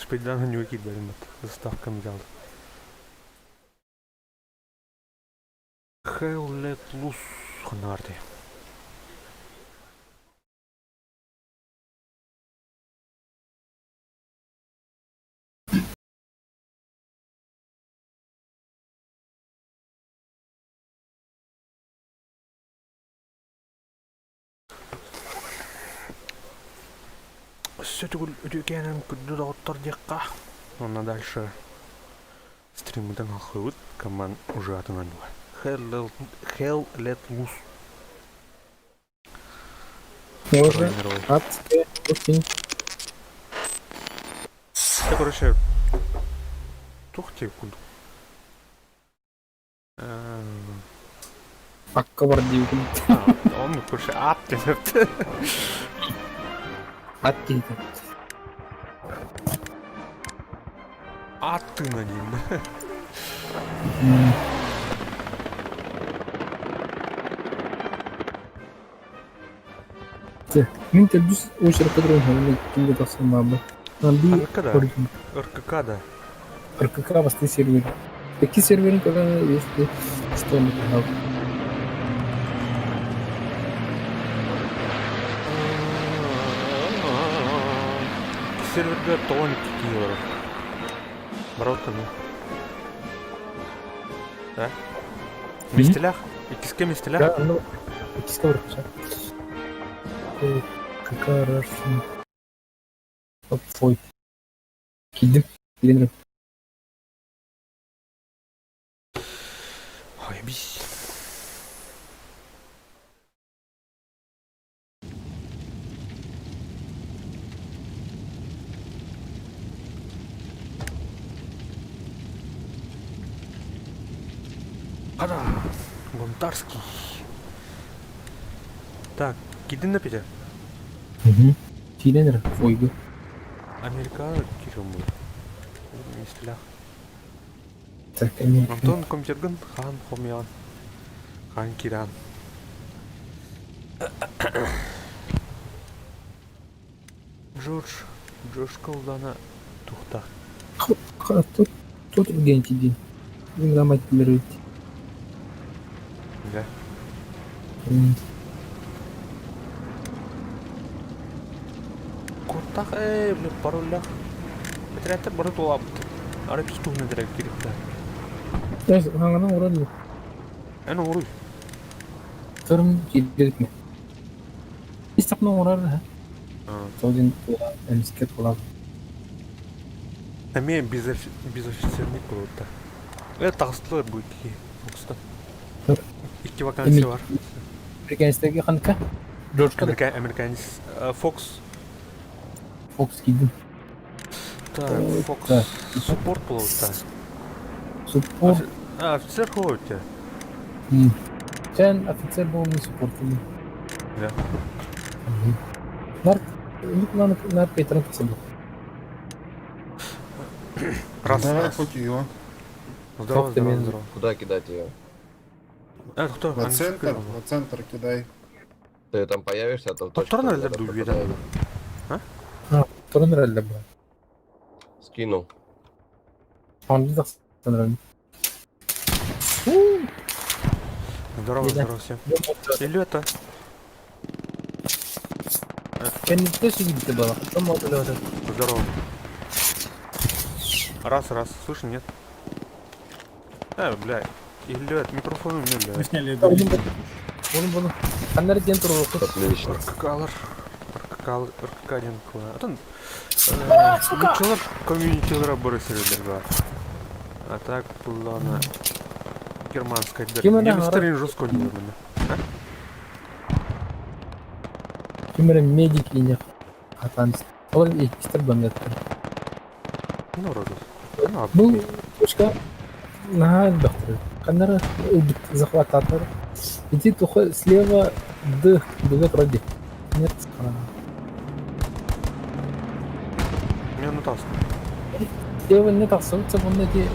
Успейдаан ханньуга киирбэтим бат. Заставкам взял. Hell let loose ханна бардый? Өссө төгүл үтүөкээнэн күндү доҕоттор диэххэ. Уонна дальше стриммытын халхыыбыт. Коман уже атын оонньууга. Hell, Hell Let Loose. Тоже адская очень. Это, короче, туох диэбит курдук. Акка бар диибин. Оннук короче аат диэн Ат киһитэ. Аат тыына диэн. Мин төрдүс очередка туран иһэбин ким да тахсан баабы. Ханныкка да? РКК да? РКК бастыы сервер. Икки серверин көрөн если что написал. Серверге тоҕон икки киһи олорор. Барабыт ну. Да? Миэстэлээх? Иккискэ миэстэлээх? Да, ну, иккискэ барыппыт. КК Russian. Ой. Киирдим. Киирэн Ой, бис. Хада! Гонтарский. Так, киирдин да Петя? Киирэн эрэ, ойгу. Америка киирэн буолар. Миэстэлээх. Так, эмиэ. Антон компьютергын хаан хомуйаҕын? Хаан киирэн. Джордж, Джордж Колдана тухта. Тут, тут Евгений дин. Грамотно Да. Куртах ээ, бile пароллах. Бэтэрээттэр бары тулаабыт. Ары тустууһуна дэрэг кириттэ. Хаҥана уран Эн оҥоруй. Көрүм киирдиритме. Истахна оҥорор Сол дин эмискэ тулаабыт. Эмиэ безофицерник буолбута. Э таҕыстылар бу икки Фокстан. Икки вакансия бар. Американецтэргэ ханка? Джорджка Американец Фокс. Фокс киирдим. Так, Фокс. Суппорт буолбута. Суппорт. А, офицер хуй у тебя. Чэн офицер был не суппорт. Да. Нар, нар Петрон тахсыбыт. Раз, Давай раз. хоть ее. Здорово, здорово, здорово. Куда кидать ее? Это кто? На центр кидай. Ты там появишься, а то точку. Повторно или дует? А? А, повторно или было? Скинул. Он не тахсан Здорово, здорово всем. Или это? Кэнниттэн сүгүрдэ буолла. Здорово. Раз, раз. Слышно, нет? Э, бля. Или это микрофон у меня, бля. Мы сняли Буну буну. Ханнар диэн туруохпут. Отлично. РКК-лар. РКК, РКК диэн кыла. Атын нуччалар комьюнитилара бары сирдер бар. А так буллана германская Ким эрэ Немецтерин жестко не было. Ким эрэ медик ине хатаан Ол иккистэр баммыттар. Ну, вроде. Ну, Бу точка наһаа элбэхтэр. Ханнара ылбыт захвататор. Ити туха слева Д Д вроде. Нет, Мен ну Слева не тахсыбыт уонна ити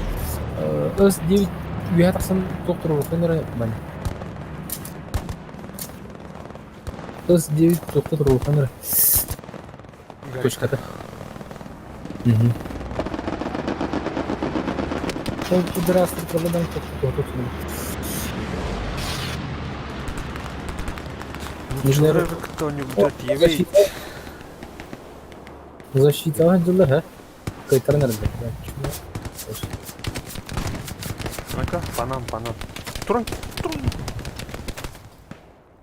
С9 үөһэ тахсан туох туруоруккун эрэ бан. С9 туохта туруоруккун эрэ. Точката. Угу. Ол пидорасты проблеманы тоқтату. Ничего кто-нибудь отъявить. Защитаҕа дьыллар һэ? Кыайтаран эрэллэр. Ну-ка, по нам, по нам. Туран, туран.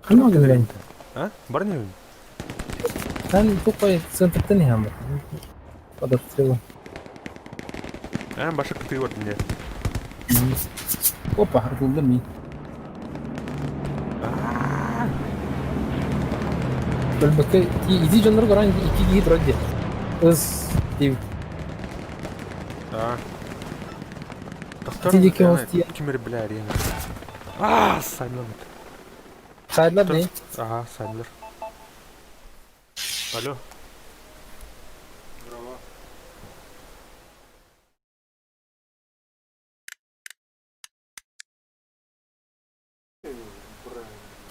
Ханна гыныран? А? Барневин? Там тупо центртан иһэн Под обстрелом. А, башак ты вот мне. Опа, ытыллым мин. Өлбөккө иди дьоннору көрөн икки киһи турар дии. Ыс диэбит. А. Ити диэки оҕус тиийэн Кимир бля арена. А, Саймон. Сайдлар дии. Ага, Сайдлер. Алло.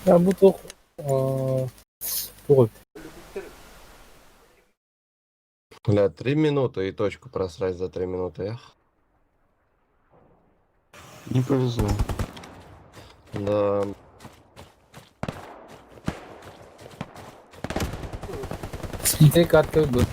Я бу туох туох эбит. Бля, 3 минуты и точку просрать за 3 минуты, эх. Не повезло. Да. Сплитай катка был.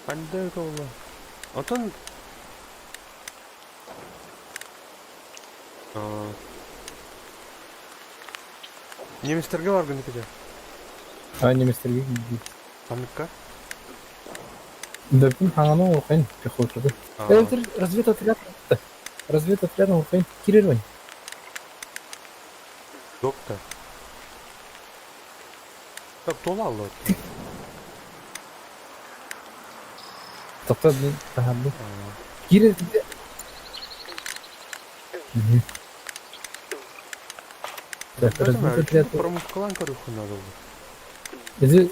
Ханьда это было? Отон... Немецтерге баргын кede. А немецтерге Памятка? Бөпүн хаҥаны улахан пехотада. Эвдер разведотряд разведотряд улахан кирер Доктор. Так, тола алды. Тоқта таһарды. Кирер Так, разведотряд. Промускалан корюху надо. Иди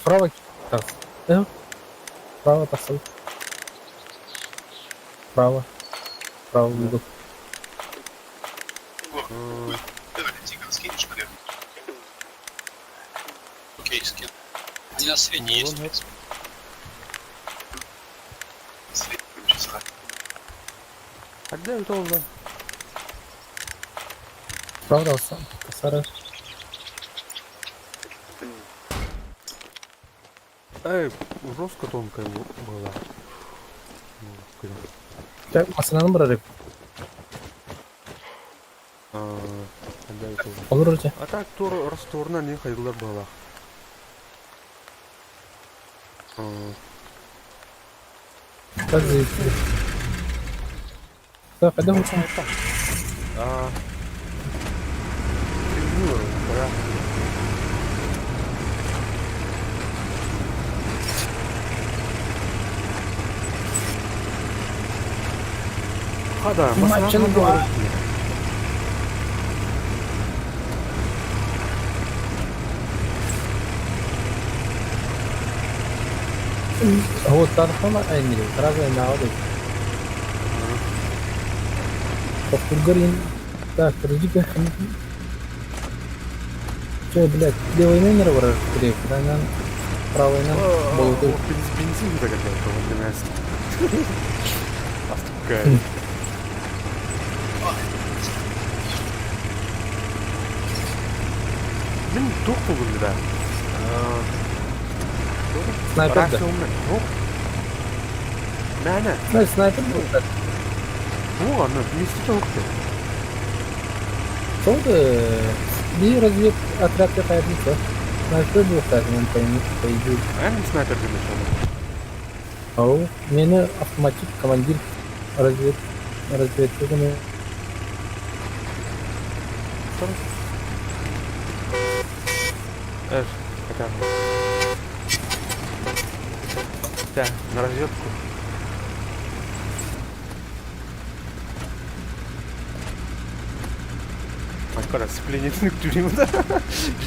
справа так. Право тахсал. Право. Право угол. Скинешь мне? Окей, скину. Они на средней есть, в принципе. Средний сейчас. Ханьда это было? Правда, Сара. Эй, жестко тонкая была. Так, масынаны барар. Олорор дьэ. А так тур Ростовна не ходилар была. Как зайти? Так, когда хочешь? А, да. Хада, Маченгуа. هو الطرفة عيني сразу نعود. Повторгорин. Так, подожди-ка. Че, блядь, левый номер вражеских, да, нам правый нам болоту. Бензин загорел, 12. Астукай. Мин туох буоллум да? Снайпер да. Туох? Мээнэ. Снайпер был так. Туох аны вместе туохты. Сол да би развед отряд какая-то. Снайпер был так, он поймет, пойдет. Эн снайпер гына Ау, мени автоматик командир развед разведчигini. Эр, хотя бы. Да, на разведку. Макара, сцепление түрем да.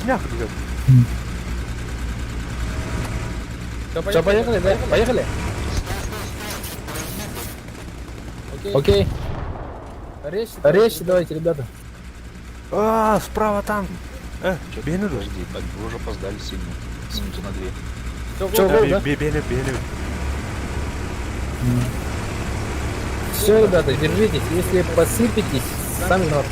Жнях, ребят. Все, поехали, да? Поехали. Окей. Резче давайте, ребята. А, справа там. Бени Подожди, так вы уже опоздали сильно. Минуту на две. Че, гол, да? Бени, бени. Все, ребята, держитесь. Если посыпетесь, сами виноваты.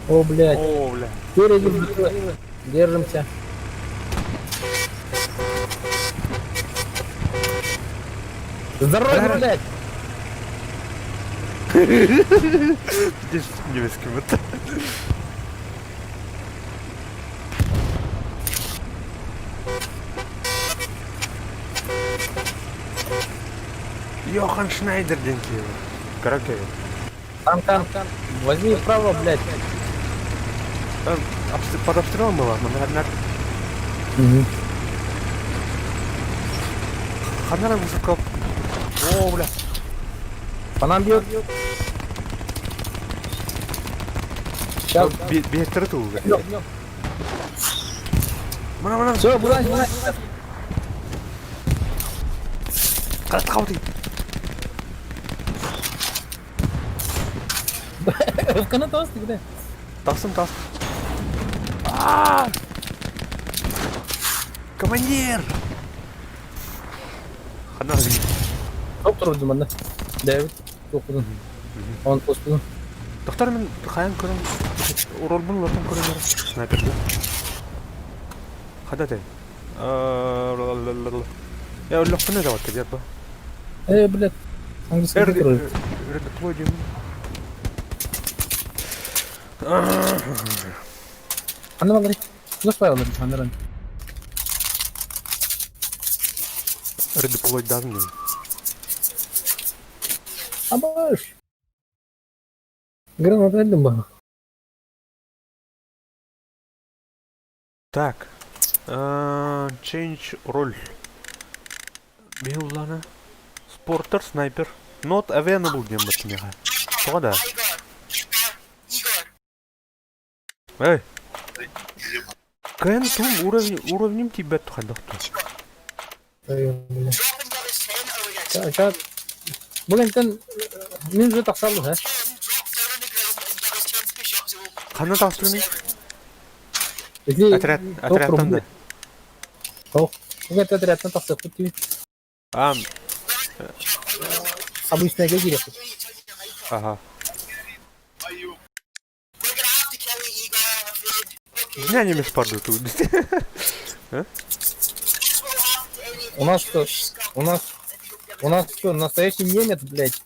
О, блядь. О, бля. Спереди держимся. Здорово, блядь! Здесь немецким это. Йохан Шнайдер деньги. Короче. Там, там, там. Возьми вправо, блядь. Там под обстрелом было, но на. Угу. Ханара высоко. О, бля. По нам бьет. Сейчас. Бетер уже. Мана, мана. Все, вылазь, вылазь. Кат ты. В канатос ты где? Тасым, тас. А! Командир! Хана. Доктор вроде Дэвид. Тохудун. Он поспудун. Доктор мен хайан көрөм. Ролбун лотон көрөм. Снайпер. Хада те. Я өлөкпүнө жабат деп ба. Блядь. Английский доктор. Редеплойдим. Ана балары. Куда алыр? Анаран. Редеплой дан. Абаш. Граната элдим ба. Так. Change роль. Беулана. Спортер, снайпер. Not available диэн бат миэхэ. Тоҕо да? Эй! Кэн тум уровень уровнем тебя тухадахту. Сейчас. Бүгүнтэн мин же тахсаллы, ха? Ханна тахсылыный? Ити Отряд, отрядтан да. Ох, бүгүн отрядтан тахсыппыт дии. А, Обычная кириэхпит. ага. Меня не мешпарду тут. У нас что? У нас что, настоящий немец, блядь?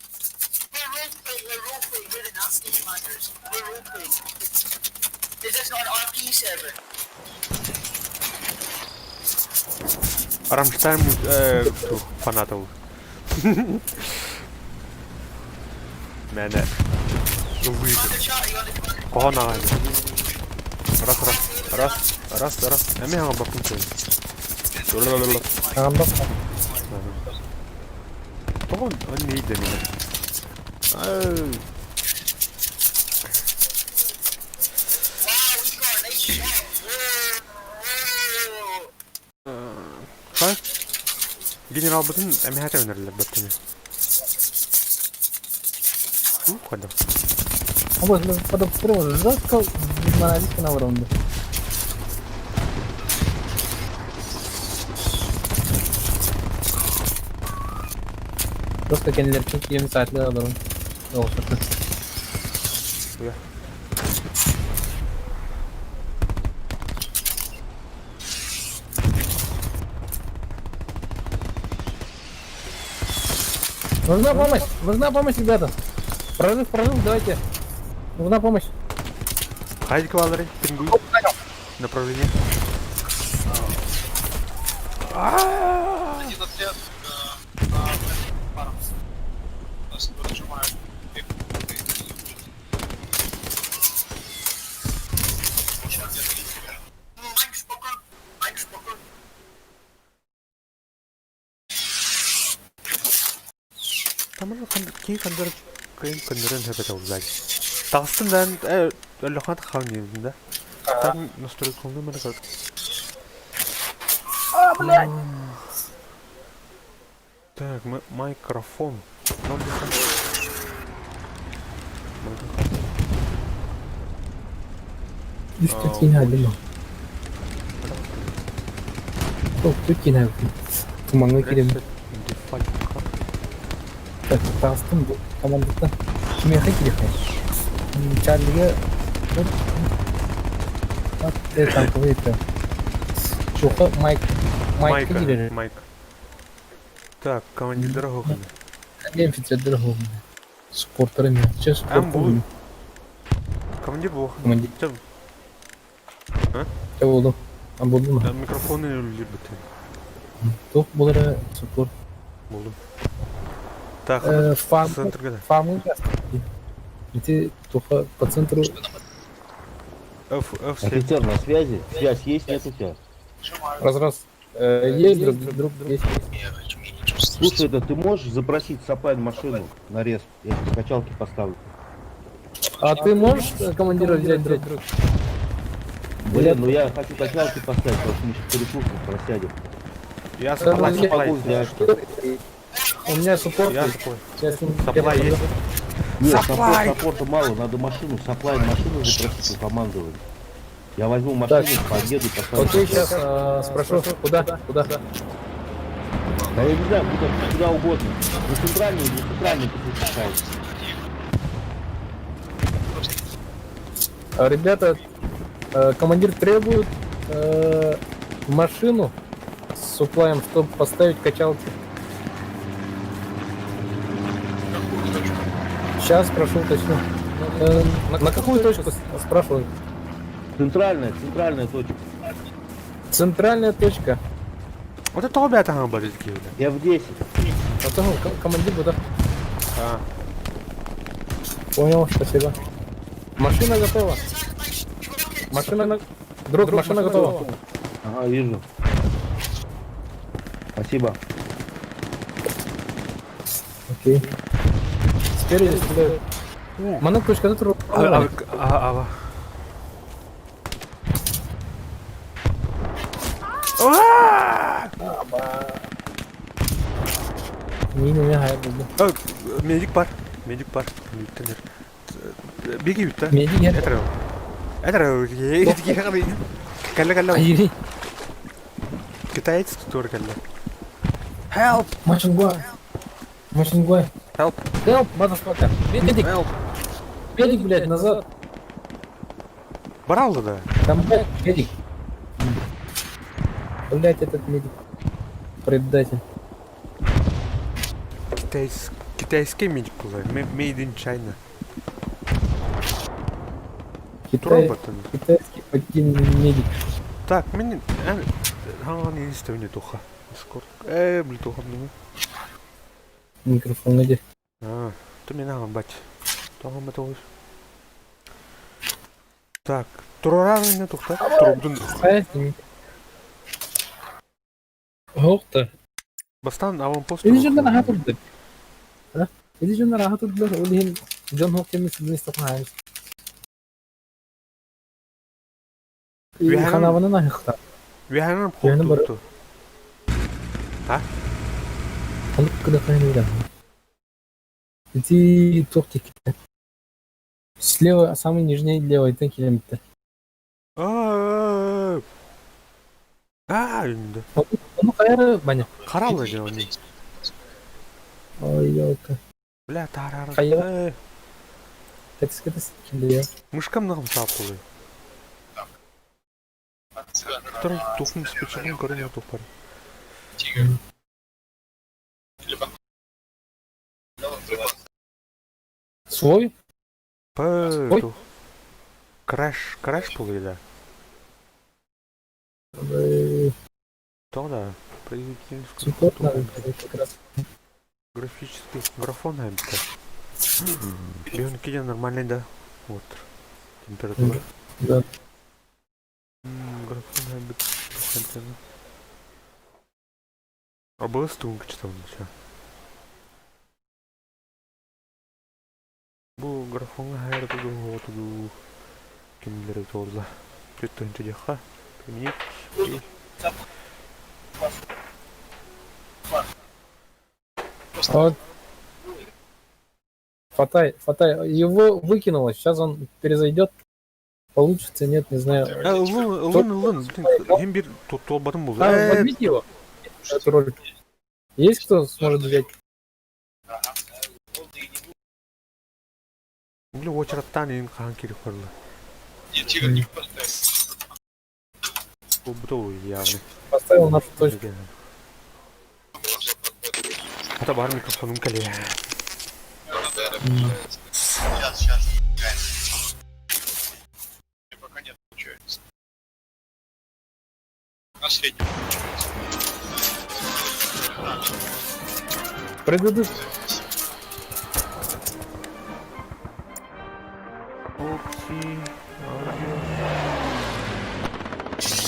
Рамштайн фанатов. Мээнэ ыллыыр. Хоһоон аҕай. Раз, раз, раз, раз, раз. Эмиэ хаҥалбаппын сөй. Хаҥалбаппын. Тоҕо онней дэминэ? Хай, генералбытын эмиһэ өнөрлөр бөттүнү. Ну, ходом. Вот, под обстрелом жестко монолитка на уровне. Просто кенилерчик 20 saatli alırım. Olsun. Нужна помощь! Нужна помощь, ребята! Прорыв, прорыв, давайте! Нужна помощь! Хайди квалары, пингуй. Направление. Один отряд на паром. Нас нажимают. Тамара кии хандар кыйын көннөрөн сөп этэ буллаги. Таҕыстым да өлөхөн хаан диэбитим да. Там настройкалны маны көр. А, блядь! Так, микрофон. Үс киинэ алдым. Топ киинэ Тумаҥҥа киирэн таҕыстым бу командаттан. Кимиэхэ киириэххэй? Чарлига танковый это. Чуха Майк. Майка киирэр. Майк. Так, командирдара хоһуна. Мен офицердер хоһуна. Спорттара мен. Сейчас Ам бу. Командир бу. Командир. Чэ. А? Чэ буоллум. А булдум. Микрофоны үлэлиир бутын. Туох буолара суппорт. Булдум. Так, фарм центрга. Фармы Ити туха по центру. F, F7. Офицер на связи? Связь есть, нет у тебя? Раз раз. Есть друг, друг, есть. Слушай, это ты можешь запросить supply машину на рез? Я сейчас качалки поставлю. А ты можешь командира взять, друг? Блин, ну я хочу качалки поставить, потому что мы сейчас перекусим, просядем. Я Да, supply, ну, supply. Могу взять. У меня support Я есть. supply. Сейчас Supply есть. Нет, Supply! support, support а мало, надо машину, supply машину запросить у командования. Я возьму машину, подъеду, поставлю. Окей, сейчас спрошу, куда, куда? Да я не знаю, куда, куда угодно. На центральную, на центральную пусть пускают. Ребята, командир требует машину с supply ем, чтобы поставить качалки. Сейчас спрошу, уточню. На какую точку спрашиваю? Центральная, центральная точка. Центральная точка. Вот это обе там были такие. F10. Потом командир куда? А. Понял, спасибо. Машина готова. Машина на... Друг, машина готова. Ага, вижу. Спасибо. Окей. Спереди стреляют. Манна точка тут. А, а, а. Мин у меня буду. Медик бар. Медик бар. Беги да. Медик нет. Это. Это. Калла калла. Китаец тоже калла. Help! Машингуай. Машингуай. Help. Help, motherfucker. Медик. Help. Медик, блядь, назад. Брал да. Там, блядь, медик. Блядь, этот медик. Предатель. Китайский медик был. Made in China. Китай, китайский поддельный медик. Так, мен хаҥан истэбине туха. Дискорд. Ээ, блин, туохамныгы. Микрофоҥҥа дии. Аа, ты меня бать. Тоҕо тоҕус. Так, туруораан тухта. Турубдун. Оһох да. Бастаан аванпост Ити дьоннор аһа турдук. Ити дьоннор аһа турдулар, ол иһин дьон оһох кэмин сылдьан истэххэ Ханабанан аһыахтаах. Үөһэнэн обхуоттууту. А? Ханнык кыдахайын үөрэн. Ити туох тиккитэ. Слева, самый нижний левый километр. Аа, инде. Ону хайары баня. Харалы же они. Ой, елка. Бля, тарар. Хайа. Кэтис кэтис килиэ. Мышкам нагым саапулы. Второй тухм с печеньем корень тухпар. Свой? Ой. Краш, краш да. То да, производительность. как раз. Графический графон ампта. Бионкиде нормальный, да? Вот. Температура. Да. Графон амбит. А было стунг что там еще? Бу графоҥҥа хайа тугу тугу кинилэри туолла. Түттүн диэххэ. Применить. Вот. Фатай, Фатай, его выкинуло, сейчас он перезайдет. Получится, нет, не знаю. Ылын, ылын, ылын, блин, ким бир туолбатым булду. А, возьмите его. Эту роль. Есть кто сможет взять? Били очараттан иин хаан кирип барла. Нет, тигр не поставил. Бу явно. Поставил нашу точку. Ата бар микрофонум кэлиэ. Сейчас, сейчас. Пока нет, получается. На среднем получается. Предыдущий. Опции, аудио.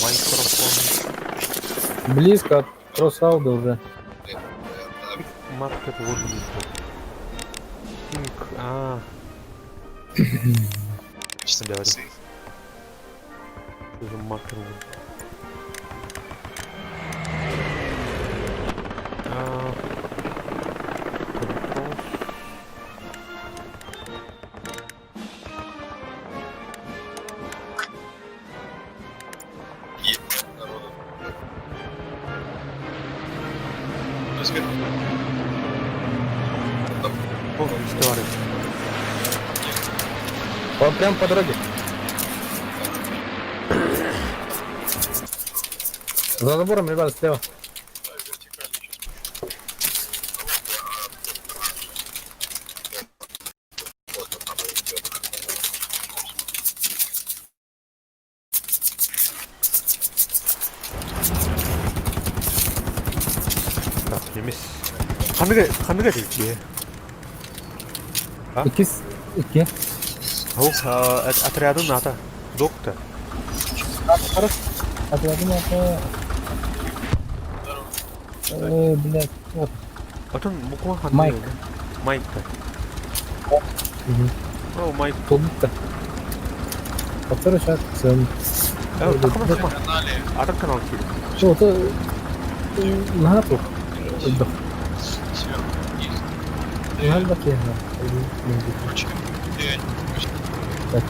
Микрофон. Близко от кроссауда уже. Маркет вот Пинг, а. Давай. Уже маркер. А. Controls. Есть народу. То есть, О, история. Он прям по дороге. За забором, ребята, слева. Так, немес. Ханныга, ханныга дейт. А? Иккис, икки. Ол отрядын ата. Доктор. Хорошо. Отрядын ата... Блядь, вот. Атын буква ханныга. Майк. Майкта. О, Майк. Толбутта. Который сейчас... Тахма, тахма. Атын канал кири. Что, это... Наһаа туох. Элбэх. Сверху вниз. Наһаа элбэх киһи. Так.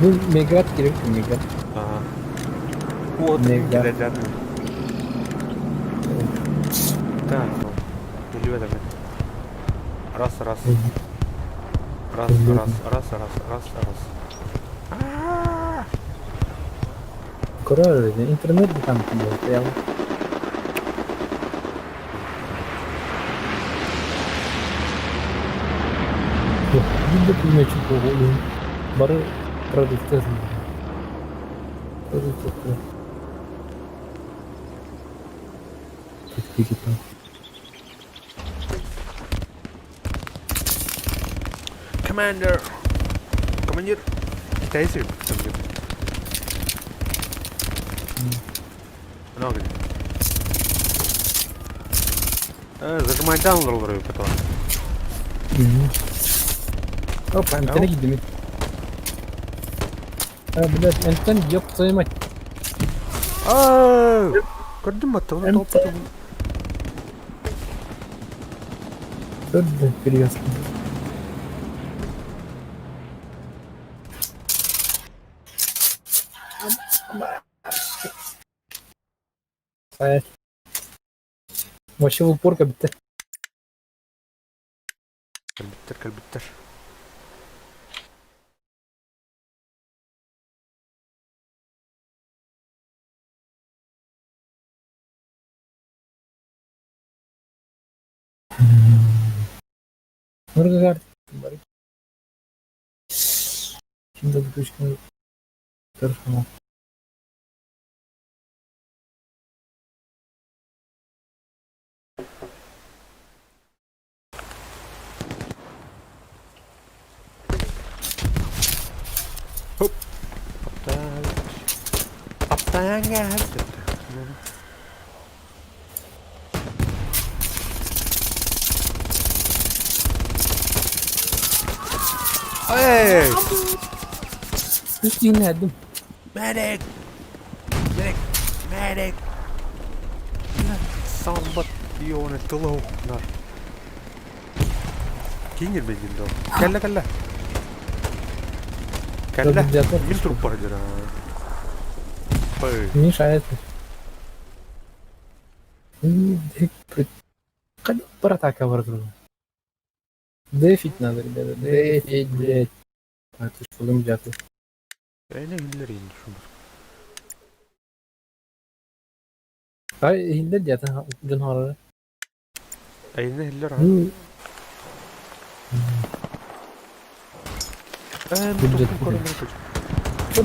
Ну, мегат керек, мегат. Ага. Вот, Мега. Так, или Раз, раз. Раз, раз, раз, раз, раз, раз. Короче, интернет там прям. Биир да пулеметчик буолуо бары продукты продукты. Тикитин. Commander! Командир! Китайцы там где-то. Много. Зажимай даун роллеры потом. Опа, антенна киирдим. А, блядь, антенна, ёб твою мать. Аа! Көрдүм батта, оны топ Блядь, перевязка. Вообще в упор как будто. Кэлбиттэр, кэлбиттэр. Şimdi bu kuşkunun tarafına. Аптаҥа Эй! Үстүнэдим. Medic! Medic! Medic! Самбат ионы тылы нар. Кинер бедин доо. Кэллэ кэллэ. Кэллэ. Мин туруп бар дера. Мешает. Братака варду. Дефить надо, ребята, дефить, блядь. А ты что, дым дяты? Эне хиллер ин шумur. Ай, хиллер дяты, дьон хоррор. Эйне хиллер а.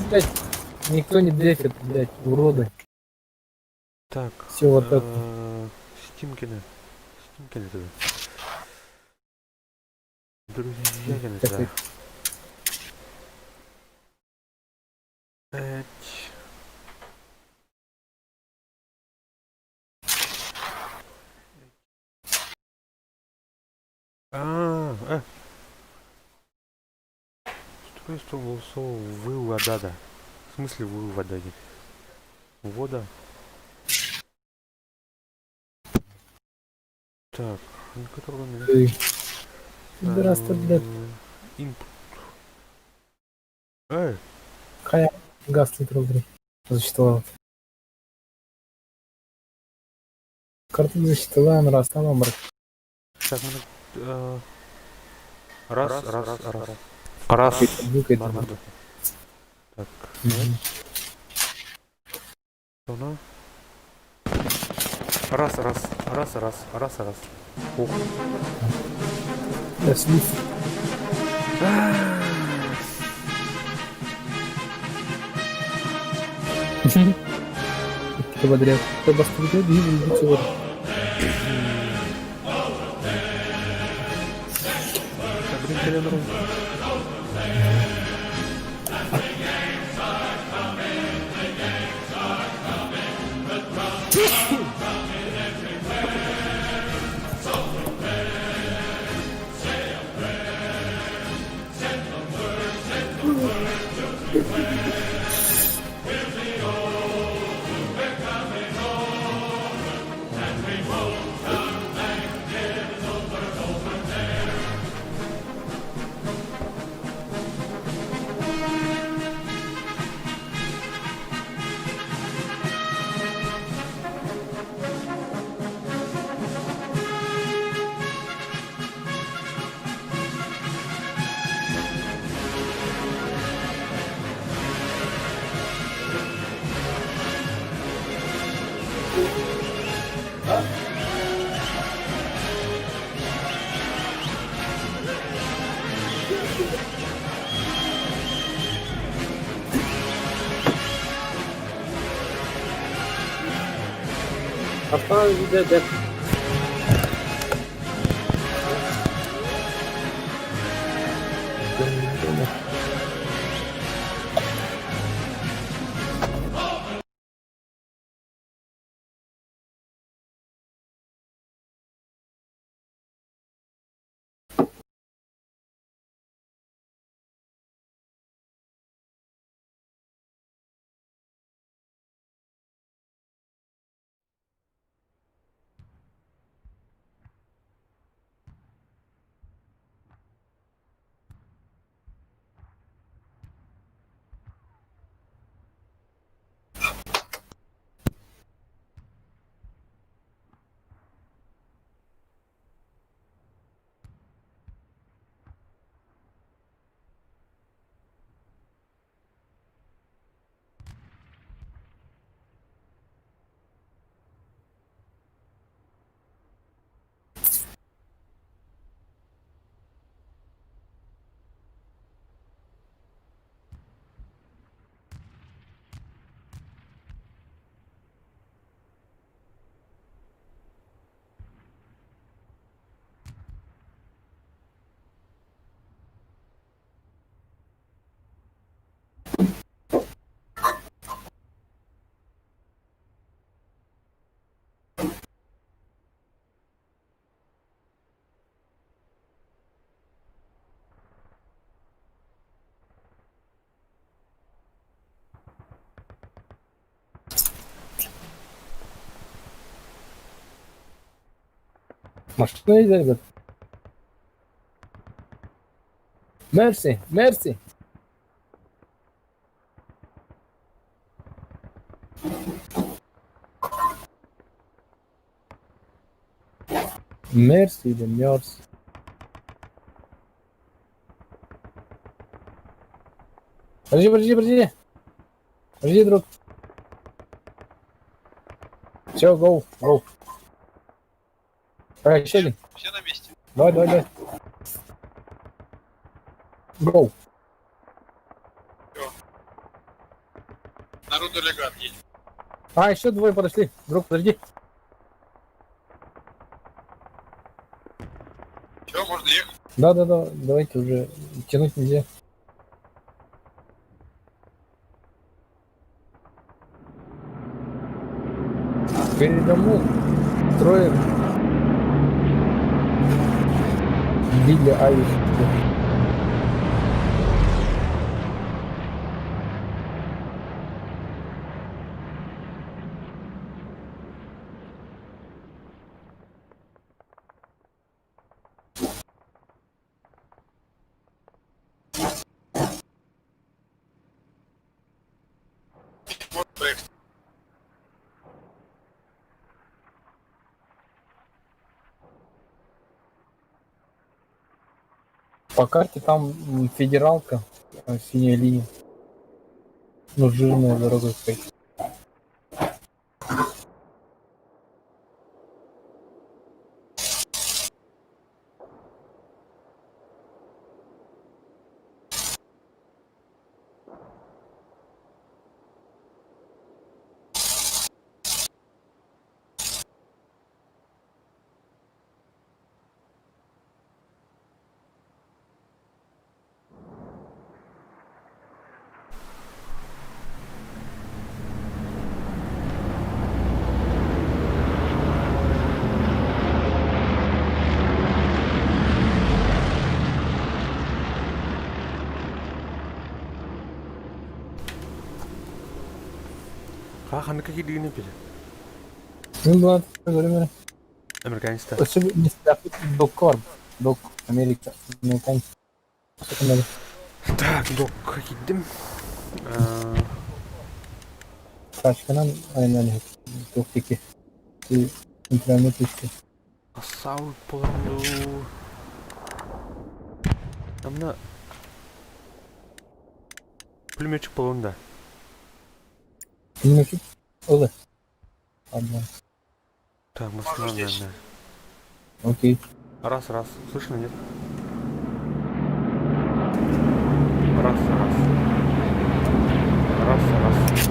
Блядь, никто не дефит, блядь, уроды. Так. Все вот так. Стимкины. Стимкины туда. Друзья, туда. Эть. А. Устройство голосового вывода, да. В смысле вывода? Ввода. Так, на котором Ты. Пидорас-то, блядь. Input. Эй! Хая газ трогай. Засчитала. Карта засчитала, раз там обрат. Так, мы... Раз, раз, раз, раз. Раз. Так. Она. Раз, раз, раз, раз, раз, раз. Ух. Я слив. Подряд. Автомобиль, да. Машина едет, ребят. Мерси, мерси. Мерси или мерс. Подожди, подожди, подожди. Подожди, друг. Все, go, go. Давай, еще один. Все на месте? Давай, давай, давай. Go. Народу легат едет. А, еще двое подошли. Друг, подожди. Все, можно ехать. Да, да, да, давайте уже тянуть нельзя. Передо мной трое били авик. Можно поехать. По карте там федералка, синяя линия. Ну, жирная дорога какая-то. Ха ханнык киирдигиний били? Ну, ладно, говорим. Американецта. Өссө доккор, док, Америка, американец. Сколько надо? Так, док киирдим. Тачканан айнан туох диэки интернет түстэ. Assault буолан Амна пулеметчик буолан да. Пулеметчик ылы. Одна. Так, Москва, Можно здесь. наверное. Окей. Раз, раз. Слышно, нет? Раз, раз. Раз, раз.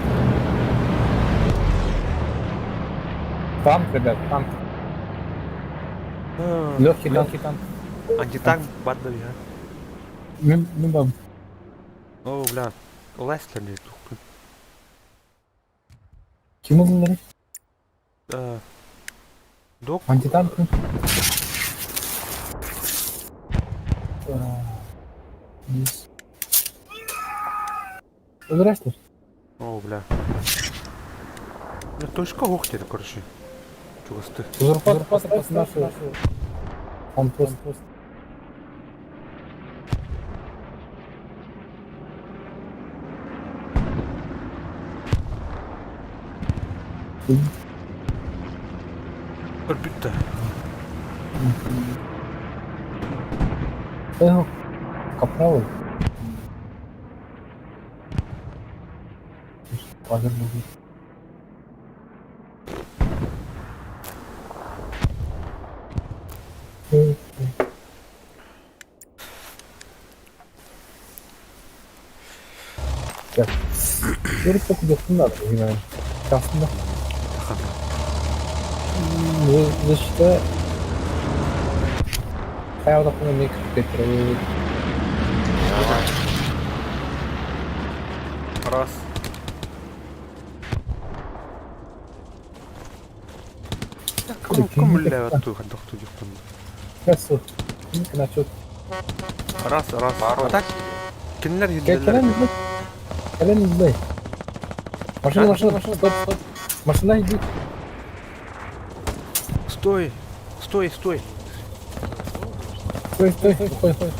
Танк, ребят, танк. Легкий танк, танк. Антитанк бадда я. Мин мин бам. О, бля. Лестер не тухпын. Ким ыллары? Док. Антитанк. Здравствуй. О, бля. Бля, точка ох теперь, короче. Чугасты. Узурпатор поставь нашу. Он просто. Орбита. Эх, капралы. Повернули. Так. Теперь надо, понимаю. Красно. Защита. Хайа одохно микро. Раз. Ком ком бля ту хадохту дихтун. Красу. Начет. Раз, раз. А так кинилер Кэлэн хидделер. Кэлэн издэй. Машина, машина, машина, стоп, стоп. Машина иди. Стой. Стой, стой! Стой, стой, стой, стой.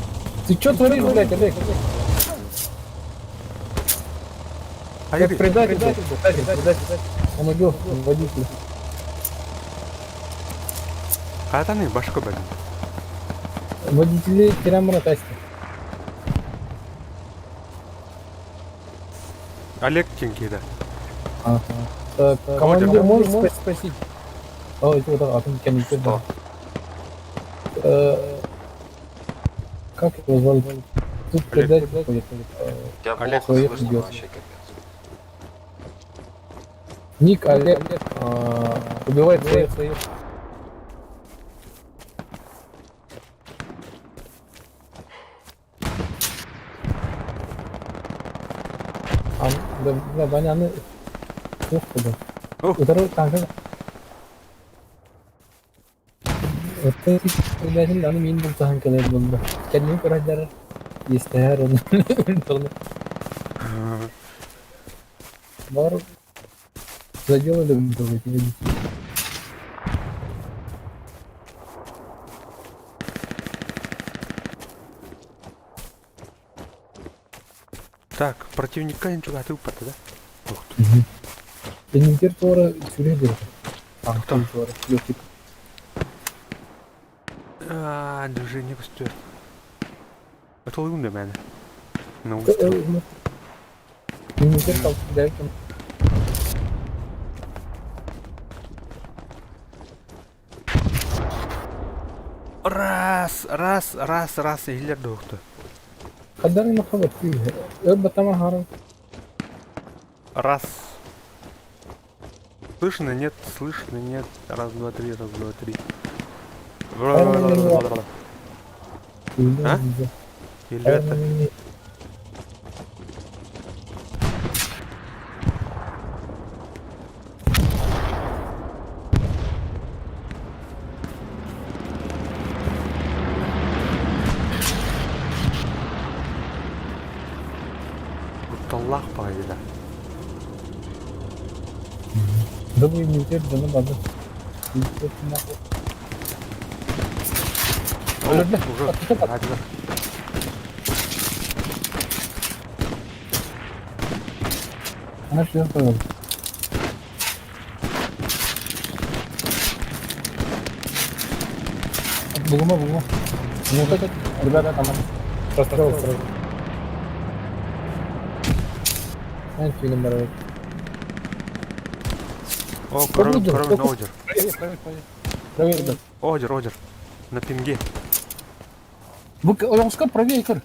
Ты что творишь, блядь, Олег? Олег, Как предатель, предатель, предатель. Он убил водителя. Катаны башка блин. Водители Тирамра Тасти. Олег Тинкида. Ага. Так, командир может спросить? О, это вот, а там командир, да. Как его звали? Тут предатель ходит. Тебя Олег плохо Олег слышно идет. вообще, капец. Ник Олег убивает своих. А, да, да, Ваня, аны суох куда. Ох. Утары танка. Это предатель, аны мин бултаһан кэлэр булла. Кэннин көрөдөр истэһэр оны. Бар заделали давайте водителя. Так, противника ничего ты упата, да? Ух ты. Пенитер туора сүрэ Кто? Танк туора. Лёгкий. А, движение костер. Это лугун для меня. На выстрел. Пенитер толкает. Раз, раз, раз, раз, и лер дохты. Хаддар на хабар. Өб тама харам. Раз. Слышно, нет, слышно, нет. Раз, два, три, раз, два, три. А? Или это... Аллах погоди, Да вы не терпите, ну ладно. Уже, один. Она все поняла. Бугума, бугума. Ну так, ребята, там расстрел сразу. Знаете, номер. О, кровь, кровь, Сколько? одер. Проверь, ребят. Одер, одер. На пинге. Бук, ойоңска правее көр.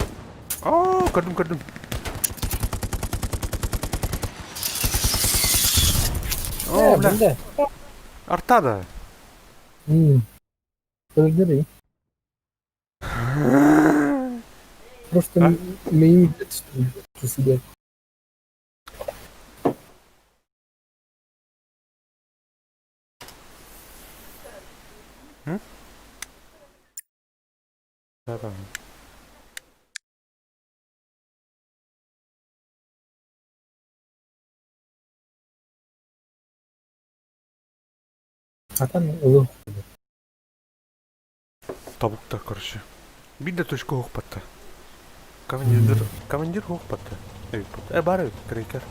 О, көрдүм, көрдүм. О, бля. бля. Артада. Подожди. Просто А? моими что сидят. Да, да. А там ылы. Табуктар, короче. Бидде точка хохпатта. Командир, командир хохпатта. Бар крейкер.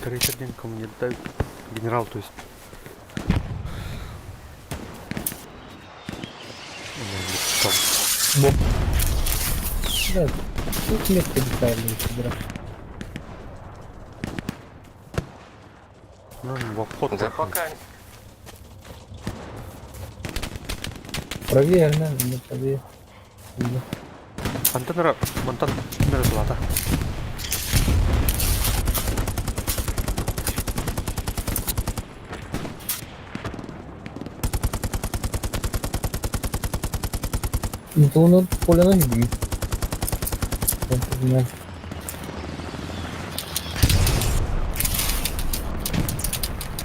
Крейкер ден командир, да, генерал, то есть. Стоп. Да, тут место детальное собирать. Нужен в обход. Да пока Правее, да, да, правее. Да. Антеннера, мантан, мира злата. Ну, то он поле ноги будет. Я понимаю.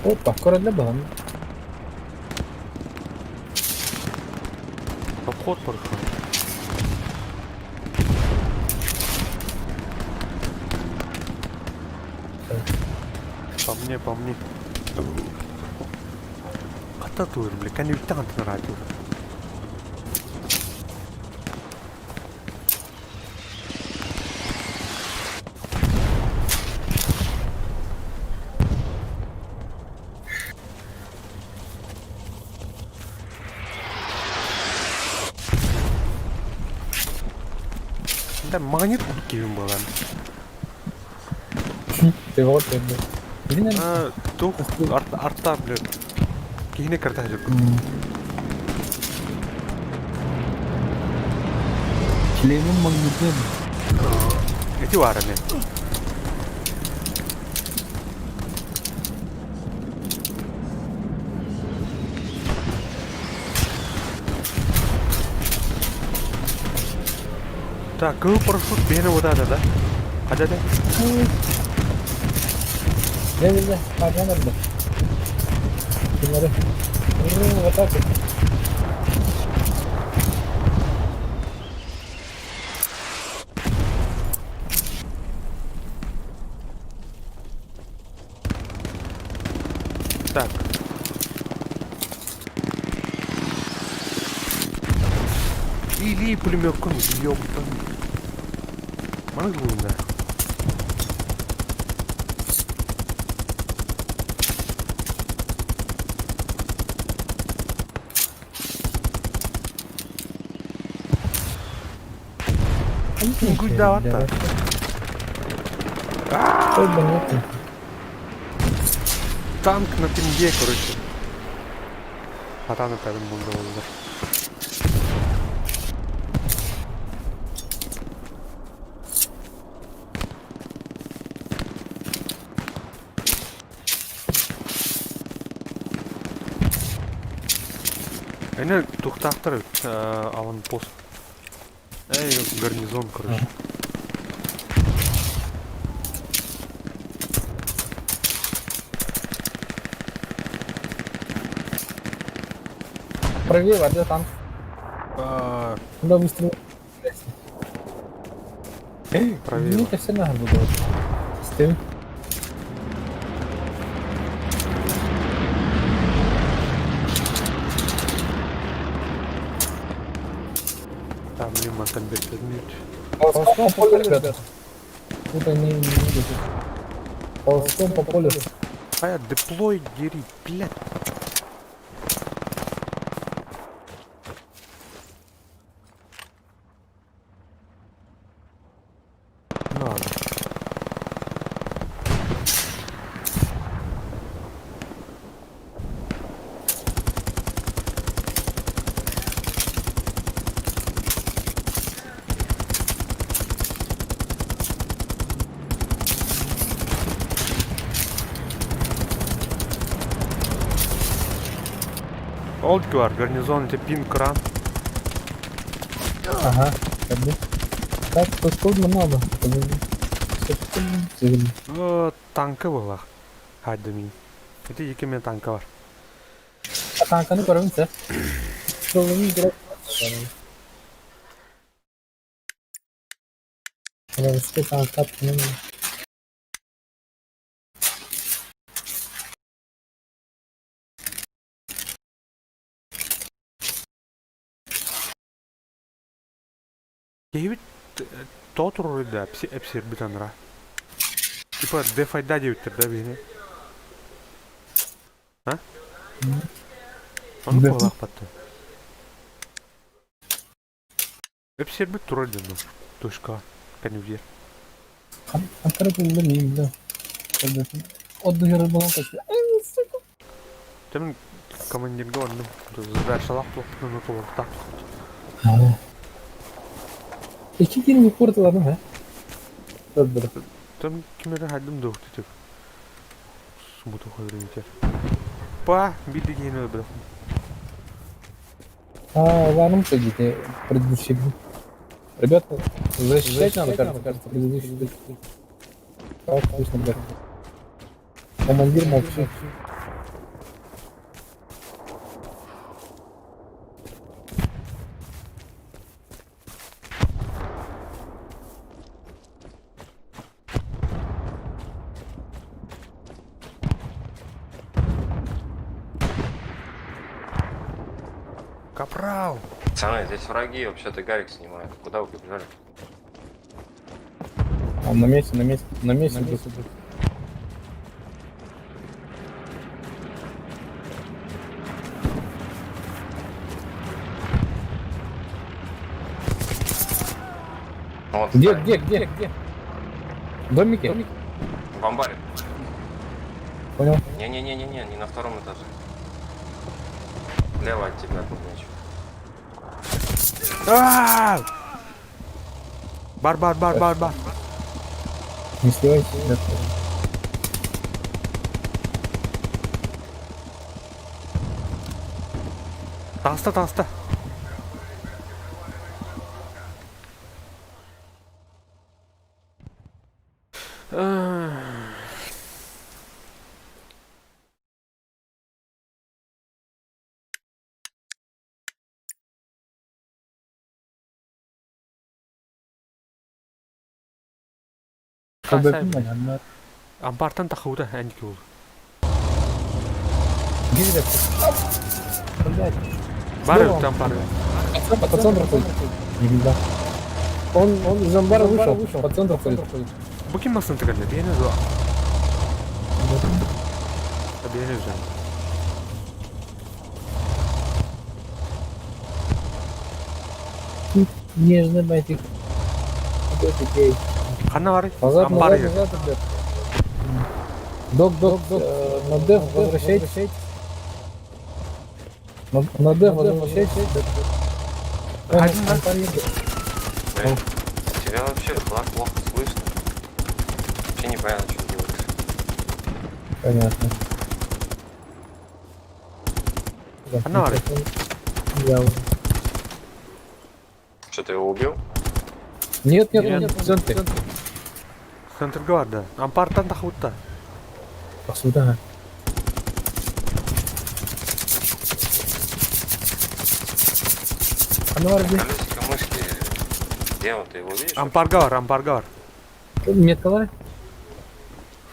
Опа, скоро для бан. Обход прошел. По мне, по мне. Арта тылыр, бля, кэннибиттэн хантан араатылар. Да магнит киһим буолан. Ты вот это. А, тух арта, блядь. Киһини карта Члемин магнитын. Эти баар эмиэ. Так, кыыл парашют биһиэнэ уотаата да? Хадьа да? Дьэ биллэ, хаарынан эрдэ. Кинилэри вот так вот. Так. Или пулеметком ёпта. Маны да. Гуйдаата. Танк на пинге, короче. Хатаны пәдім бұнда олдар. Эне тухтахтар аванпост. Эй, гарнизон, короче. Правее, а где танк? Куда выстрел? Правее. Извините, все на горбу было. С тем. Там лима там бертедмит. Ползком по полю, ребята. Тут они не идут. Ползком по полю. А я деплой дери, блядь. Надо. Олдгвар, гарнизон, это пин кран. Ага, как бы. Так, тут трудно надо. Танка была. Хаддамин. Это екі танка бар. Танканы көрөмүн сэ. Жолун керек. Танка Киһибит тоҕо туруруй да эпсирбит анара. Типа дефайда диэбиттэр да биһини. А? Ону куолаахпатты. Эпсирбит турар дьонно. Точка. Кэннибитигэр. Хантара булла миим да. Отдыхар болон көстө. Тэмин командирга бардым. Задачалаах туохпутун толордах. Iki килин курталадым ха. Добро. Там кимere хайдым да ухтытып. Сумуту хойрын Па, биди киһини өлбөтөх. А, ладно, пойдите, предыдущий. Ребята, защищать надо, кажется, предыдущий. Так, слышно, блядь. Командир молчит. Капрал! Пацаны, здесь враги, вообще-то Гарик снимает. Куда вы побежали? Он на месте, на месте, на месте. На месте. Ну, вот Где, встань. где, где, где? В домике? В амбаре. Понял. Не-не-не-не-не, не на втором этаже. Слева от тебя, кузнечик. Аа! Бар, бар, бар, бар, бар. Не сливайте. ребят. Таста, таста. Калбэппин манна. Ампартан тахыута әники ол. Где ребят? Блядь. Бар Слева. там бар. По центру ходит. Да. Он из амбара вышел, по центру ходит. Бу ким масын тыгылды? Бейне зо. Бейне зо. Нежный майтик. Ханна бар? Назад, Амбар назад, назад, ребят. Док, док, док, на деф возвращайтесь. На деф возвращайтесь. Один, да? Блин, тебя вообще так плохо слышно. Вообще непонятно, что делаешь. Понятно. Ханна бар? Я уже. Что, ты его убил? Нет, нет, Нет. нет, в центре. Центрга бар да. Ампартан тахыута. Посуда. Анвар, где? Колесико мышки. Где он, ты его видишь? Ампарга бар, ампарга бар. Метка бар?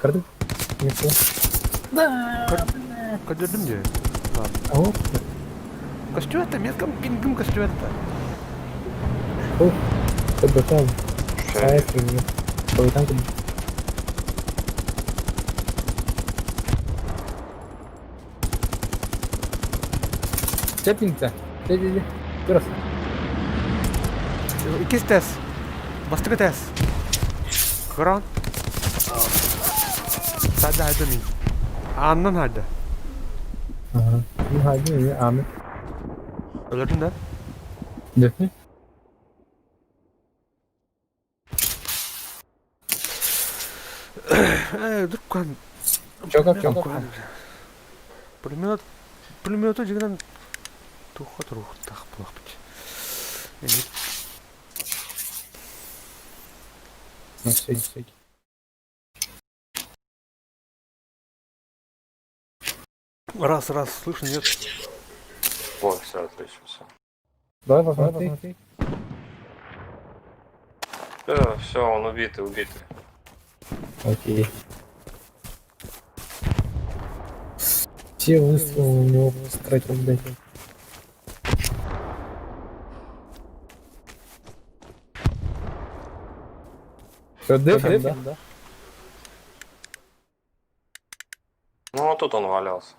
Карды? Метка. Көдөрдүм же. Ау. Көстүөттэ, меткам пингим көстүөттэ. Подготовил. Что, Поехали. Повитанку. Цепинца. Иди, Раз. Икис тес. Бастыгы тес. Кран. Сада хайда мин. Аннан хайда. Ага. Ну, хайда, и ами. Өлөрдүн да? Дефни. Дүркан. Чё, как, чё? Пулемет. Пулемету жигинен туха турухтах булах бит. На всякий всякий. Раз, раз, слышно, нет? Вот, все, отлично, все. Давай посмотри. Все, все, он убитый, убитый. Окей. Все выстрелы у него стратил, блядь. Что, дефим, да? Ну, вот тут он валялся.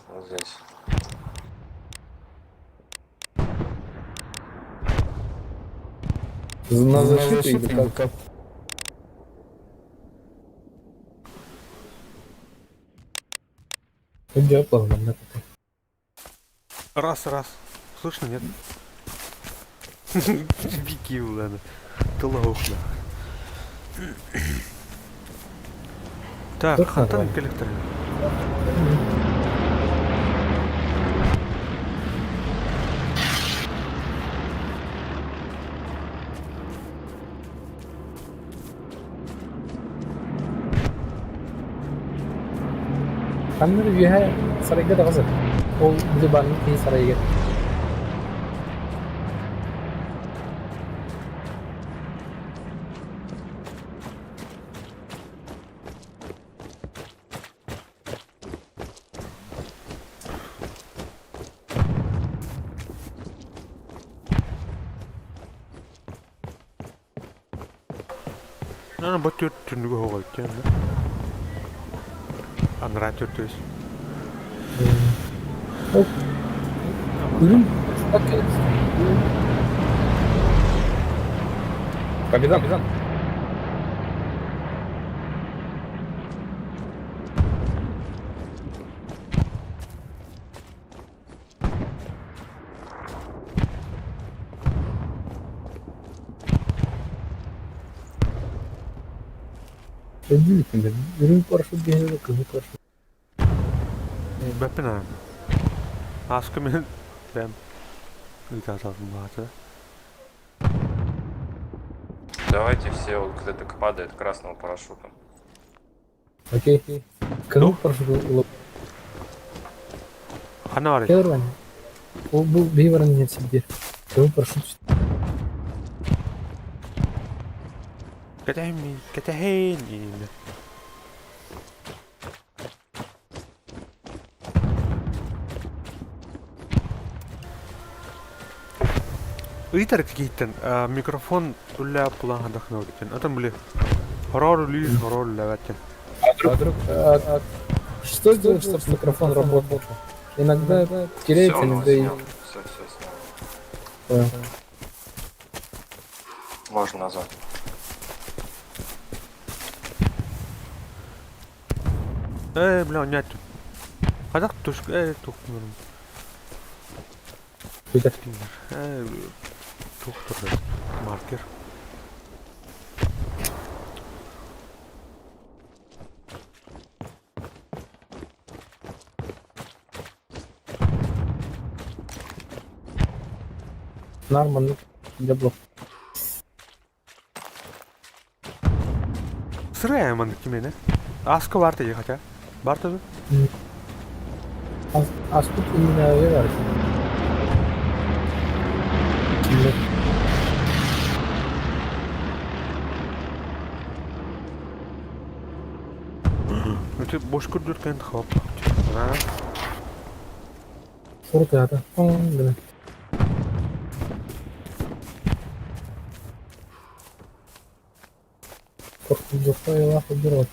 Вот здесь. На защиту или как? Где плавно, Раз, раз. Слышно, нет? Беги, ладно. Ты лоухна. Так, Тух хантан нормально. коллектор. Ханнар үөһэ сарайга даҕасы. Ол дыбанын киһи сарайга. Ну, бу түөрт түннүгү оһоҕо иккиэн да. Анараа түөрт то есть. Үрүҥ Победа, победа. Өйдүүбүт үрүҥ парашют биһиги кыһыл парашют. Бэппин аан. Ааска мин бэм ыытааталым баата. Давайте все, вот кто так падает красного парашюта. Окей. Кыһыл парашют ылып. Ханна барый? Кэл Ол бу биһи баран иһэн сирдиир. Кыһыл парашют Кэтэһин кэтэһин ииннэ. Ыйтар киһиттэн микрофон үлэ пулан хадахна Атын били хороор үлүүс хороор үлэбэттен. А вдруг, что сделать, чтобы микрофон работал? Иногда теряется, Все, иногда и... снял. Все, все, снял. Понял. Можно назад. Э, бля, нет. Хадах тушк, э, тухмурум. Бүйтэ. Э, тухтур маркер. Нормально. Дябло. Сырая маннык кимиэнэ. Аска бар тиийэ хотя. Бар да Аспыт иннинээҕи бар. Өтө бош көрдүркэн хоп. Сурутаата. Гына. Коркундухта айылаах үрдүр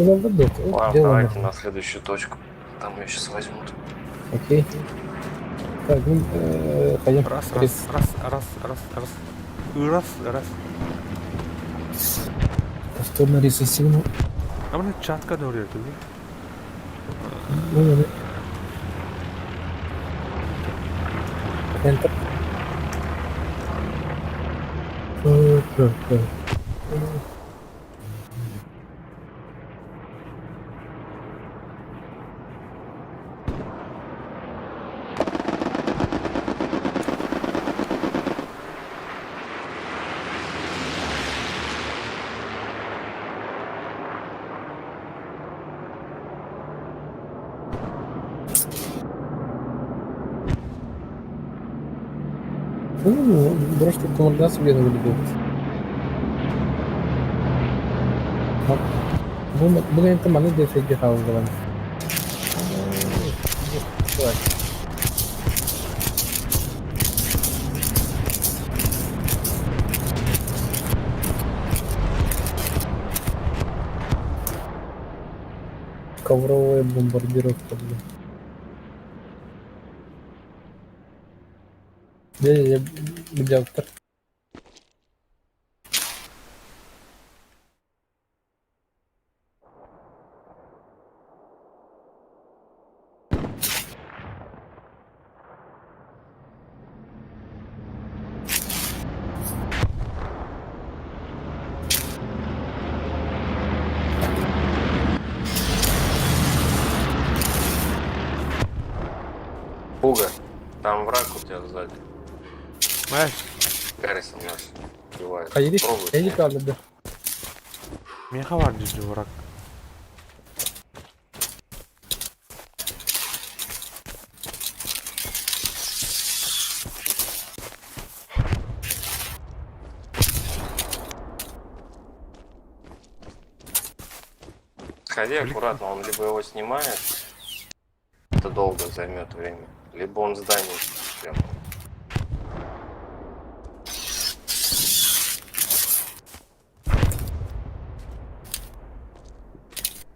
Ладно, давайте на следующую точку. Там ее сейчас возьмут. Окей. Так, ну, пойдем. Раз, раз, раз, раз, раз, раз. Раз, раз. Повторно ресурсивно. А мне чатка говорит, Ну, Enter. Ну, бросьте коммуникацию где выглядит. Бу бу это маны дефекте хаалдылар. Ковровая бомбардировка, блин. Я где Пуга, там враг у тебя сзади. Эй, Гаррисон наш. Убивает. Хайди, Пробуй. хайди калды. меха бар дейді враг. Подходи аккуратно, он либо его снимает, это долго займет время, либо он здание прям.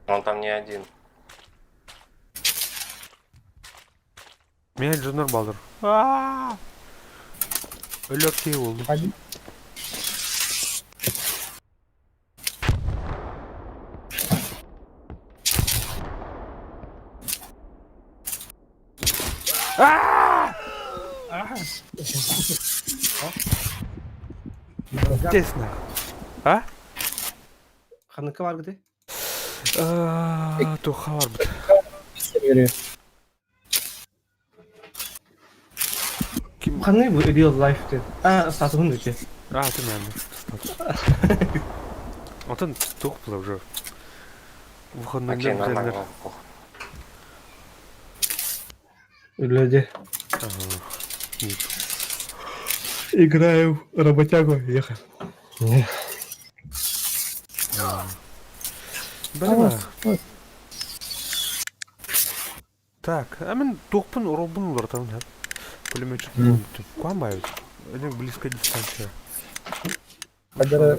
Он там не один. Меня Джонор Балдер. А-а-а! Өлөр киһи буоллум. Один. Тесно. А? Ханныка баргыты? Туха барбыт. Ким? Ханны бу real life диэн. А, статуһун дии. А, ты, наверное, статус. Онтон туох була уже. Выходной Окей, день нормально, бүтэллэр. ладно, похуй. Үлэде. Ага. Играю в работягу, ехай. Не. Бля. Так, а мен туохпун оробун уларытабын һэп. Пулеметчик Куан баайбыт. Это близкая дистанция. Хадара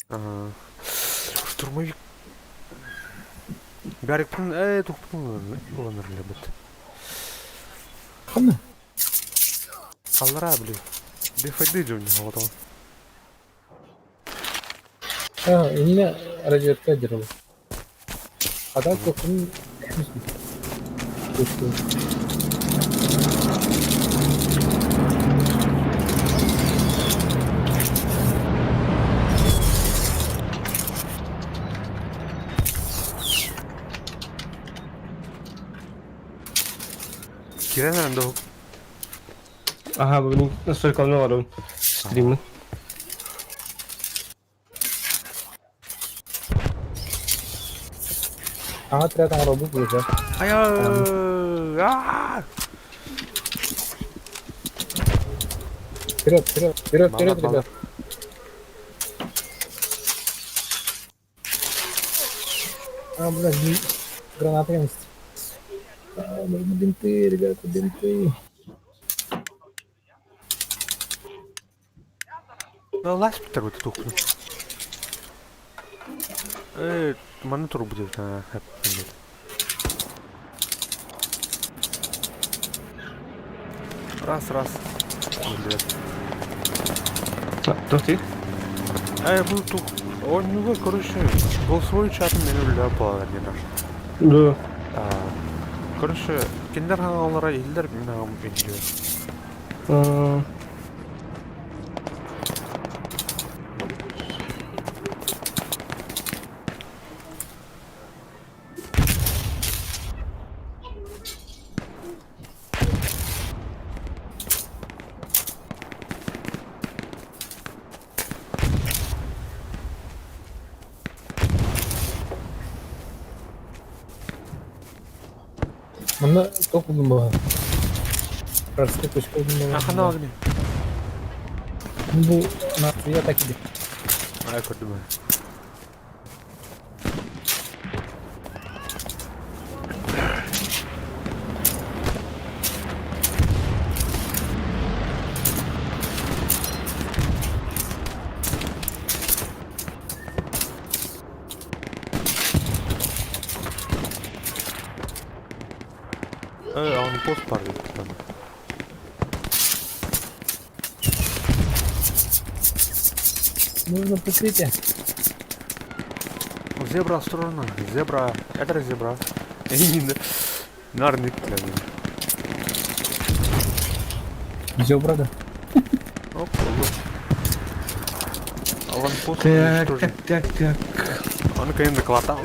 Ага. Штурмовик. Гарикпын, туохпун уланыр бит. Ханна? Аллара, блин. Бефайды дьон оҕотоҕун. А, иннинэ разведка дьарыл. Хата кохун Кирен эрэн да Ага, бүгүн настолько барабын. Стриммин. Аңа отряд оҥоробут буолуо. Ая! Вперед, вперед, вперед, вперед, ребят. А, блядь, граната есть. А, нужны бинты, ребята, бинты. Лась питер тухнут. Манна турбут Раз, раз. Блядь. Туох ти? А я буду тух. Он ну короче, голосовой чат мен үлләп балалар не наш. Да. Короче, киндер ханалара иллер мин агам инде. Манна туох булдум буолла? Вражеская точка булдум А хана огни. Бу на атаки. А көрдүм. А он пост пар там. Нужно прикрытие. Зебра осторожно. Зебра. Это зебра. Нарник Зебра, да. Оп, Аванпост Так, так, так, так. Он конечно клата.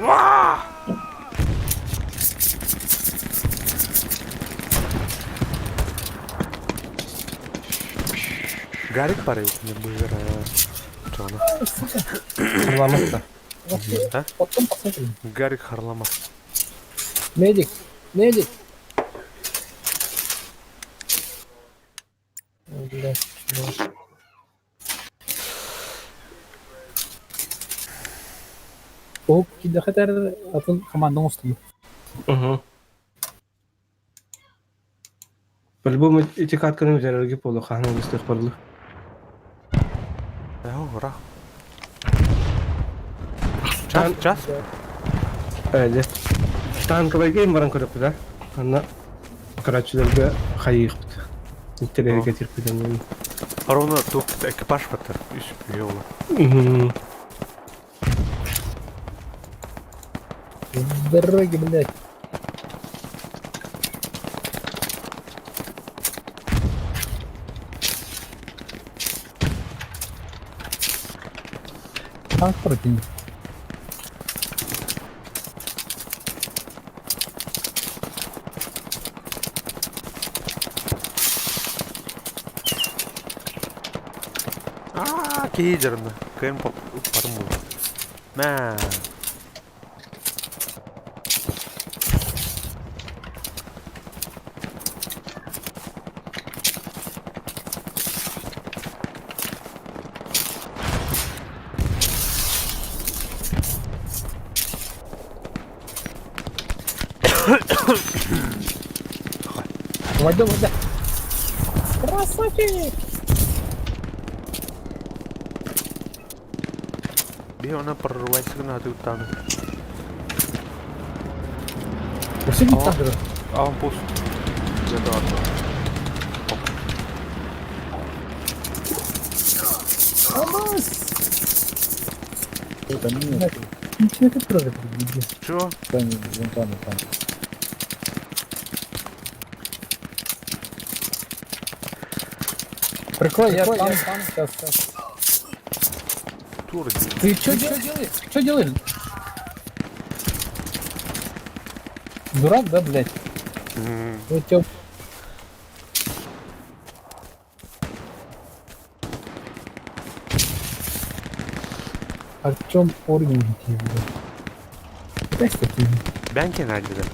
Гарик парит, не бывает. Что она? Харламов-то. А? Потом посмотрим. Гарик Харламов. Медик! Медик! Ой, бля, чувак. О, Хайдах этэр атын команда оҥостубут. Угу. По-любому эти катканы бүтэрэргэ буолуо хаһан ылыстыах барлы. Ура. Час, час. Ээ, танковайга им баран көрөппүт а. Анна көрөөччүлэргэ хайыахпыт. Интэриэһиргэ тирпит аннын. Ровно туох экипаж батар. Үс үһү С дороги, блядь. Танк противник. Аа, киһи Кыайан укпатым буолла. Мә. Войду, войду. Красавчик! Биһи она прорывайся гына атыыттааны. Вообще не так же. Аванпост. Где-то Алмаз! Это нет, Ничего ты тоже подведи. Чё? там, вон там, там. Прикрой, я там, сейчас, сейчас. Тур Ты что делаешь? Что делаешь? Дурак, да, блядь? Вот тёп. Артем Оргин тебе, блядь. Опять такие. Бянки найдены.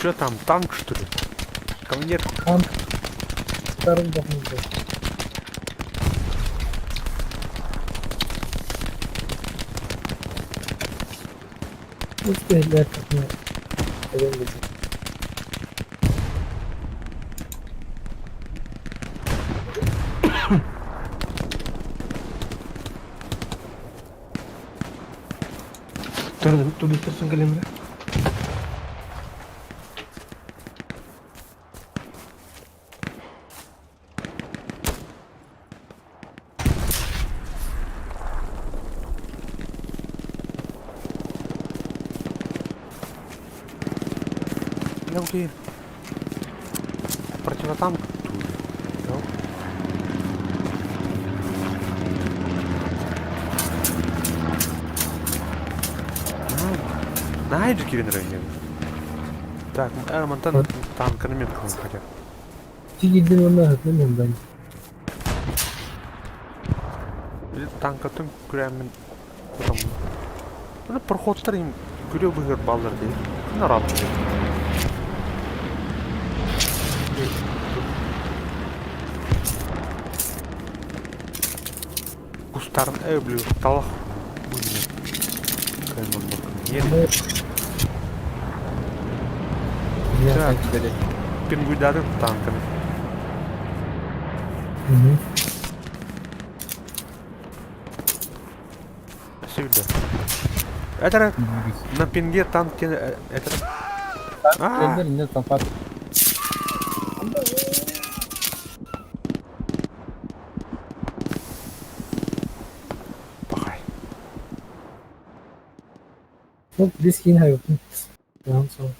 Чё там, танк что ли? Командир. Танк. Вторым должен быть. Ух ты, блядь, как мне. Пойдём, блядь. Тубистарсын кэлин Я окей. Противотанк тут. Да? Найджи кирин Так, мантан танк на метку хотя. Танкатын күрәмин потом. Ну, проходтар им күрө быгыр баллар дейт. Нарат. Кустарын, блю, талах. Так. Пингуйдарын танкын. Угу. Сюда. Это на пинге танк это. А, Нет, там пап. Пахай. Ну, здесь кинь, Ансо.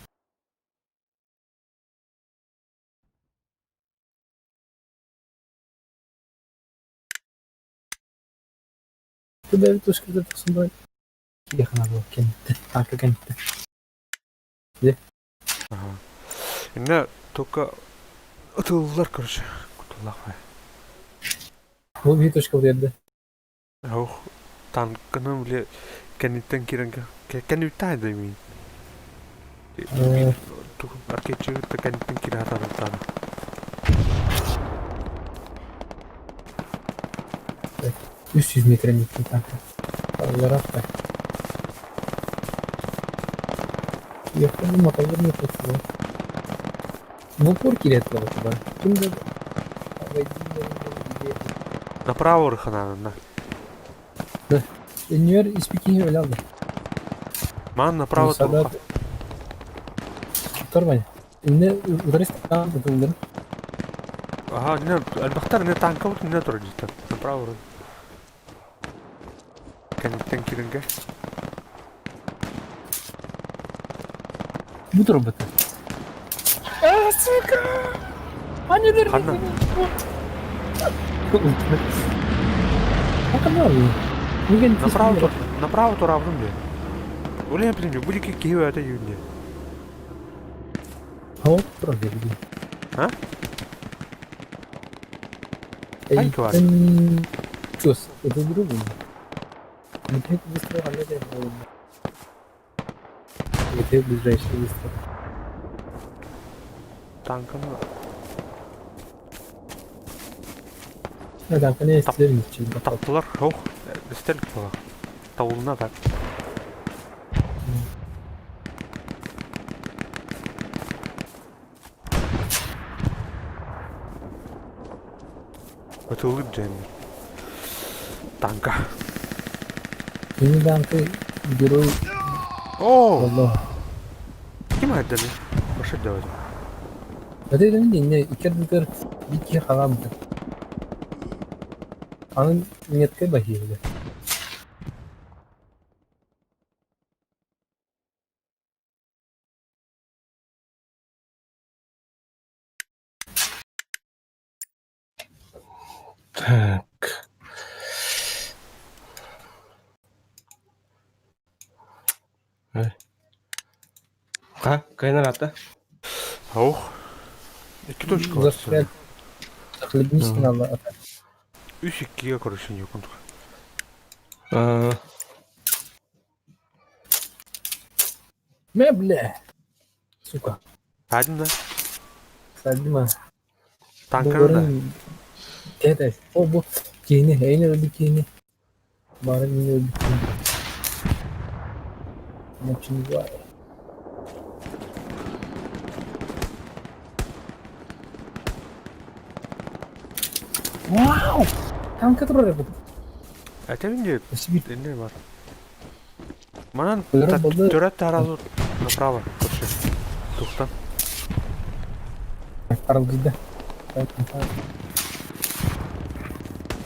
Куда вертушка это собрать? Ехала было, кентте. Так, кентте. Ага. Инна только ытыллар, короче. Кутуллах. Бу вертушка вредда. Ох, танкының биле кәниттен киренге. Кәниттен да мин. Аркечи кәниттен кире хатар. 300 метр миттин танка. Алларахта. Японии мотолор не хотела. В упор киирет бар. Ким да Направо ырхананна. Да. Иннер испекиһи өлө алды. Ман направо турха. Тормай. Инне ударис там тутулдun. Ага, не, альбахтар не танка вот не тур дитер. Направо вроде. Кэнниттэн кирингэ. Бу турбута. А, сука! Аннелер! Ханна? Направо тур, направо турабын диye. Улен билим, бу дики киһи өтө юнде. Хоп, проверили. А? Айквар. Чус, это другой. Где быстро Где ближайший выстрел? Танканы Да, танканы истер Таптылар, ох, истер була. Тавулна так. Ытылып дьэн танка. Кини танка герой О! Аллах. Ким айданы? Башы давай. Это не не икер бики халамды. Анын меткой бахилди. Так. Ха, кайнар ата. Ох. Икки точка бар. Застрял. Захлебнись на ата. Үс иккиге короче не кунтук. Мэ, бля. Сука. Один да. Садима. Танканы да. Это, о, бу, кини, эйне өлдү кини. Бары мини өлдү кини. Очень Вау! Танка турар бу. Әтәбин де не бар. Манан Өлөрөн төрөт таразы направо көршү. Тухтан. Аралгыда.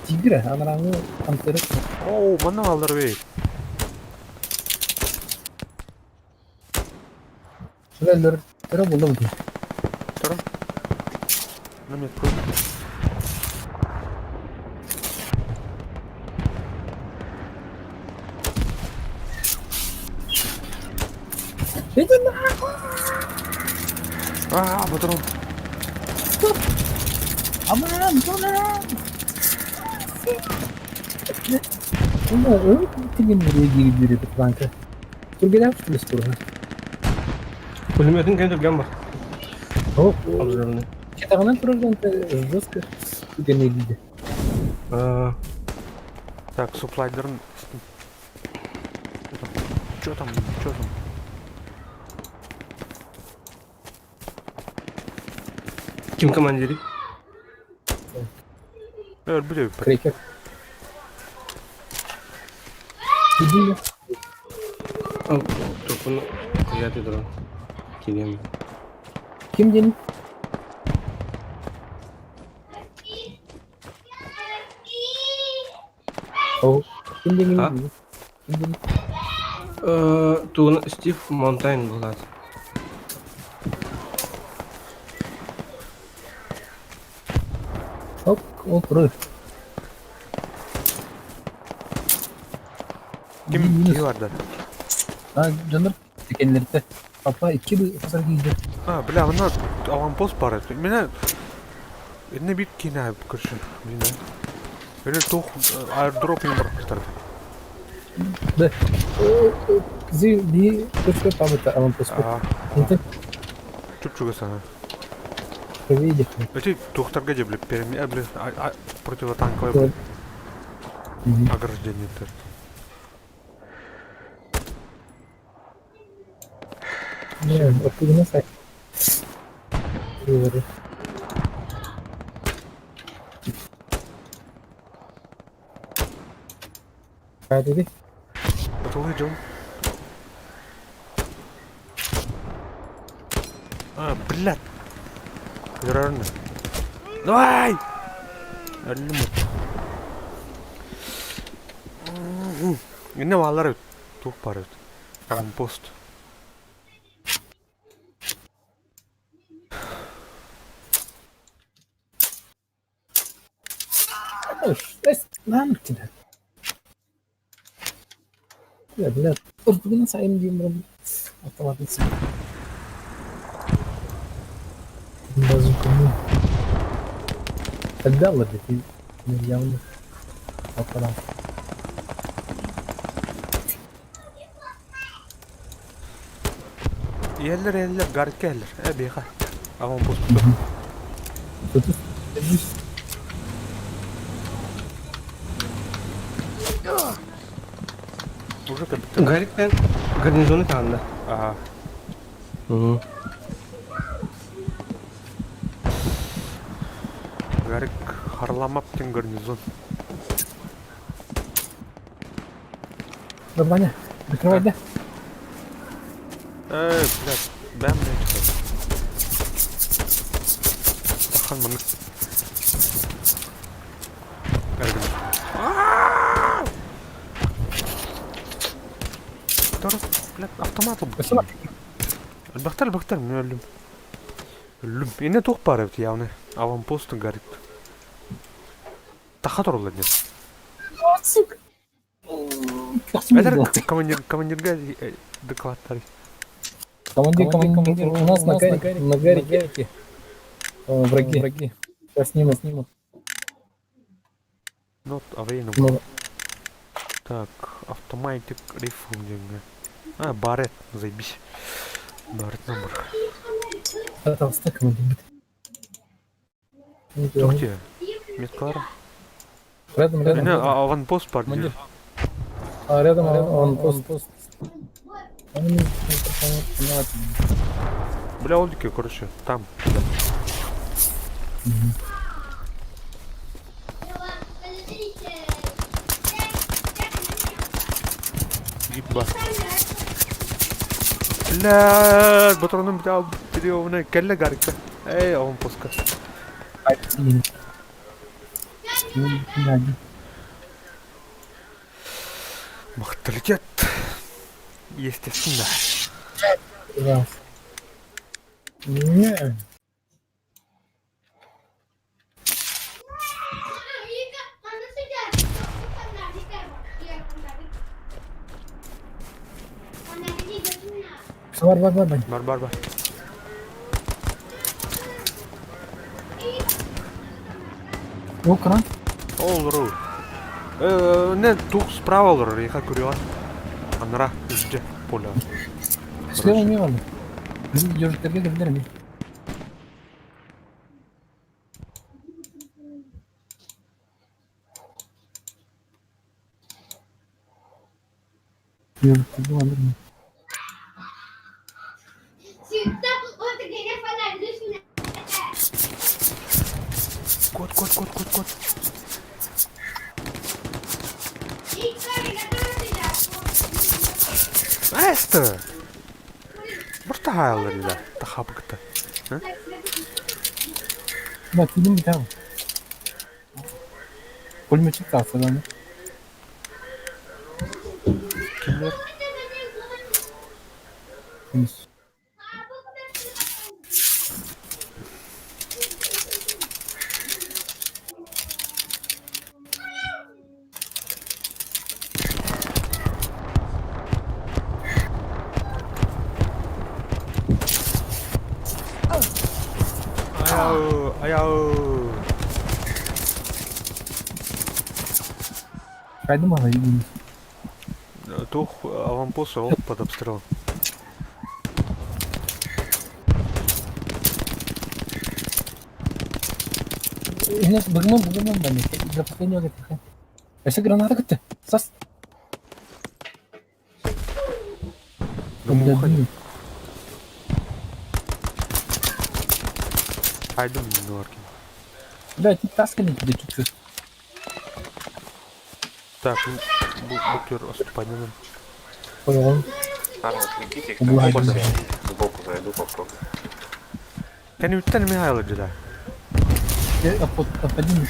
Тигр, анараңы пантера. О, манан алдар бей. Өлөр төрө болду бу. Төрө. Намет кой. Иди нахуй! А, патрон. Аман, аман! Уна, өр тиген бир бир танка. Тургелер что ли скоро? Пулеметин кем турган бар. О, Обзорный. Кетагынан турган жестко турген дейді. А, Так, суплайдерын Чё там? Чё там? Ким командири? Өлбүдө. Крекер. Иди. Топуну кыят туран. Келем. Ким ден? О, ким ден? А? Ким ден? Туун Стив Монтайн булат. Оп, ол турар. Ким ким бар да? А, жаныр текенлерде. Папа икки бы хасар кийди. А, бля, мына аванпост бар. Мене Эне бит кине көршү. Блин. Эле тух аирдроп им бар Да. Зи би точка памыта аванпост. Это Чуп-чуга сана. Проведи. Эти тухтарга же, бля, переме, бля, противотанковый. Ограждениетыгар. Не, вот Говори. Hadi. Атылыы дьон. А, блядь. Реально. Давай! Өллүм. Инне баалар эбит. Туох баар эбит. Компост. Наан тебя. Бля, ордугунан сайын диэн баран автоматын Базуканы. Тогда ловит явно автомат. Иһэллэр иһэллэр гарикка иһэллэр. Э биэхэ. Аҕам Уже капитан. Гарик пен гарнизоны таанна. Ага. Угу. Гарик Харламап диэн гарнизон. Ваня, прикрывай, да? Эй, блядь, бэм, блядь. Тахан маннык. Тор, блядь, автомат ылбыт. Элбэхтэр, элбэхтэр, мин өллүм. Өллүм. Иннэ туох баар эбит явно. Аванпост горит. Таха турулла диэн. Сука. Эдэр командир, командирга докладтар. Командир, командир, у нас на Гарике, на Гарике враги. Враги. Сейчас снимут, снимут. Not available. Ну, Так, automatic rifle диэҥҥэ. А, Барет, заебись. Барет номер. это стек командир. Туох диэ? Меткалара? Рядом, рядом. Иннэ аванпост бар диир. Командир. А, рядом, он пост. пост. Он не понимает. Бля, ол диэки, короче, там. Еба. Бля, ботроным бля, переводный кэллэ гарика. Эй, аванпостка. Морталитет. Естественно. Да. Не. Бар, бар, бар, бар. Бар, бар, бар. О, кран. Ол ру. Не, тух справа олорор, яха көрүөҕэ. Анара, үсдьэ, поле. Слева мимо. Ежик терге Ежик терге Кот, кот, кот, кот, кот. Эста! Может, таһаалар тахапыкта. Да, кидим битам. Пулеметчик тахса да. Кимнер? Минус. Аяу, аяу. Хайда мала видим. Тух аванпост ол под обстрелом. У нас бегмон, бегмон, бани. За последнего тихо. Өссө граната кытта. Сас. Да муха. Айдым норки. Бля, ты таскали тебе чуть-чуть. Так, букер отступание. Понял. Парни, отвлеките их, там Ладно. сейчас я сбоку зайду, попробую. Кэнниттэн Михайло дьида. Отпади на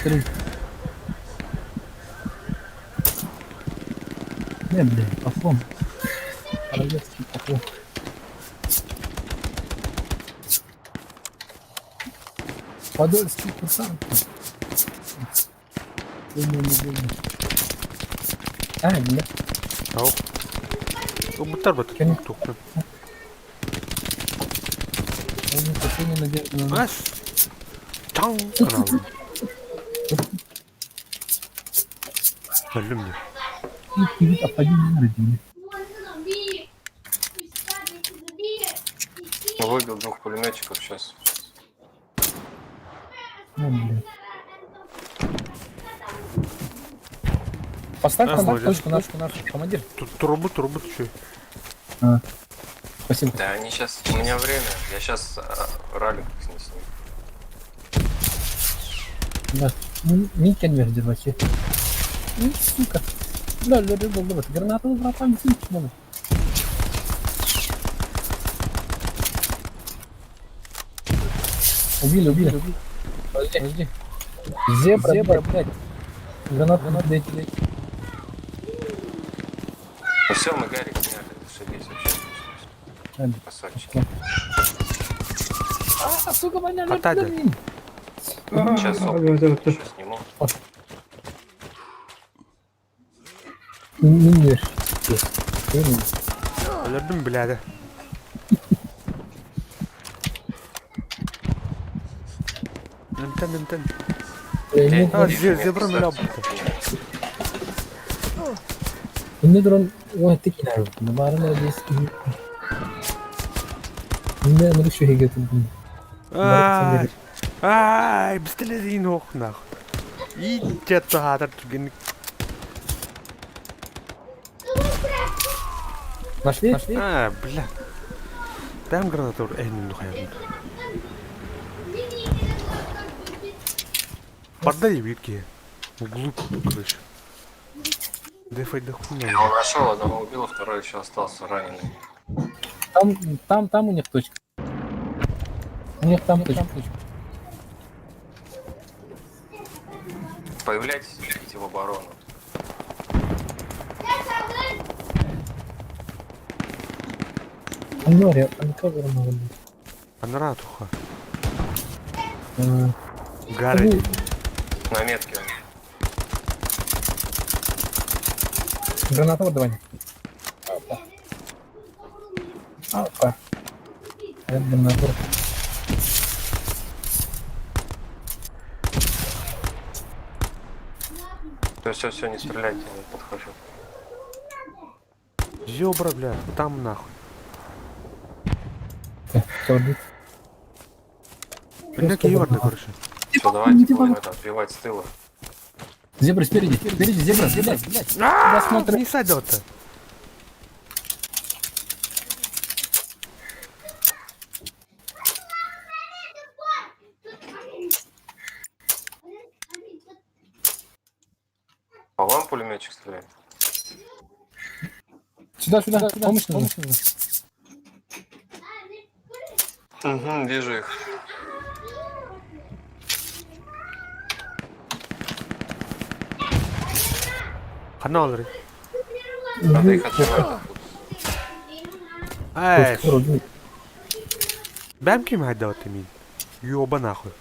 Не, блин, поклон. Королевский поклон. Подольский курсант. Думаю, не думаю. А, бля. Ау. Убыттар бат. Кини. Туктан. Они последний надежда на нас. Ас. Чаң канал. Өллүм дии. Отпади на родине. Ну, Выбил двух пулеметчиков сейчас. Ну, блин. Поставь А, на молодец. точку нашу, нашу, командир. Тут трубу, трубу чуть. Спасибо. Да, они сейчас... У меня время. Я сейчас ралик с ним. Да. Мин кэннибэр вообще. Ну, сука. Да, да, да, да, да, граната братан, сука. Убили, убили. Подожди, подожди. Зебра, зебра, блядь. Гранату, гранату, дайте, дайте. Ну все, мы Гарик сняли, зашибись вообще. Ладно. Красавчики. А, сука, меня Хватай, да. Сейчас А, оп, да, да, да. еще сниму. Минер. Өлөрдүм бляда. Нентен, нентен. А, зебра мля бутта. Инне дрон ой текинар. Набарына здесь. Инне ну что хегет. Ай. Ай, бистелезин ох нах. Итте таатар түген. Нашли? Нашли? А, бля. Бэм граната эйнин духайын. Барда бирки. Глуп, короче. Дефай да хуйня. Я его нашел, одного убил, второй еще остался раненый. Там, там, там у них точка. У них там точка. Появляйтесь, идите в оборону. Нори, анкавер надо быть. Анара туха. А, Гары. ну, На метке он. Граната вот давай. Опа. Опа. Это граната. Все, все, все, не стреляйте, я не подхожу. Зебра, бля, там нахуй. Так, всё, убит. Бля, киеварда, короче. Все, давайте будем это отбивать с тыла. Зебра спереди, спереди, зебра, блядь, блядь. А, смотри. Не садёт-то. По вам пулеметчик стреляет? Сюда, сюда, сюда, помощь нужна. Угу, вижу их. Ханалры. Надо их отбивать. Ай, Точка, вроде. бэм ким хайдават мин. Ёба нахуй.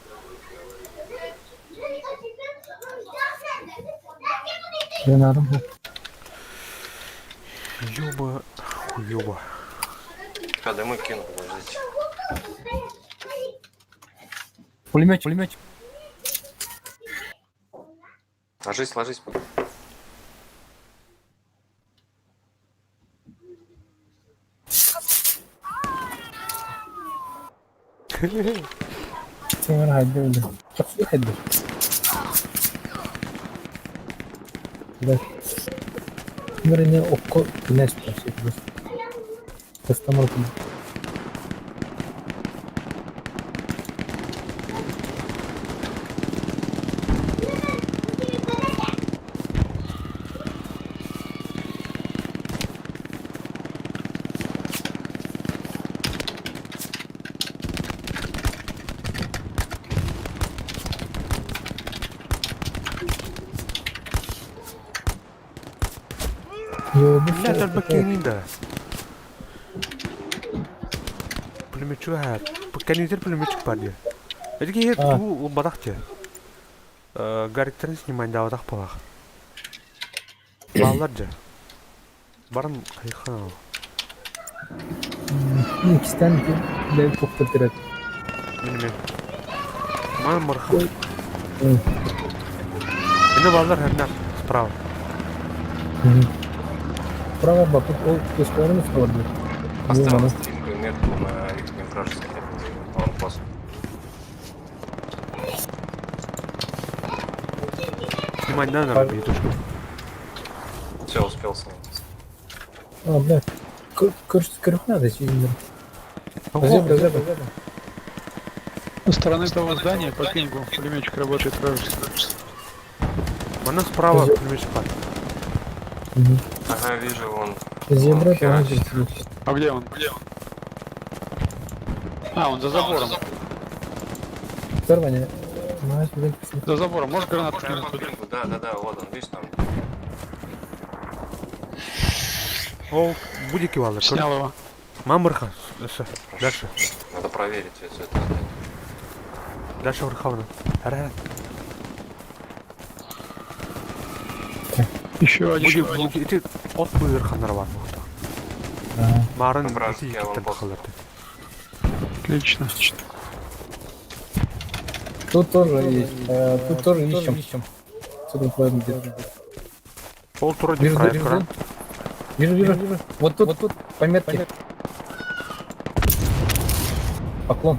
Граната. Ёба, хуёба. Сейчас дымы кину, подождите. Пулеметчик, пулеметчик. Ложись, ложись. Тимур хайдыр. Çok хайдыр. Да. Вернее, окко князь просит. Костомар. Блядь, альбакенин да. Пулеметчик ха. Канитер пулеметчик бар дии. Эти киһи туу ылбатах дии. Гарриктарын снимайдаабатах буолах. Бааллар дьэ. Баран хайхан ол. Иккистээн бэйэм туохтар тирээт. Мин Ман мырха. Ini баллар хэннэр справа. Справа бапыт ол көспөрүн справа дии. Поставил стринговую метку на их вражеский аванпост. Снимать надо, точку. Все, успел снять. А, бля. Көрүк надо сидим. Зебра, зебра. Со стороны того здания по пингу пулеметчик работает вражеский. Манна справа пулеметчик бар. Ага, вижу, он. Зебра, Он херачит. А где он? Где он? А, он за забором. Второе. За забором. Можешь гранату Прямо кинуть по туда? пингу, да, да, да, вот он, видишь там. Ол будики баллар. Снял его. Ман мырха. Дальше. Надо проверить все это здание. Дальше Верховна. Ара. Еще один. Буди ити от быыр ханнар бар бухта. Марын ити Вражеский иккиттен аванпост. тахаларды. Отлично. Тут тоже есть. Тут тоже ищем. Что тут где-то. Ол тура Вижу, дифрайт вижу. кара. Вижу, вижу. Вот тут, вот тут, по метке. Поклон.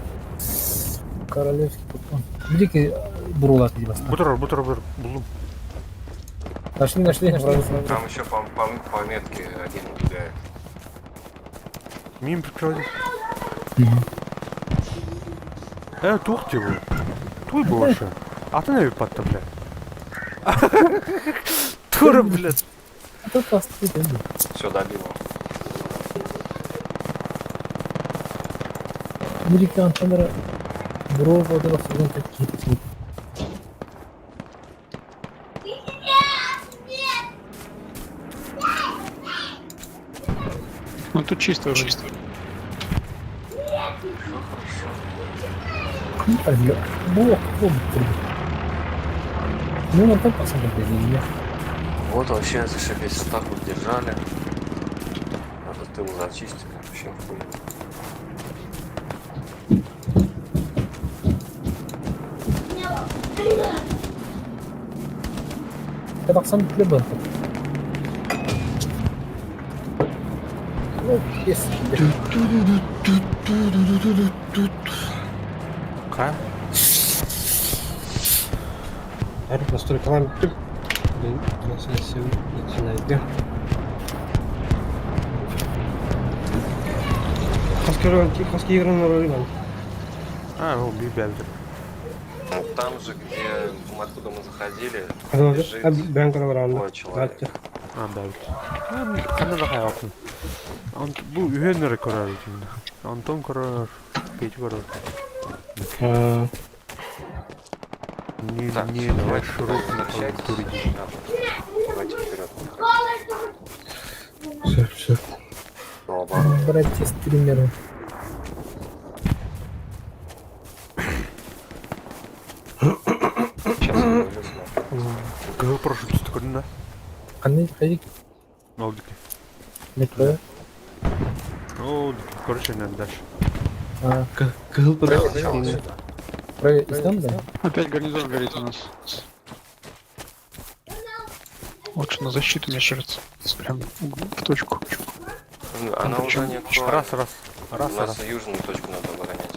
Королевский поклон. Где бурулат где Бутыр, бутыр, бутыр. Булдум. Нашли, нашли, вражеский. Там еще по метке один убегает. Мин прикрывай. Тух ти бу. Туй бу вообще. А ты не патта, бля. Тура, блядь. Тут остались. Все, добил его. Будики Антонера Бурова какие-то. Ну тут чисто уже. Ну, на том посмотрели, Вот вообще зашибись, атаку держали. Надо тыл зачистили, вообще охуенно. Это сам хлеба. Ну, есть. Ка? Настройкалаан бүттүм. Трансляция начинает. Хаски игры. А, ол би бәлдір. Ну, там же, где откуда мы заходили, лежит двое человек. А, бәлдір. Ханна да хайапын. Ант бу үһөннөр көрөр итин. Антон көрөр, Петя көрөр. Не, Так, не, всё, давай давайте широкий возвращайтесь. туриди. Да. Давайте вперед. Все, все. Наоборот. Братья стримеры. Сейчас я вылезу. Кого прошу түсті да? Қандай ходи Ол дики. метро. Ол дики. Короче, надо дальше. А, Кыһыл Сначала сюда. про Ислам, да? Опять гарнизон горит у нас. Лучше на защиту, мне кажется. Прям в точку. Ну, Она уже причем не актуальна. Раз, раз. Раз, У нас раз. южную точку надо оборонять.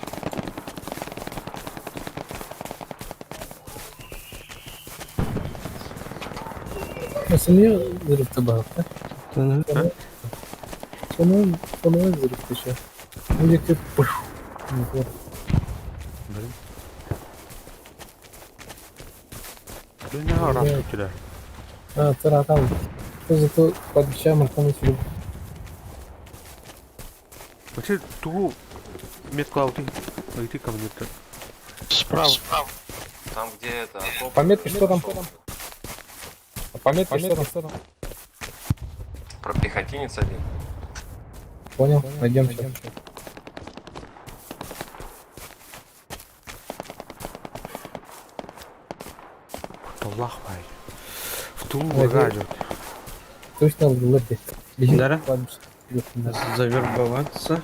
Сымыйа взрывты баһыкта. Сонун сонун взрывты еще. Музыка пуш. Блин. Блин, я рад тебя. А, цара там. Что зато пообещал Мартану себе. Вообще, ту медклауды. Иди ко мне. Справа. Там, где это, окоп. Пометки, что там? Пометки, что там? Про пехотинец один. Понял, найдем сейчас. Аллах бай. В ту радио. Точно в лэпе. Да? Завербоваться.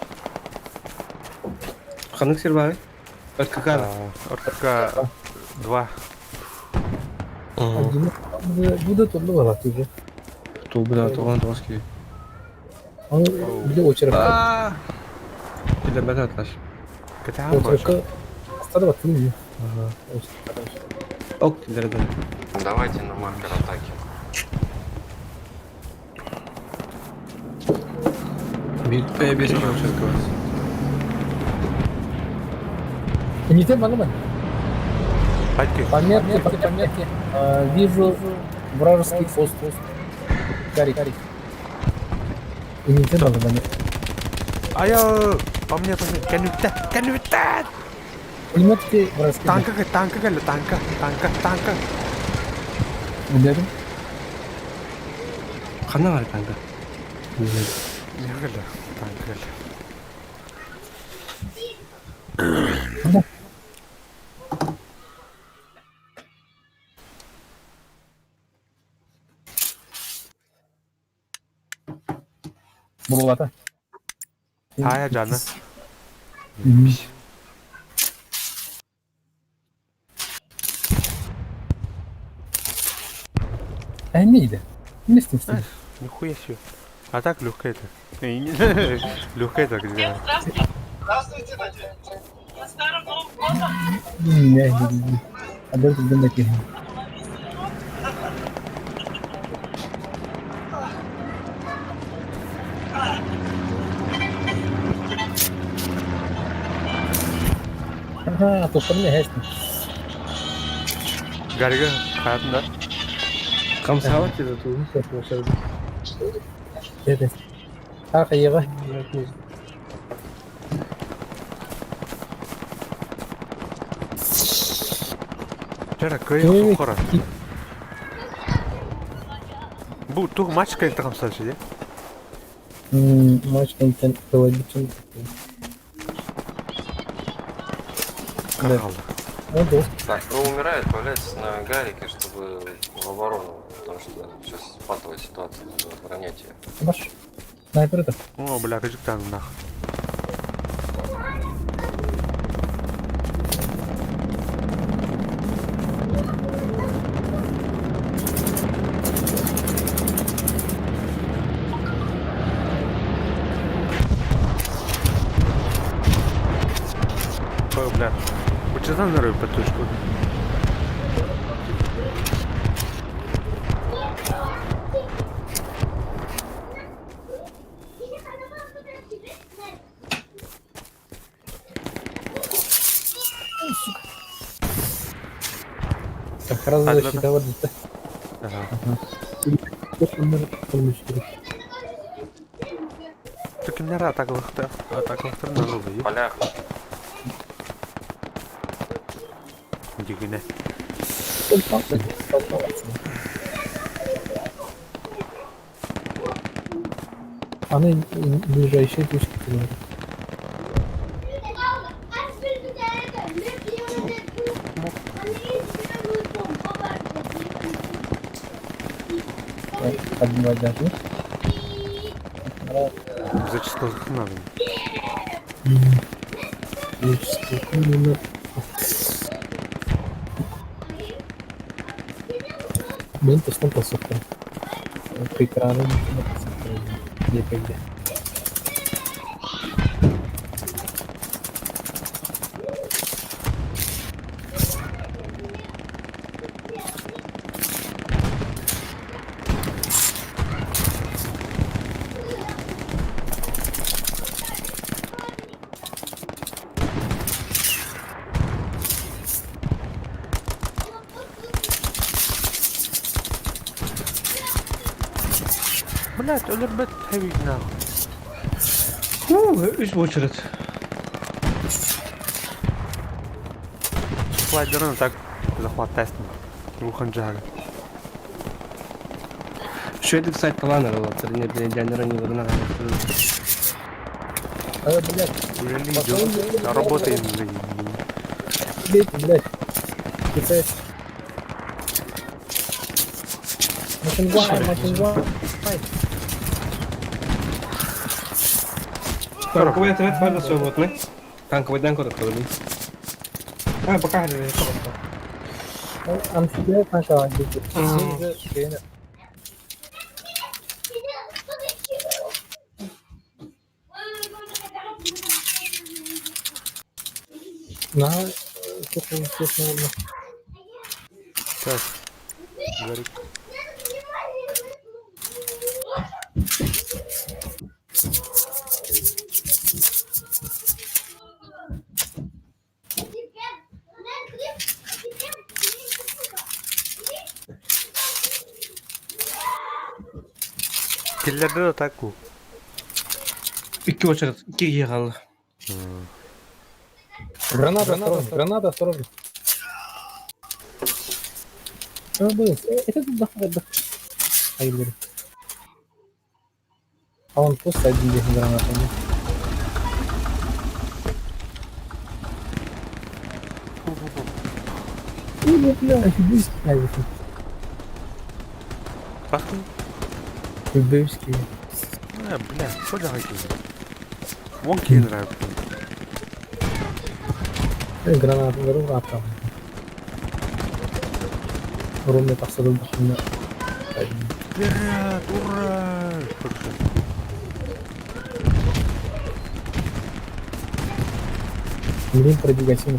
Ханнык сербай. РКК. РКК 2. Будет он была уже. Ту, бля, то он тоски. Он где очередь? Или бета атлас. Очередь. Осталось три. Ага. Ок, дорогой. Давайте на маркер атаки. Без сейчас Не те, Мануман. Пометки, пометки. Вижу вражеский пост. Карик. Не те, Мануман. А я... По мне, по мне. Канюта, канюта! Пулеметки вражеские. Танка, танка, танка, танка, танка. Ударим. Хана бар танка. Нергали, танка. Булата. Ая, Джана. А не иди. Вместе с ним. Нихуя себе. А так легкая это. Легкая это где? Здравствуйте, Надя. Не, не, не. А дальше такие. Ага, то по мне гэшни. Гарига, хаятында. Камсават это тут. Это. Ах, ева. Вчера кый сухора. Бу тух матч кай тамсашы, де? Матч контент логичен. Да. Ну, да. Так, кто умирает, появляйтесь на Гарике, чтобы в оборону, потому что сейчас патовая ситуация, надо оборонять ее. Маш. Снайпер это. О, бля, там нах. Ой, бля. Учезан на под точку. Так, раз защита вот это. Ага. Так именно атака атака на новый. Полях. Дигине. Она ближайшие точки. Поднимать даже. Зачастую надо. Блин, то что посохло. Прекрасно. Где где. Блядь, өлөрбөт хэбит нахуй. Фу, үс очередь. Слайдерын так захват тестом. Уханджага. Шведы, кстати, талант не не А, блядь, Үлэлии Пошел, дьон. Работаем. блядь, блядь. Китайцы. Мачингуай, мачингуай. Танковый отряд варда свободны. Танковый данко такой. А, пока не Амфибия канча дейт. На, тут интересно. Сейчас. Говорит. Киллерде да таку. Икки очередь, икки ехал. Граната, осторожно, граната, осторожно. А, блин, это тут захват, да. Ай, блин. А он просто один день граната, нет? Ой, бля, близкий. Пахнет? Близкий. А, бля, что делать? Вон киллер. Граната, граната. Румы тахсадыл бахына. Вперед, ура! Хорошо. Блин, пробегать не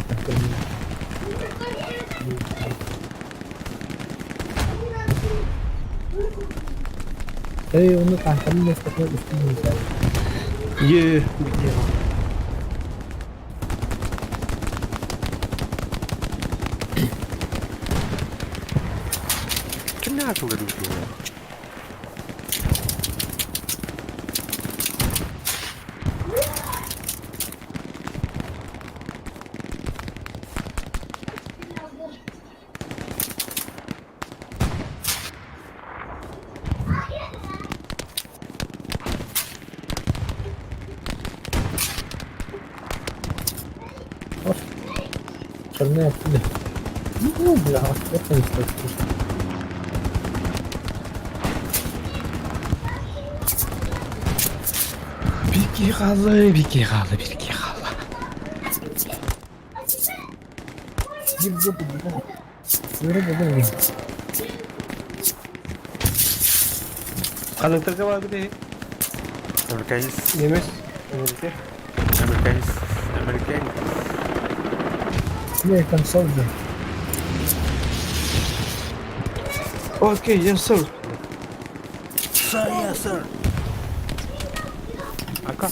Эй, он там, там место, Е, Ким не начал говорить? Шальная пуля. Ну, бля, это не стоит. Бики халы, бики халы, бики халы. Иди в жопу, бля. Свою блин. Канын торговал где? Американец. Немец. Америка. Американец. Американец. American soldier. Окей, yes, sir. Sir, yes, sir. Ака.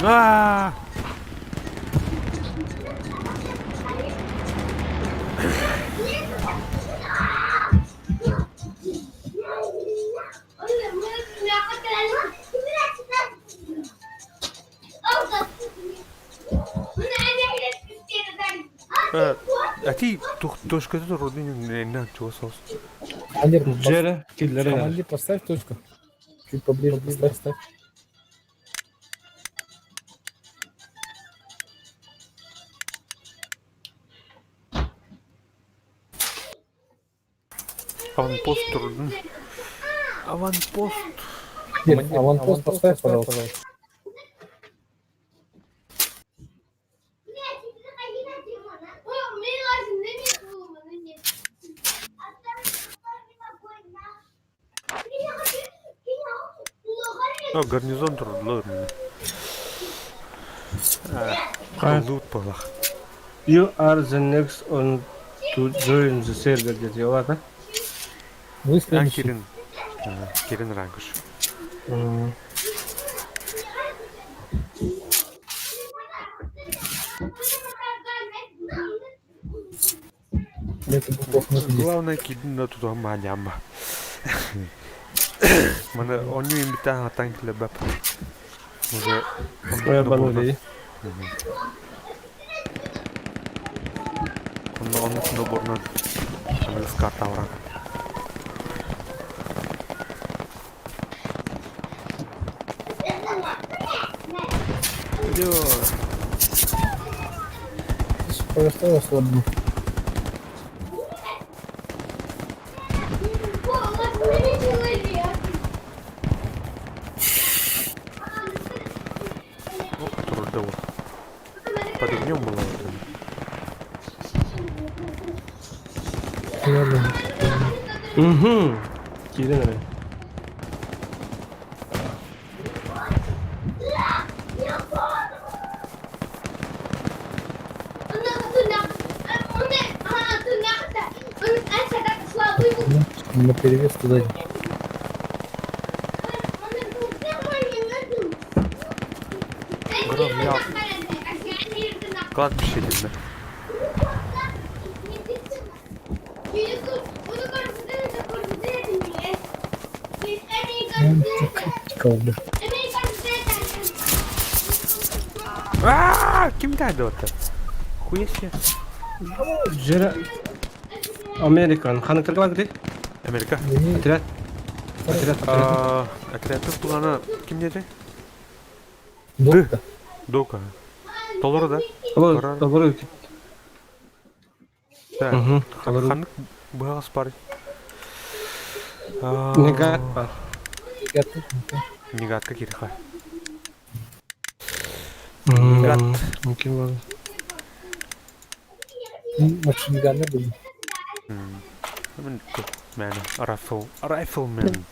А! А ты точка тут родины на чего сос? Командир, Джера, киллеры. командир, поставь точку. Чуть поближе поставь. Поставь. Аванпост трудный. Аванпост. Командир, аванпост поставь, пожалуйста. О, гарнизон трудный. Лут полах. You are the next on to join the server dedi. Ладно? Вы Ан следующий. Кирин. Кирин Рангуш. Это был плохо на Главное, кидин да тутуһан мааньаама. Маны онньу имбитаан хатан килэбэп. Уже Ой, обманули. Онно оннук ноборунан аныгыс карта баран. Просто ослабли. Ну, турда вот. Под огнем было. Ладно. Угу. Киирэн эрэ. На перевес туда. Кладбище дедме. Колбы. А, ким тайды ота? Хуя себе. Жера... Американ. Ханықтарға бар кіде? Америка. Отряд. Отряд, отряд. Отрядты плана ким деді? Дока. Дока. Толору да? Олар, толору. Так. Угу, толору. Ханнык быһаҕас бар. Негат бар. Негатка кириха. Негат. Мүмкін бар. Машинганы были. Мен, Rifle, Rifleman.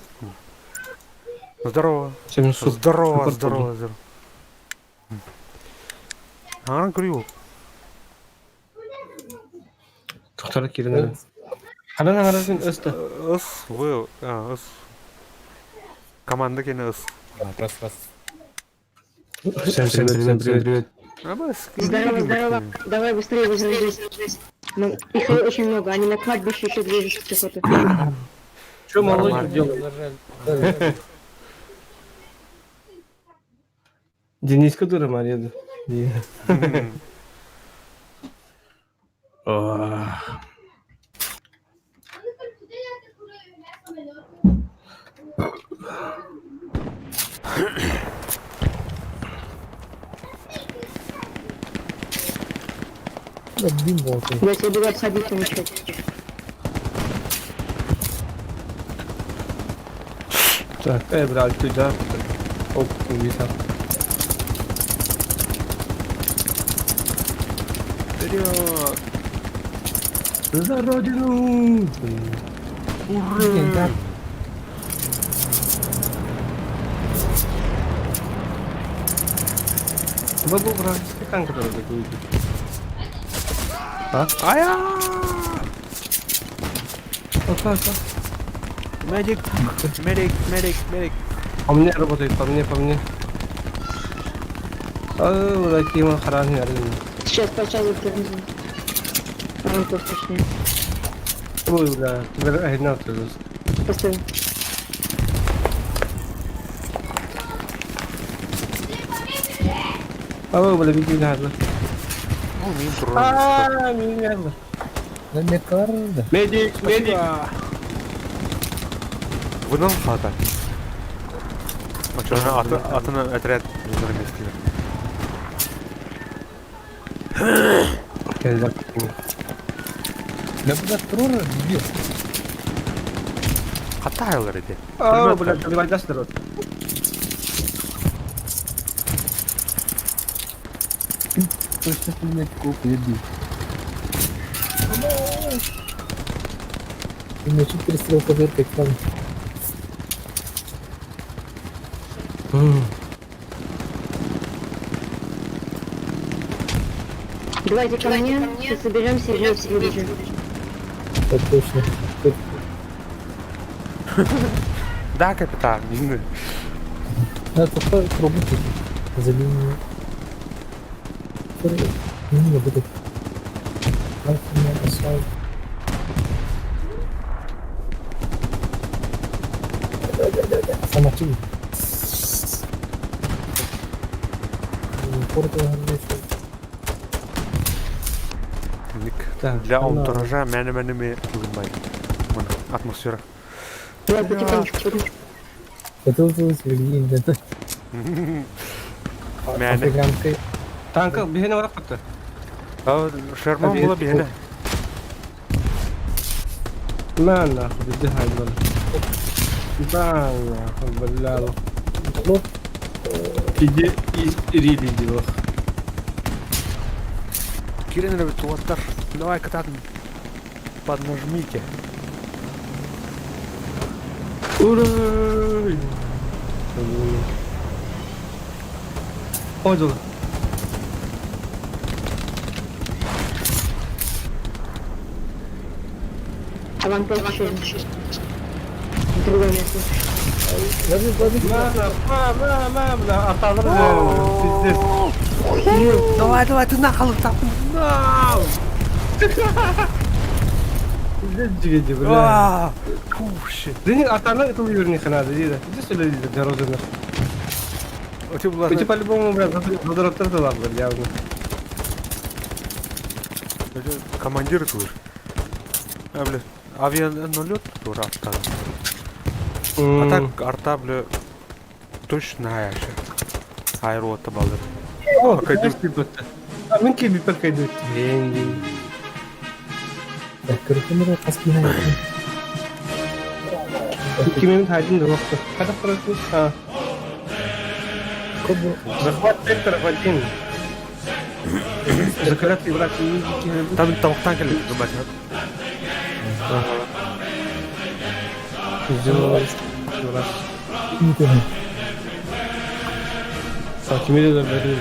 Здорово. Всем суп. Здорово, супер здорово, здорово. Аңаран көрүү. Тоқтар киирэн эрэ. Ханан аңаратын өстө. Ыс, вы, а, ыс. Команда кene ыс. Раз, раз. Всем привет, всем привет, привет. Здорово, здорово. Давай быстрее возродись. Ну, их очень много, они на кладбище еще движутся пехоты. Что молодежь делает? Дениска дура Мария. Бимбо. Я тебе буду обходить помещать. Так, брат, ты да? Оп, убита. Вперед! За родину! Ура! Это был вражеский танк, который такой увидел. А? Ая! Опа, опа. Медик! Медик, медик, медик! По мне работает, по мне, по мне. А, вот такие мы хараны, Сейчас по часу привезу. Фронтов, точнее. Ой, бля, теперь одна ты Поставил. А, бля, беги, надо. Ну, мин турар. А, меня. На Мекарда. Медик, медик. Вынал хата. Аты, атына отряд на месте. Да куда трора бил? Хатайлар эти. А, бля, давай даст народ. Точно пулемет копы бил. У меня чуть перестрел козырка экран. Давайте ко мне, сейчас соберемся и ждем выбежим. Так точно. Да, капитан. Надо только трубу. За линию. Не буду. Самочи. Для антуража мэне-мэне бүгүн бай. Атмосфера. Давай потихонечку. Мэне. Танка биһине барах кытта. Шерман була биһине. Ма нахуй, بدي هاي البلد. Ба нахуй, бля. Иди и рили делах. Кирин любит уоттар. Давай катан. Поднажмите. Ура! Ой, Аванпост еще. Другое место. Ма, ма, ма, бля, аталыр пиздец. Давай, давай, ты нахал там. На! Пиздец, жиги, бля. Фу, щит. Дени атаны это уверен ханады, диди. Иди сюда, диди, дорожный. Эти по-любому, бля, задороттар да бля, явно. Командир тур. А, бля, авианалет тур арта. А так арта, бля, точно аяшы. Аэрота балыр. О, Мен кеби перкайдут. Кимин хадин рохта. Когда пройти? А. Захват секторов один. Заклятый враг Там там танк или Ага. Сделал раз. Так, кимили да бери.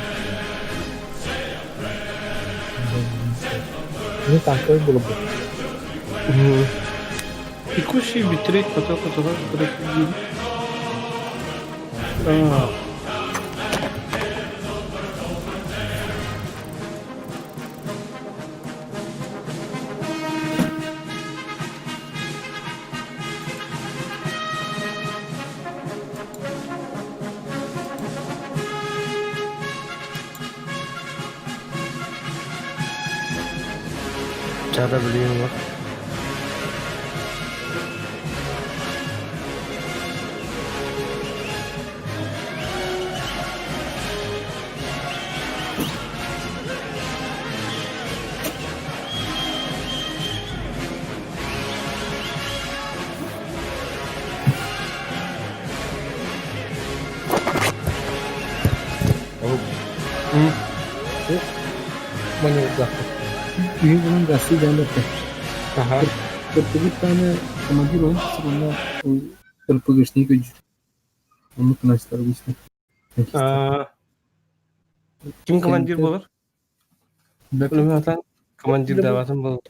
Ну танковый было бы. Текущий битрейт потока туда проходили. А. Да, блин, вот. Ага. Ким командир болар? Командир даватын бол.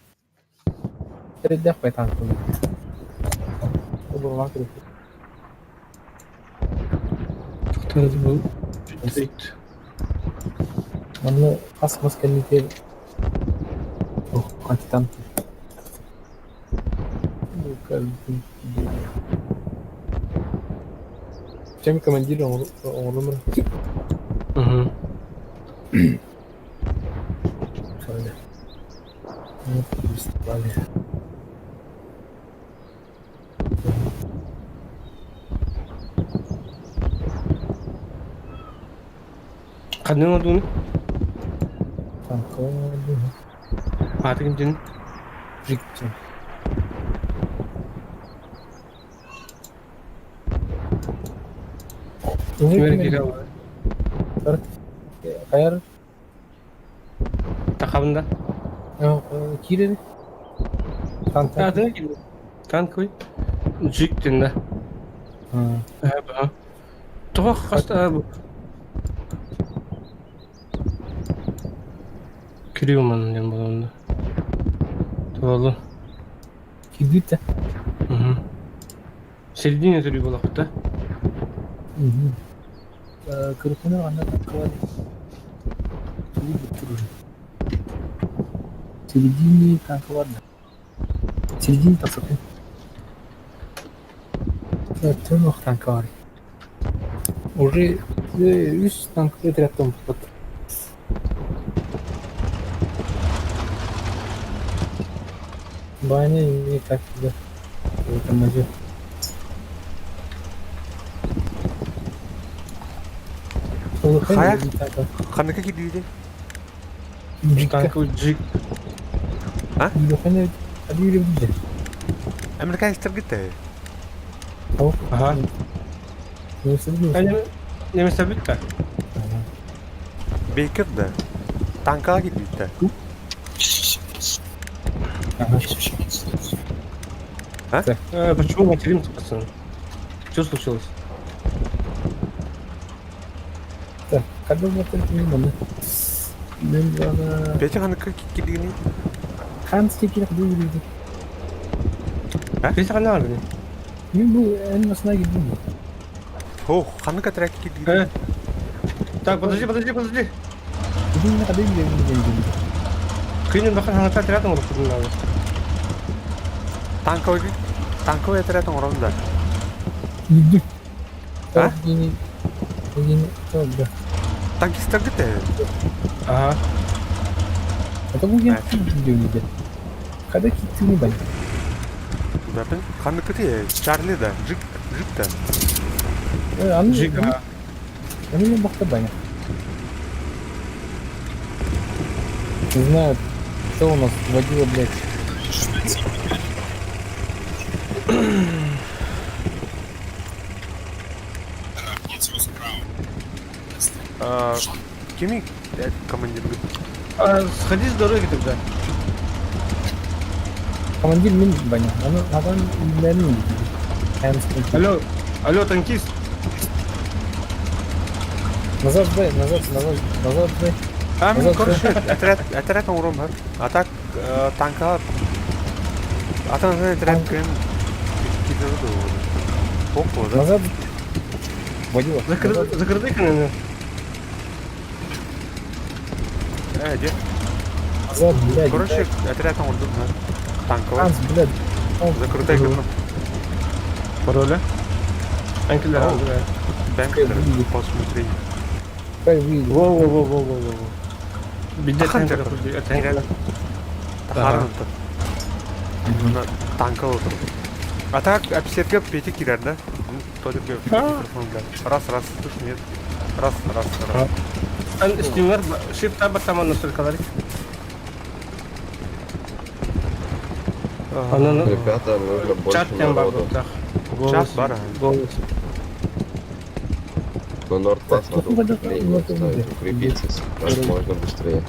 Тоқтады бұл. Манна хас мас кэннитер антитанк. Чем командир он он Угу. Қандай одуны? Аты кимдин? Кимер кире Хайар Тақабында. кире танк. Аты ким? Танк ой. Жиктен да. Тоға қаста бу. Кириуман ден болонда. Туолу. Кидите. Угу. Середине түрі болақ та. Кырыкыныр анда танковали. В середине танковали. В середине тахсатын. Төрөх танковали. Уже үс танковый отрядтан вот. Баня и так да. Тормозил. Хайа? Ханныка киирдигитий? Танковый джип. А? Американецтаргыт ээ? Ага. Немецтэр бүттэ. Бейкер да? Танкаҕа киирбиттэр. А? Почему материмся, пацаны? Что случилось? Так, когда мы только не мы. Петя ханныка киирдигиний? Ханский кирх дуу А? Петя ханна баар Мин бу эн масына киирдим. Ох, ханнык отряд киирдигиний? Так, подожди, подожди, подожди. Бүгүн хады билэбин Кыйнын бахан хаҥата отряд оҥорбуппутун надо. Танковый танковый отряд оҥорон да. Киирдим. А? Да. Танкистаргыт ээ? Ага. Это бу ген киирдим. Хада киирдим бай. Бэпин ханныкыты Чарли да, Джик, Джик да. Джик, ага. Аны мен бакта баня. Не знаю, кто у нас водила, блядь. Кими командир? А, сходи с дороги тогда. Командир мин баня. Аны адам үлләрин. Алло, алло, танкист. Назад сдай, назад, назад, назад сдай. А, мин короче, отряд, отряд оҥором А так танка атын отряд кым киирдэ да? Назад. Водила. Закрытый наверное. Э, где? Назад, блядь. Короче, отряд оҥордум, танковый. Танц, блядь. Закрытай гына. Пароля? Анкелер. Бэнкер, посмотри. Во-во-во-во-во-во. Бидет Хантер. Тахарнты. Танка отыр. А так, офицерге Петя кирер, да? Раз, раз, слышь, нет. Раз, раз, раз. Стимер, shift tab там настройкалар. Ребята, нужно больше народу. Чат бар. Голос. На Нордпас надо укрепление ставить, укрепиться как можно быстрее.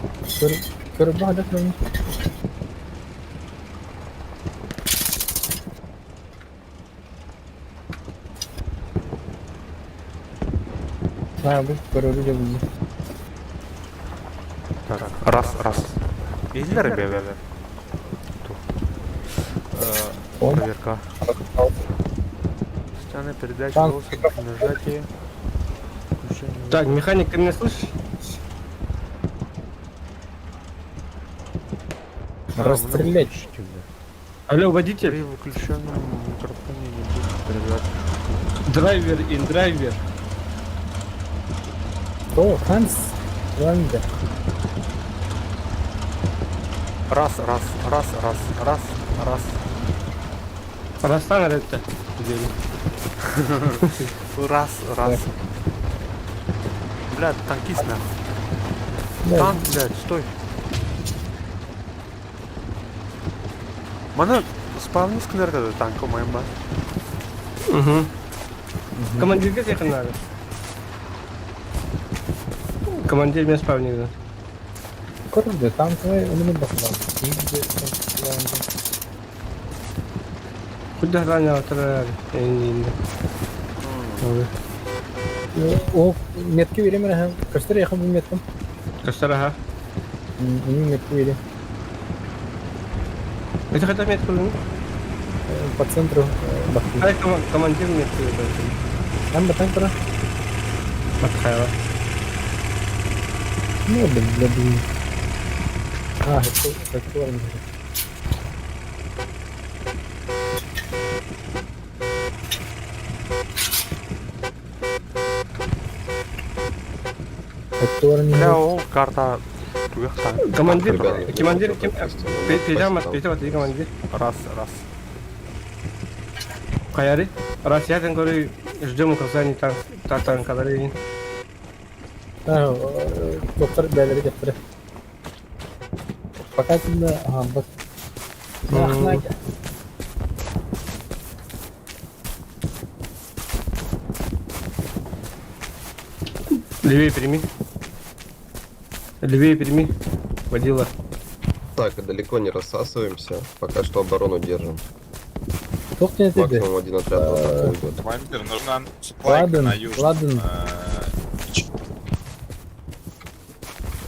Так, раз, раз. Издер бе. Проверка. Постоянная передача голоса при нажатии. Так, механик, ты меня слышишь? Расстрелять. Алло, водитель. При выключенном микрофоне не будет передавать. Драйвер ин драйвер. О, Ханс. Ланда. Раз, раз, раз, раз, раз, раз. Растан это. Раз, раз. Бля, танкист нахуй. Танк, блядь, стой. Мана спавны скнерді танк омайын ба? Угу. Командирге ехать надо. Командир меня спавник, да. Короче, танковый у меня бахлан. Куда ранее отправляли? О, метки верим, ага. Костер я хабу метком. Костер, ага. У меня метку верим. Это хотя метку, ну? По центру бахли. А командир метку верим. Там батанк пора. Матхайла. Ну, блин, для блин. А, это это Бля, ол карта туяхтан. Командир, Ребята, командир, ну, кем? допустим, ну, Петя, там. Петя, ты командир. Раз, раз. Каяри. Раз я там говорю, ждем указаний танк, танка, А, доктор бәлери кеттире. Пока кимде, ага, бak. Левее прими. Левее прими. Водила. Так, и далеко не рассасываемся. Пока что оборону держим. Туох диэн этэ Максимум один отряд в атаку уйдет. Командир, нужна суплайка Ладен, на южном. ладен.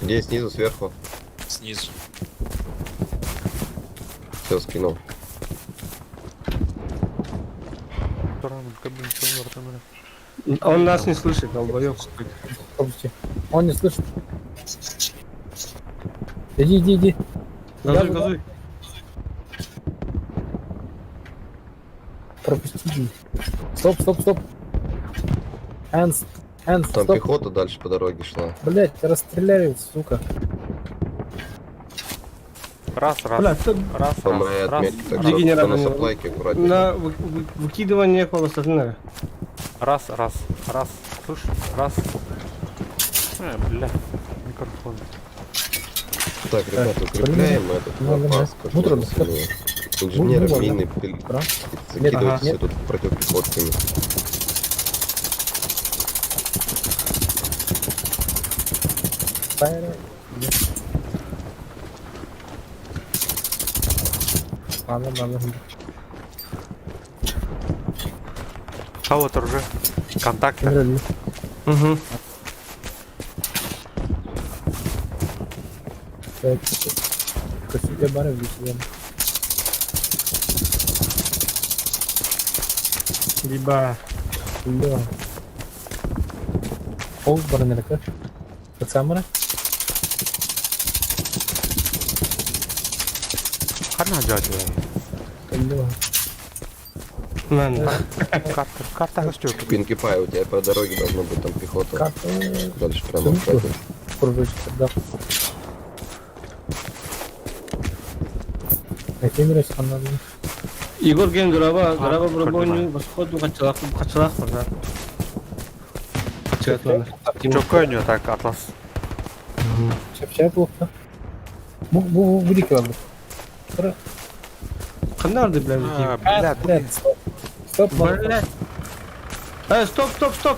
Где снизу, сверху? Снизу. Все, скинул. Он нас не слышит, долбоёб. Пропусти. Он не слышит. Иди, иди, иди. Газуй, Я- газуй. Пропусти. иди. Стоп, стоп, стоп. Hands, hands, Там стоп. пехота дальше по дороге шла. Блять, расстреляют, сука. Раз, раз. Бля, тут Раз, По раз, моей раз, отметке. Так что Дегенерат кто на у него. саплайке аккуратнее. на выкидывание полосатного. раз, раз, раз. Слышь, раз. Бля, микрофон. Так, ребята, укрепляем этот Ну, давай. запас как Мутро, можно сильнее. Инженеры, Ну, мины, Раз. закидывайте Ага. все тут противопехотками. Fire. Ладно, ладно. А вот уже. Контакт. Угу. Так, я бары висел. Либо. Бля. Ол баранерка. Пацамара. Хана дядя. Бля. На, Карта, карта растет. Пинки Пай, у тебя по дороге должно быть там пехота. Карта. Дальше прямо Сумку. аккуратнее. Кружочек, да. Эфемерис ханнадын. Егор ген дурава, дурава прикольно. бробоню, восходу качалах, качалах бар. Качалах Чокой у него так, атлас. Чапчай плохо. Бу бу бу дики алды. Кандарды, бля, А, бля, Блядь, стоп. Стоп, Блядь. Стоп, стоп, стоп.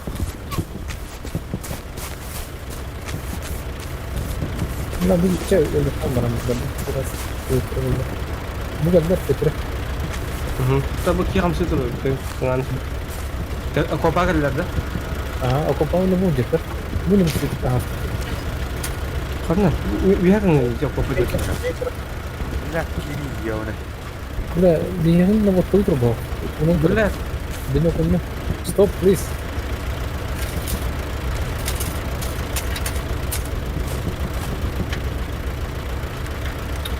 На бу чай öyle tam bana biraz. Bu kadar kötü. Угу. Табы ки хамсы туру, кыңан. Копа келдер да? Ага, окопауны бу дикер. Бу не бит. Ага. Кана, уярны жок копа дик. Бля, кири, ёбаный. Бля, биһигин на вот тут был. Блядь. Денек у меня. Стоп, please.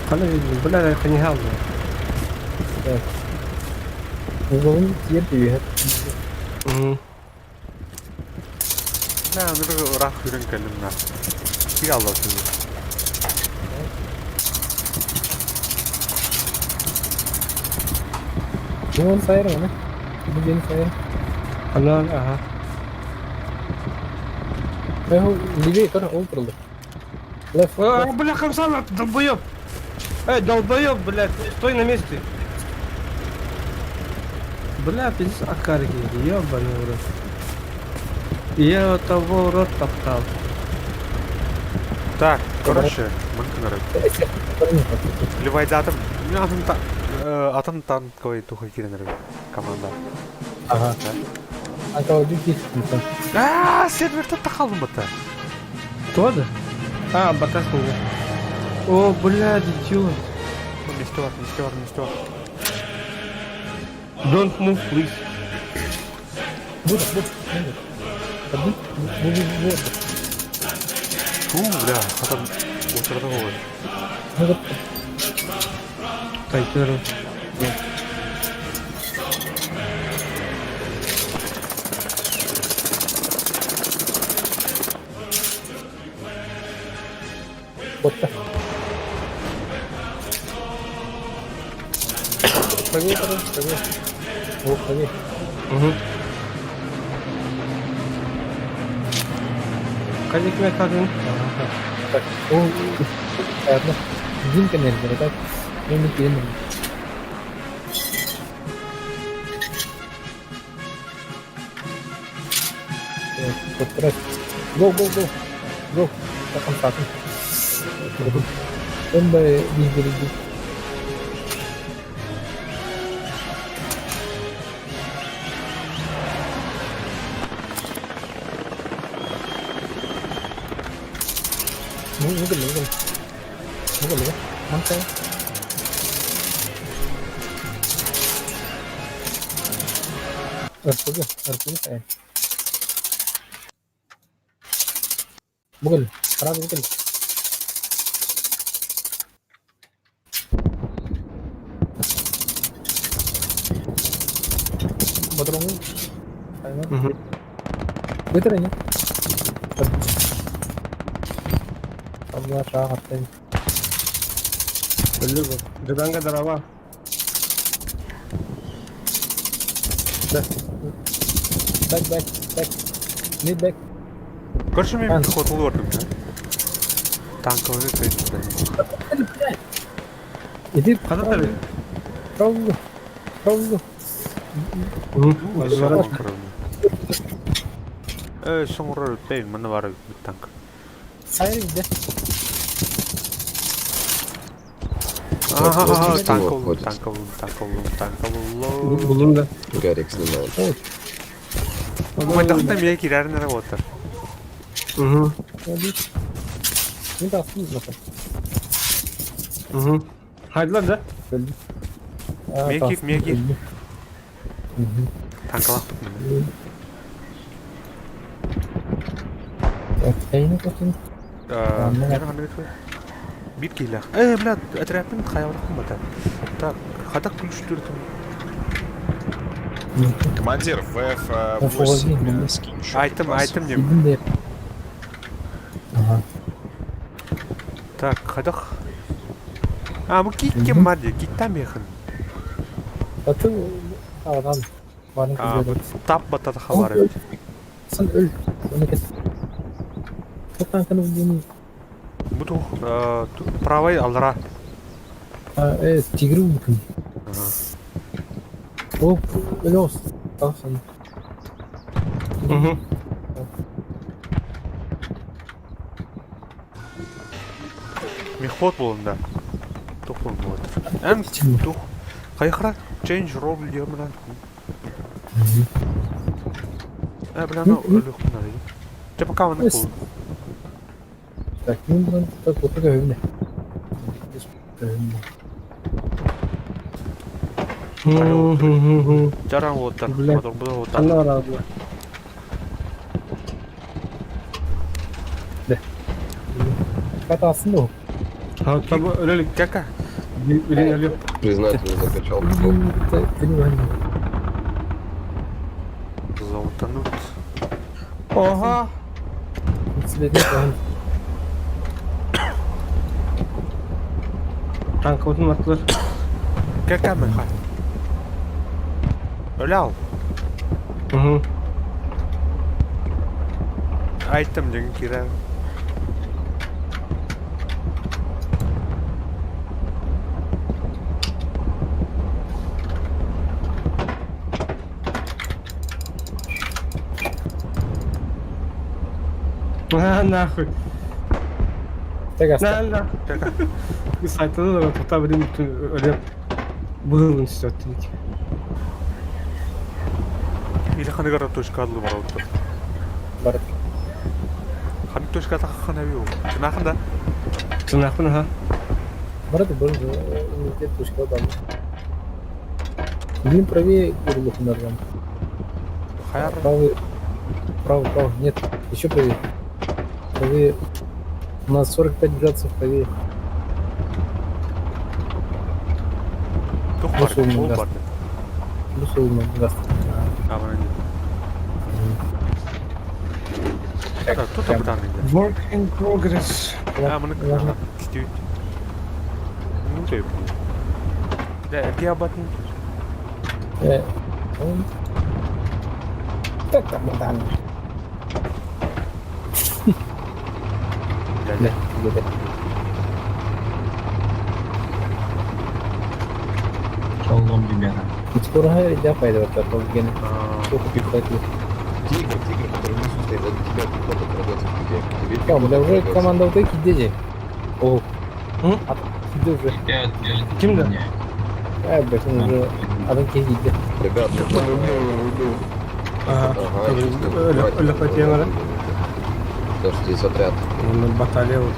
Кана, бля, ханихал. Так. Уголун тиер Угу. Бля, ну рах хүрен кэлим на. Кири алла түнү. Ну он сайыр, оны. Бу ден сайыр. Ана, ага. Эх, левее тоже ол турду. Left. А, бля, хамсана, долбоёб. Эй, долбоёб, блядь, стой на месте. Бля, пиздец, акарики, ёбаный в рот. Я того рот топтал. Так, короче, манканары. Ливайдатым. Атын та атын танковый тухай киренер команда. Ага. А кого дюки? А, сервер тахалым бата. Кто да? А, батас не. О, блядь, идиот. Мистер, мистер, мистер. Don't move, please. Буду, буду. Бу бу бу. Фу, бля, хатан отырда ой. Тайтер. Ботта. Правее, правее, правее. О, правее. Угу. Кадик мен кадын. Так, о, ладно. Динка нельзя, так? Я не кину. Так, Go, go, go. Go. Так, он так. Он бы не береги. Ну, ну, ну, ну, ну, ну, RPG, RPG saya. Bukan, kenapa bukan? Botrong. Угу. Betul ini. Allah rahat. Гаданга дрова. Back, back, back. Need back. Короче, мен пехоталы көрдүм, да? Танковый крейсер. Иди Када Правую. Правую. Угу. Э, соңрор бей, мына бар бит танк. Сайрик де. Ага, возле танк стула oldu, ходит. танк oldu, танк oldu, танк oldu. Булдум да. Гарик снимает. Майдақта мен кирәрін отыр. Угу. Не даст, не знаю. Угу. Хайдылар да? Мекик, мекик. Танкалақ міне. Әйне көтін. Бир килах. Э, бля, отрядтың хаябырқын бата. Так, хатақ күліш түртім. Командир, ВФ-8 скинь еще Айтым, припасы. айтым дем. Идин де. Ага. Так, хатақ. А, бұл киттен бар де, киттен мехін. Баты алған. Барын А, күзеді. бұл тап батады хабары. Сан өл. Оны кет. Тоқтан күні бұны. Бұл тух, правай алра. Э, тигр мүмкін. О, өлөс. Тақсын. Угу. Мехвод болында. Тух болында отыр. Әм, тух. Қайқыра, change role деймін. Ә, бля, ну, өлі құнар еді. Жапа каманы Өс. болын. Так, мен бұны так вот это өвіне. Угу. Жаран отыр. Бля. Мотор бұда отыр. Ана разы. Катасын да. А, табы өлелік. Кака? Билин өлеп. Признательно закачал прикол. Золотанут. Ага. Танк отын аттылар. Кака мен ха? Өлі ал. Угу. Айттым деген кирә. А, нахуй. Так, На, на. Сайтаны да тоқта бірден өлеп. Бұғын сөттің. Или ханагара точка адлы бар отыр. Бар. Хан точка таққан әбі ол. Тынақында. Тынақпын, ха. Барады бір университет точка да. Блин, правее Курлухунардан. Хаяр. Правый. Право, право. Нет, еще правее. Правее. У нас 45 градусов правее. Тух Плюс бар, умный ол газ. бар. Плюс умный газ. А, мына не. Так, тут абдан иде. Work in progress. А, мына Ладно. кистибит. Ну, ты. Да, где абатын? Он- Так там, да. Да, Да, где-то. Шалом, ребята. Скоро я пойду вот так вот, Гена. Сколько пихать? Тигр, тигр, который внизу стоит, сзади тебя пехота крадется к тебе. К тебе Там, пехота да уже крадется. команда вот эти дети. О. М? А ты уже. Ким да? А, блядь, он уже один киди. Ребят, ну, Ага. ага, чувствую, хватит, Легкотема, да? Потому что здесь отряд. Он баталия вот.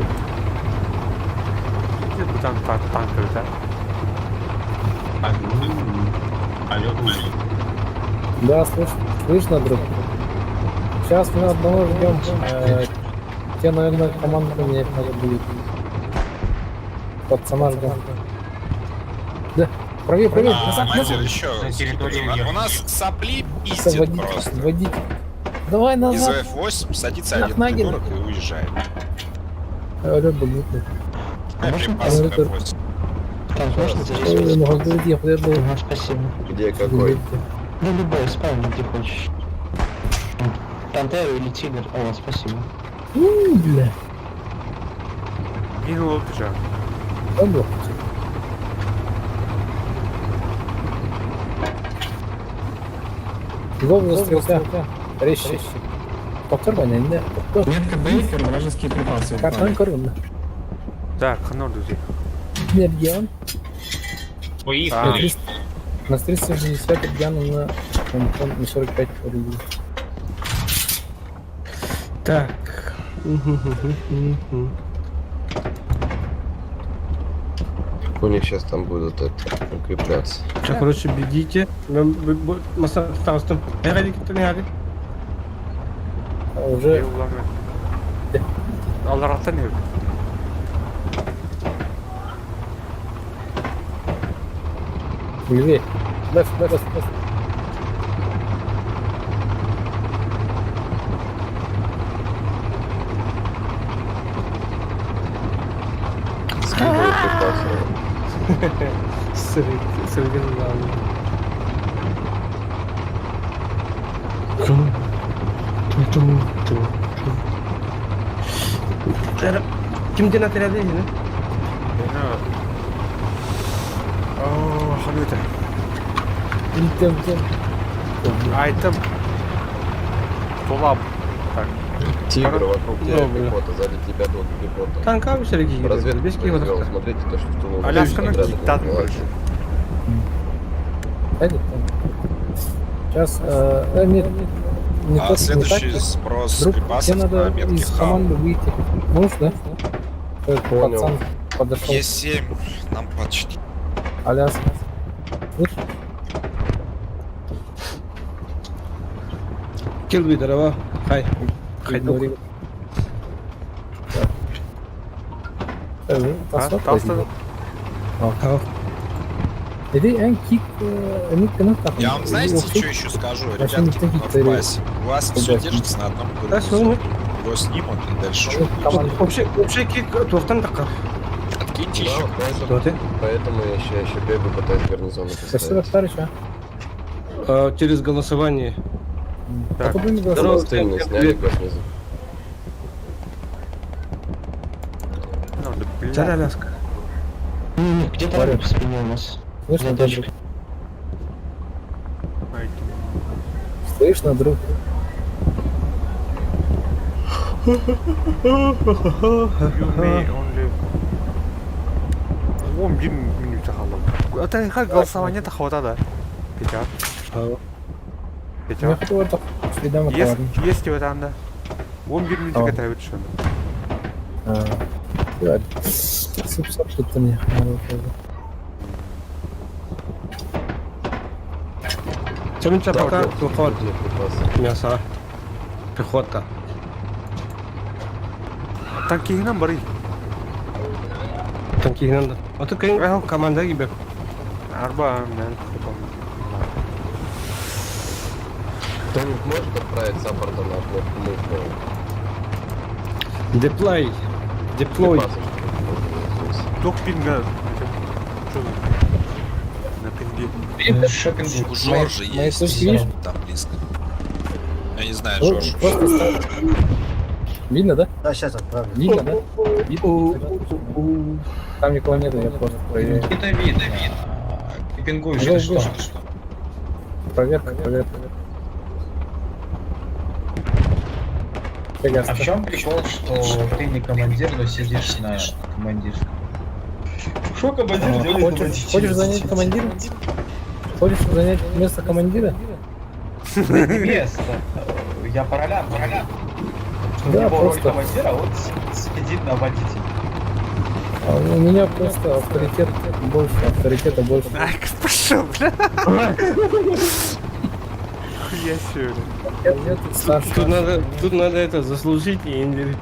Где там танк, да? Да, слышно, слышно, друг. Сейчас мы одного ждем. Те, наверное, команду поменять надо будет. Пацана ждем. Да, правее, правее, А, назад, назад. командир, еще. У нас сопли пиздит Водить, просто. водить. Давай Из назад. ВФ-8 садится один Нахнагин. придурок и уезжает. Рыба, глупый. Припасы Можно? ВФ-8. Там можно Ой, зарисовать? ну, как я подожду. Ага, спасибо. Где какой? Ну, любой, спавни, где хочешь. Пантеру или тигр. О, спасибо. У, бля. Минул ты же. Он был. Голову застрелся. Резче. Повтор, не? Повтор. Метка Бейкер, вражеские припасы. Картон корона. Так, ханор друзей. Мергион. А, На 300 На 360 региона на, на, на 45 рублей. Так. Мгм. У них сейчас там будут это, укрепляться. Сейчас, короче, бегите. Маса, там, там. А уже Алараттан не. левее. Left, left, left. Скидывают припасы. Срыган. Тум, тум, тум, тум. Ким ден отряды, не? О, ханута. Тем, тем. Айтым. Тулап. Так. Тигр вокруг тебя Ну, бля. пехота, сзади тебя тут пехота. Танка среди Разведку Без кого произвел. Смотрите, то, что в тулу. Аляска на отряды киттат, не короче. Этот там. Сейчас, нет, не А тот, не следующий так. спрос Друг, тебе припасов на надо метке из Хау. команды выйти. Можешь, да? Этот Понял. Пацан подошел. Е7 нам почти. Аляска. Слышишь? Килби, здорово. Хай. Хайдук. Говори. Так. А, Тасла таста. Иди, эн кик, эн кик, Я вам знаете, что еще скажу, ребятки, в базе? У вас все держится на одном Да, гарнизоне. Его снимут и дальше что будет? Вообще, вообще кик туохтан такар. Откиньте Да, еще. вот поэтому, Что ты? поэтому я еще бегаю, пытаюсь гарнизоны Спасибо, поставить. товарищ, а. А, Через голосование. Так. А то будем Здорово. голосовать. Самостоятельно сняли гарнизон. Ну, да, бля. Царь Аляска. Не, не, где-то Варя. в спине у нас. Слышно, За друг? точкой. Айтым. Слышно, друг? You may only... 11 минута қалды. Это как голосование хватает, да? Петя. Я Петя. хотел это следам Есть, есть в этом, да. 11 минута Tamam. это что. Суп-сап тут мне надо тоже. Чемча Так, пока вот, туохот. где припасы? Мясо. Пехота. Танкиһынан барый. Танкиһынан да. А то кэлин команда кибер. Арба мен потом. Кто-нибудь может отправить саппорта на кнопку мув? Деплой. Деплой. Туох пинга. Что на пинге? Шопинг у Жоржа Мои есть. точки видишь? Там близко. Я не знаю, Вот, Жорж. просто ставь. Видно, да? Да, сейчас отправлю. Видно, да? Видно? Там никого нету, я просто проверяю. Это видно. Ты пингуешь, Го, ты что? го. Проверка, проверка. А в чем прикол, что ты не командир, но сидишь на командирском? Шо командир делает на Хочешь, водителе? хочешь занять командира? Хочешь занять место командира? Да не место. Я по ролям говорю. Что у Да, него роль просто. командира, а он сидит на водителе. А у меня просто авторитет больше, авторитета больше. Ай, пошел, бля. Хуя себе, бля. Я тут старше. Тут надо это заслужить и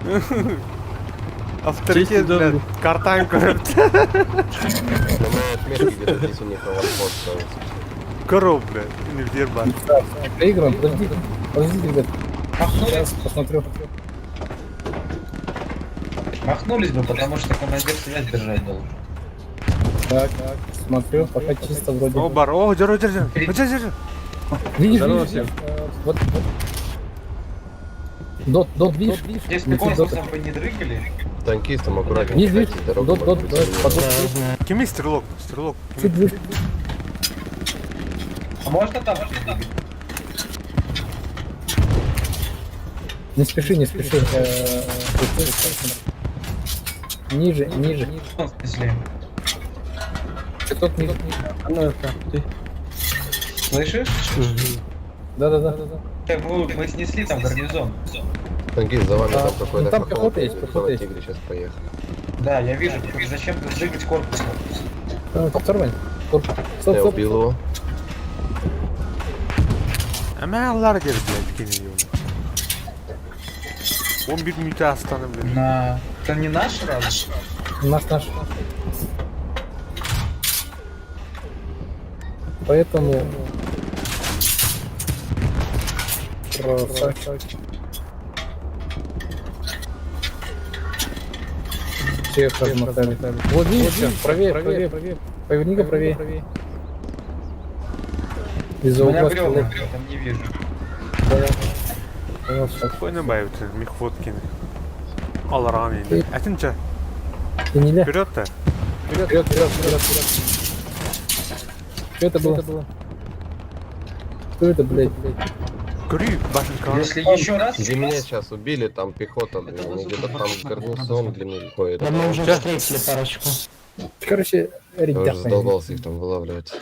Авторитет, Честь и бля, доблесть. картанку. На моей отметке где-то здесь у них аванпост, кажется. Коров, бля, не в дерба. Так, проигрываем, подождите, подождите, ребят. Сейчас посмотрю. Махнулись бы, потому что командир связь держать должен. Так, смотрю, пока чисто вроде. О, бар, о, держи, держи, держи, держи. Видишь, Здорово видишь, всем. видишь, вот, вот. Дот, дот, видишь? Если Летит корпусом бы не дрыгали, Танкистам аккуратнее Видишь, видишь? кстати, дорогу Дот, может дот, быть, давай, заминирована. под дот. Кими стрелок, стрелок. Чуть выше. а можно там двигать? Не спеши, не спеши. Ниже, ниже. В смысле? Чуток ниже. Ну, это, ты. Слышишь? Да-да-да. Так, мы снесли там гарнизон. Танкист, за вами А, там какой-то ну там хохол пехота есть, на пехота есть. тигре сейчас поехали. Да, я вижу. Только Зачем дрыгать корпусом? Повтор, Стоп, Я стоп. убил его. А меня лардер, блядь, кинь его. Он бит мюта астаны, блядь. На... Это не наш разве? Наш, наш. Поэтому... Красавчик. Всех размотали. Вот видишь, всё, правее, правее, правее. Поверни-ка правее. Из-за У меня угла бревна, стрелок. я там не вижу. Понял. Понял, всё. Хуй набавит, мехводкин. Алрами. Атинча, И не вперед-то. Вперед, вперед, вперед, вперед. Что это было? Кто это, блядь? Курю, башенка. Если еще раз... Где меня сейчас убили, там пехота, блин, Это они где-то вазука там машина, гарнизон надо для меня какой-то. Да мы уже Щас. встретили парочку. Короче, Я Эрик, уже давай. задолбался их там вылавливать.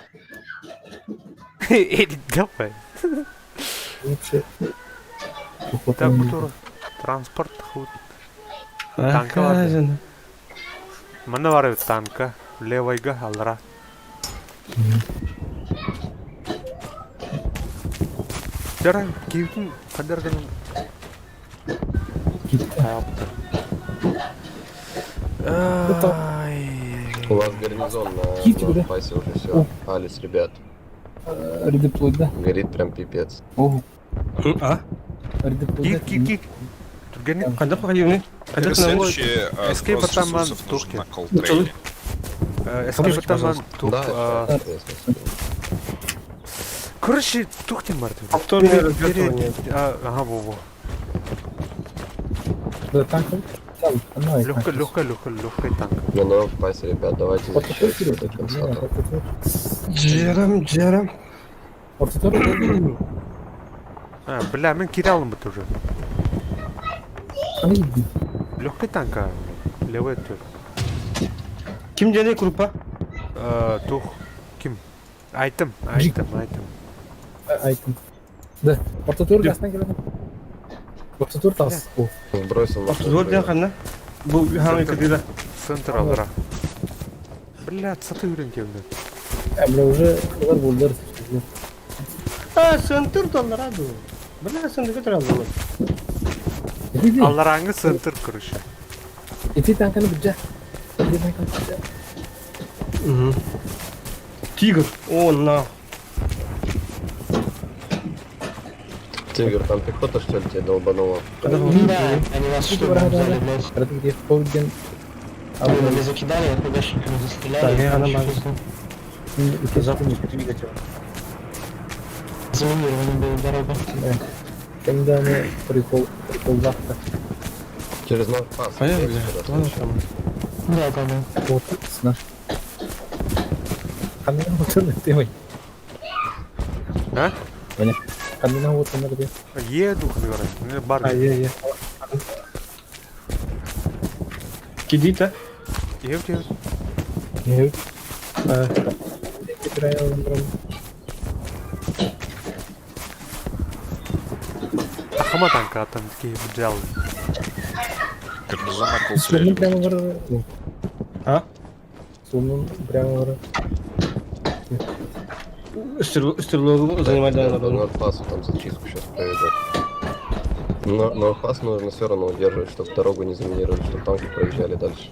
Эрик, давай. Лучше. Так, культура. Транспорт, худ. Танка ладно. Манавары танка. Левайга, алра. Жара, кивтин, кадарган. Ай. У вас гарнизон на, Киев, на да? пасе уже все. Алис, ребят, Редеплой, да? горит прям пипец. Ого. А? Редеплой, Кик, кик, кик. Тургенев. Когда походили? Когда на Следующий Escape сброс Атаман ресурсов нужен Турки. на колтрейле. Эскейп атаман тух. Да, сейчас, я смотрю. Короче, тухтин мартин. Повторное развертывание. Ага, во-во. Да, танк. Там, она и Легкая, танк. легкая, легкая, легкая танк. На новом пасе, ребят, давайте Вот такой защищать вперед. до конца там. Джерам, Джерам. Вот второй. А, бля, мен кирялым бит уже. Легкая танка. Левая тур. Ким делает группа? Тух. Ким? Айтым, айтым, айтым. Айтым. Да. Ортотур гасна келеді. Ортотур тас. О, Сбросил на Зор ден ханна. Бу хамы кадира. Центр алра. Бля, саты үрен келді. ә, бля, уже олар болды. А, центр доллараду. Бля, центр кетер алды. Алларааҥҥы центр, короче. Ити танканы быдьа. Ити танканы быдьа. Тигр. О, на. Тигр, там пехота, что ли, тебя долбанула? Да, они нас штурмом взяли, блядь. Где полдень. Они закидали, РПГшниками застреляли. Так, я на базе. Запуск двигателя. Заминирована была дорога. Когда мы прикол, прикол завтра. Через Нордпас. Поехали. Да. Вот, с Ханна вот ты мой. А? Ханна вот она где. Еду, наверное. Бар. А, е, е. Кидита. Ев, ев. Ев. А. Тахама танка там такие бджалы. Гарнизон около Слонун прямо в... А? Слонун прямо в... Стрелок занимать Да, надо. Нордпасу там зачистку сейчас проведут. Но Нордпас нужно все равно удерживать, чтобы дорогу не заминировали, чтобы танки проезжали дальше.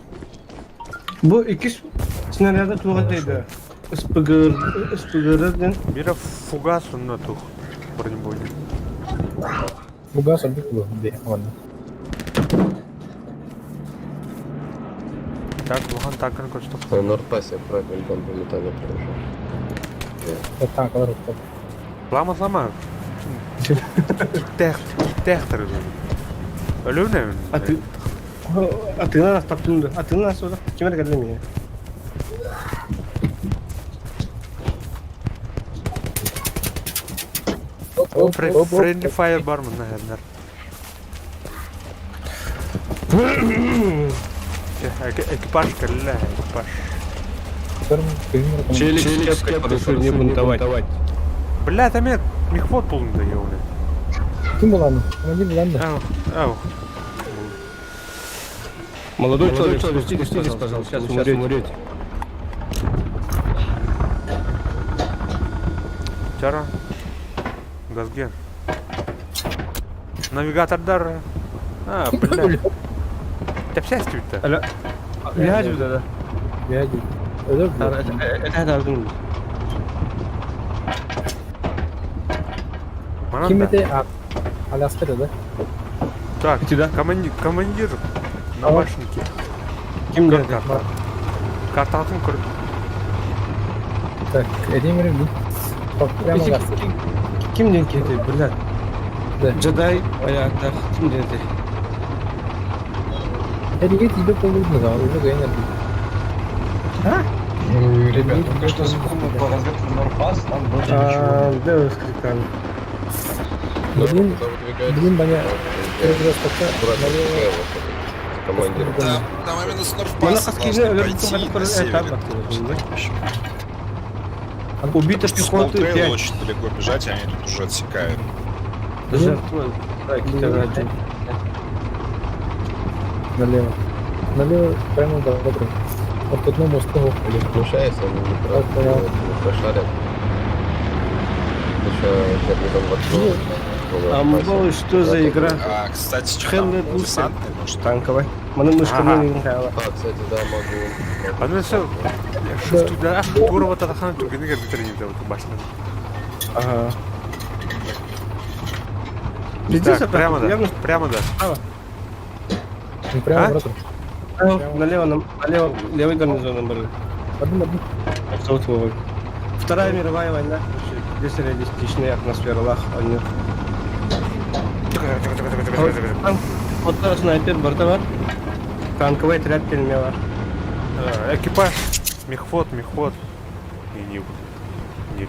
Бу иккис снаряда туға дейді. СПГ, СПГ-ден. Бира фугас на тух. Бронебойный. Фугас объект где? Ладно. Так, Лухан танкан кое-что. На Нордпасе аккуратнее бомбометание проезжал. Это танк, ладно. Лама, лама. Киттехтер. Өлүнэ. А ты... А ты на нас таптынды. А ты на нас Ким эргелде меня? Friendly fire бар мына хәднәр. Экипаж кэллэ, экипаж. Челик с кепкой решил не бунтовать. Бля, там я мехвод полный да ёбаный. Ким буланы? Командир буланы. Ау, ау. Молодой человек, спуститесь, пожалуйста, сейчас умрете. Чара. Газген. Навигатор дар. А, бля. Тәпсәс түтті. Аля. Вяжу, да. Вяжу. Это должен Ким это? Аляска, да? Так, командир, командир на башенке. Ким карта? Карта атын көрді. Так, Эдемир прямо газ. Ким ден кети, блядь? Да. Джедай, аяктах, ким ден кети? Эдигет тебе полудня, уже гейнер. А? Ребят, только что запомнил по разведку Норпас, там вроде ничего. Да, вы скрикали. Блин, блин, баня. Налево. Командир. Да, там именно с Нордпаса должны пойти на севере. Убито Потому что с пехоты Полтрейлу 5. очень далеко бежать, и они тут уже отсекают. Жертвы. Налево. Налево прямо до добре. От одному мосту. Включается, они не не прошарят. Еще гарнизон воткнул. Амбол, что за игра? А, кстати, что там, десантный, может? Танковый. Маны мышка не играла. А, кстати, да, могу. А ну все, шифту да, Гурова тахан түгені кәрді вот башына. Ага. Так, прямо да, прямо да. Прямо, а? Налево, налево, левый гарнизон были. Одну, одну. Вторая мировая война. Здесь реалистичная атмосфера, лах, они. Вот снайпер, бортовар. Танковый отряд келмела. Экипаж, мехвод, мехвод. И не. Не.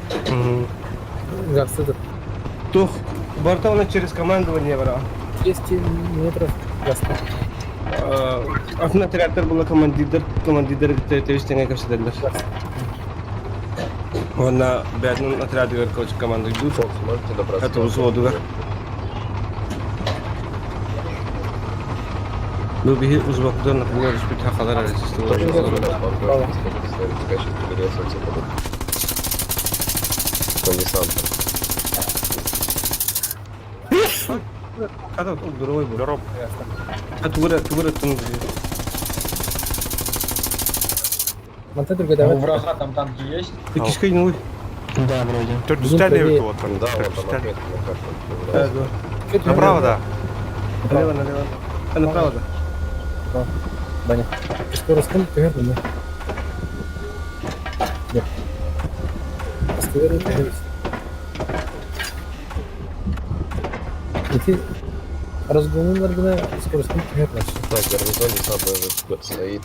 Тух, бортовно через командование брал. 200 метров гаста. Отрядтар была командир, командир террористы көрсөтөлөр. Онна бәрінің отряды короче, команда идут. Можете добраться? Это взводу. Ну, биһи взводда, например, спектаклар Там десантом. Здоровый был. Здоров. Тугура, тугура, Мантан А у түргэтээбэт. врага там танки есть? Кишкой не Да, вроде. Төрдүстэн правее. эбит уоттар. Да, вот там Төрдүстэн. отметка на карте появляется. Направо, да. Налево, налево. А направо, да. Баня. Скоростын түһэр міне. Нет. Скоростын түһэр. Ити разгонун гына скоростын түһэр значит. Так, гарнизон десантный уже стоит.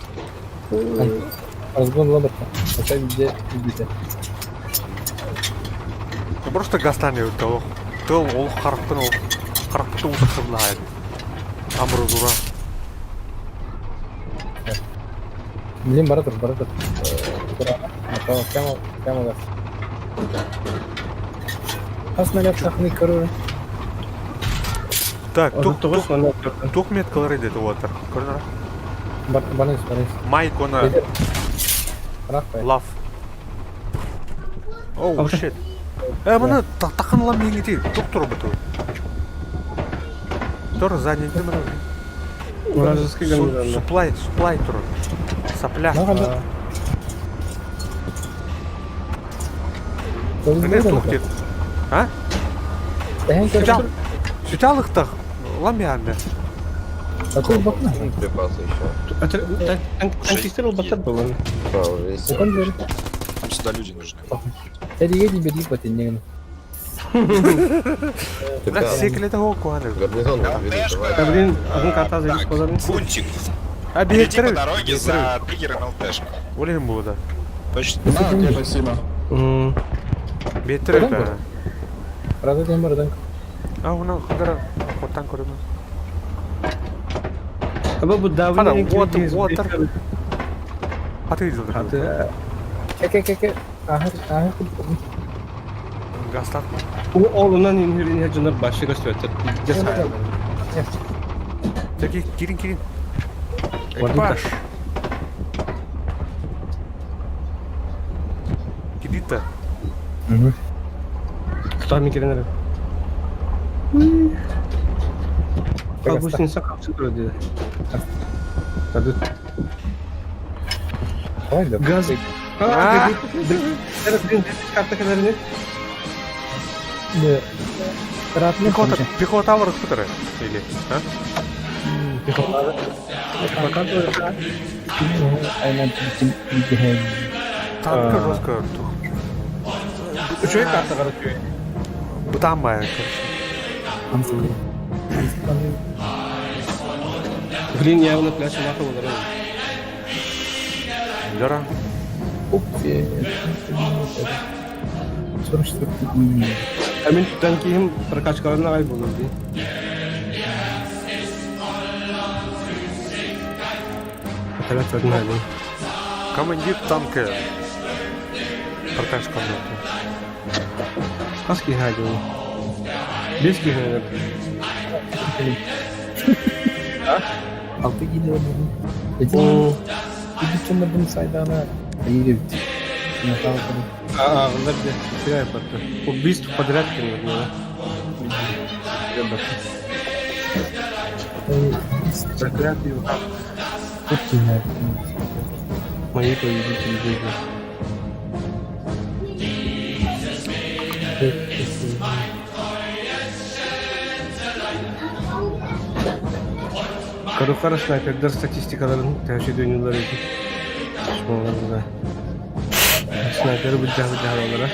Разгон лабарта. Хотя где убито. Ну, Просто газтан эбит ол. Тыл ол харахтан ол. Харахты утасырлаа. Амбразура. Блин, баратыр, баратыр. Направо, прямо, прямо газ. Хас снаряд тахны көрөр. Так, тух Тоғыз, тух ана тух меткалары деди уоттар. Көрүнөр. Барыңыз, барыңыз. Майк оны Рахмет. лав. Оу, shit. Э, мына тақын лам меңети. Тух тур буту. Тур задний мына. Вражеский гарнизон. Суплай, суплай тур. Сопля. Не тух дед. А? Сүтал. Сүталыктах. Лам янды. Припасы еще. Танкистер батыр был. А, уже есть. Нам сюда люди нужны. Бля, секлете хокуаны. Гарнизон вот давай. Да, блин, один кота завис Так, козырный. Фунтик, А иди по беттер. дороге за триггером ЛТшка. Олен булды. Точно? Да, окей, спасибо. Беттер это. Правда, я мордан. А, уна хадара хотан көрөмүн. Аба бу давление. Хада, water, water. Аты изилди. Хаты. Ке ке ке. Ага, ага. Гастат. Ол онан инхирин жонор башы көстөтөт. Жаса. Теки кирин кирин. Экипаж. Кидита. Кто ми кирин? Гусеница капсы вроде. Давай, да. Газ. А. Карта кадәрне. Не. Ратный Пехота, пехота бар күтәрә. Или, а? Танка жестко. Үчөй карта короче. Бутан бая, короче. Блин, явно пляж нахуй ударил. Дора. Оп, 44 июня. А мин танки прокачкаларына ай булды. Отряд одна. Командир танка. Прокачка комнаты. Хаски хайдел. Без кихнер. Алты гиде Эти Үчүн сайдана ири. А, онда где? Теряю потом. Убийство подряд кинули. Проклятый враг. Мои победители жизни. Карухара снайпердер статистикаларын тәүші дөнүлөр иди. Шмаларда. Снайпер бу жагы жагы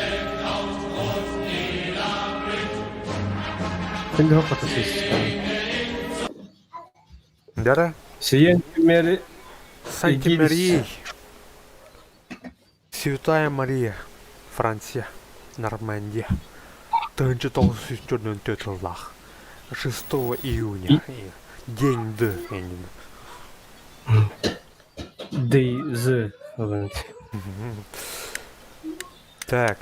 Şimdi hop atası Дара. Сиен Мери Санти Мария. Святая Мария. Франция. Нормандия. 1904 жыллах. 6 июня. День Д. я не знаю. Д З. Так.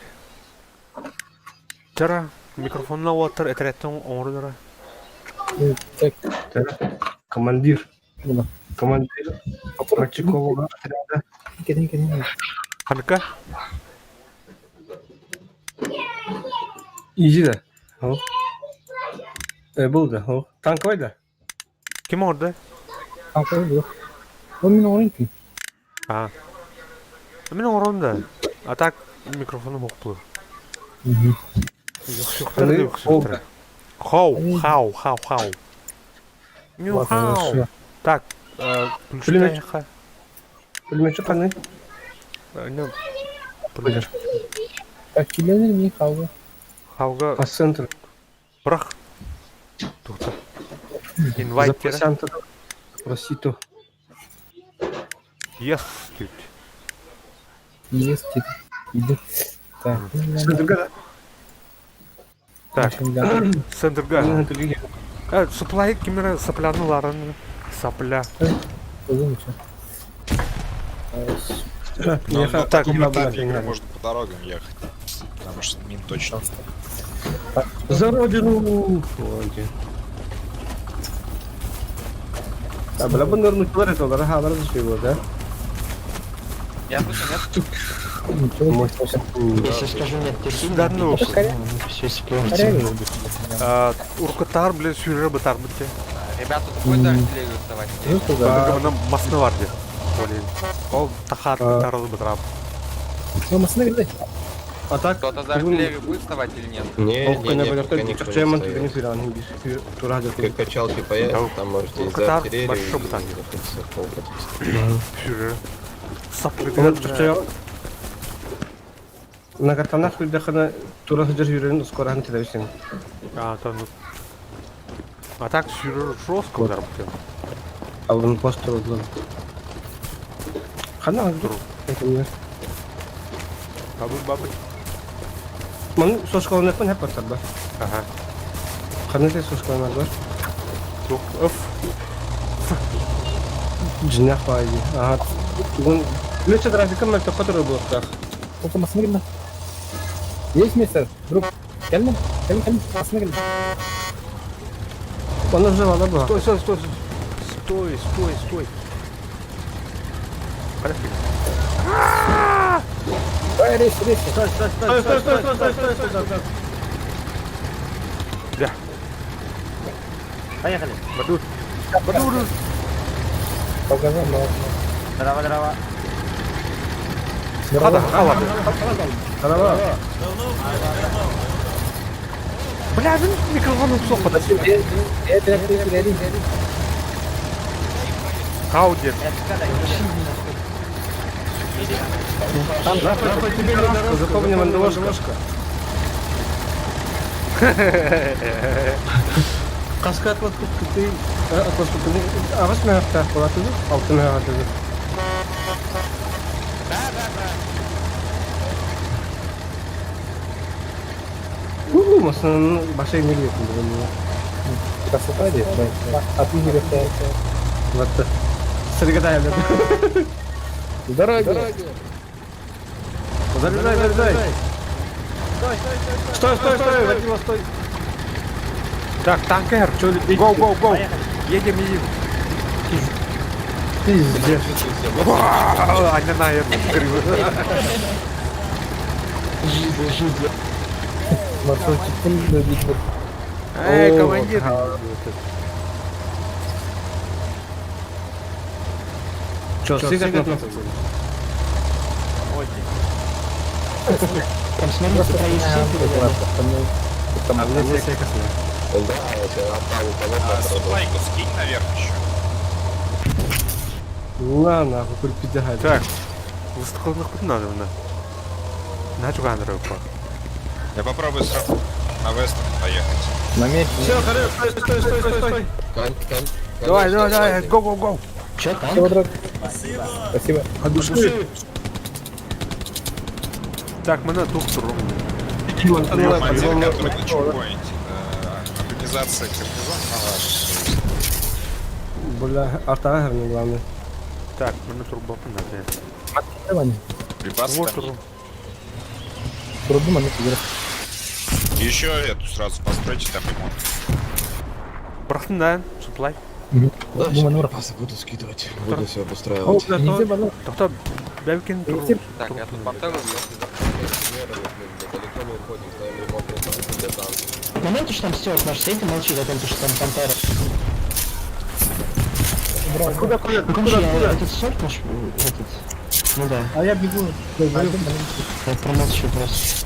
Тара, микрофонна отыр, этреттен оңрудара. Так. Командир. Командир Практикового отряда. Кеден кеден. Ханка? Иди да. Был да, о. Танковый да? Ким оҥордо? Танковый был. Он мин оҥорон ким? А. Мин оҥорон да. А так микрофону мох булur. Аны ол Хау, хау, хау, хау. Ну, хау. Так, Пулемет. Пулеметчик ханны? Ну, пулемет. Так, килелер ми хауга. Хауга. По центру. Бырах. Тухта. Инвайт Запросито. Yes, dude. Yes, dude. Так. Так. Центрга. Суплай кимера сопляны ларын. Сопля. Но на таком этапе игры можно по дорогам ехать. Потому что мин точно. За родину! А, бля, bunlar нучалар это, ха, бля, зашли да? Я тут нет. Если скажу нет, ты сильно Да ну. Все сплёньте. Уркатар, бля, сюрре батар бітте. Ребята, тут будет артиллерию вставать? Мына масны бар деп. Ол тахар тарыл бытырап. Ну, масны где? А так? Кто-то за артиллерию будет вставать или нет? Не, не, не, пока никто не встает. Как качалки появятся, там можете и за артиллерию, и Сюрре. На картанах хүлдэххэнэ тура сылдьар сүүрэрин ускораһын тэбэбисин. А, там, ну... А так сүүрэр жестко удар бутен. Алын постер удлан. Хана тур. Бабы бабы. Маны сошкаланаппын хэп баттарба. Ага. Хана те сошкаланар бар. Тух, öf. Дьиҥнээх баайы. Ага. Тугун Лүчэ трафика мөлтөххө турар буолуохтаах. Только масны гына. Есть место, друг. Кэллим, кэллим, кэллим, масны гына. Он уже вала была. Стой, стой, стой. Стой, стой, стой. Подожди. Давай, рейс, рейс. Стой, стой, стой, стой, стой, стой, стой, стой, стой. Да. Поехали. Баду. Баду. Показал, да. Здорово, здорово. Хада, хала. Здорово. Бля, мин микрофоным суох подожди. Хау дед. Запомни мандавошка. Хаска атлас купкыты, атлас купкыты, аҕыс мөһөхтөөх буолатыбыт, алты мөһөҕөтүбүт. Уу, масын баша эмиэ Красота здесь, да. А ты не Вот. Сыргатая, Дороги. Заряжай, заряжай. Стой, стой, стой, водила, стой. Так, танкер. Go, go, go. Едем, едем. Пиздец. Аня на это Жизнь, жизнь. Маршрутчик видно. Эй, командир. Че, сыграть Там смотрите, проезд Там Да, я тебя отправил А, суплайку скинь наверх еще. На нахуй, куль пиздагай. Так, выступать надо, на. На чуган рыбку. Я попробую сразу на Вестон поехать. На месте. Все, хорошо, стой, стой, стой, стой, стой. Давай, давай, давай, go, go, go. Че там? Всего, друг. Спасибо. От души. Так, мы на тухтуру. Командир, который на чекпоинте. Организация гарнизон на ваш. Бля, арта главное. Так, мы на турбо надо. Давай. Припасы Вот там турбо. Трубу на месте. Еще эту сразу постройте там ремонт. Брахтын, да, суплай. Да, сейчас припасы буду скидывать, буду все обустраивать. Нельзя было. Тоқта, бәлкин Так, я тут пантеру убил. инженерами, блин, далеко не уходим, ставим ремонтные станции для танков. Момент, что там Стюарт наш стоит и молчит о том, что там Пантера. Куда, куда, Ну, куда, короче, я куда? этот Стюарт наш, этот... Ну да, А я бегу. Говорю. я промолчу просто.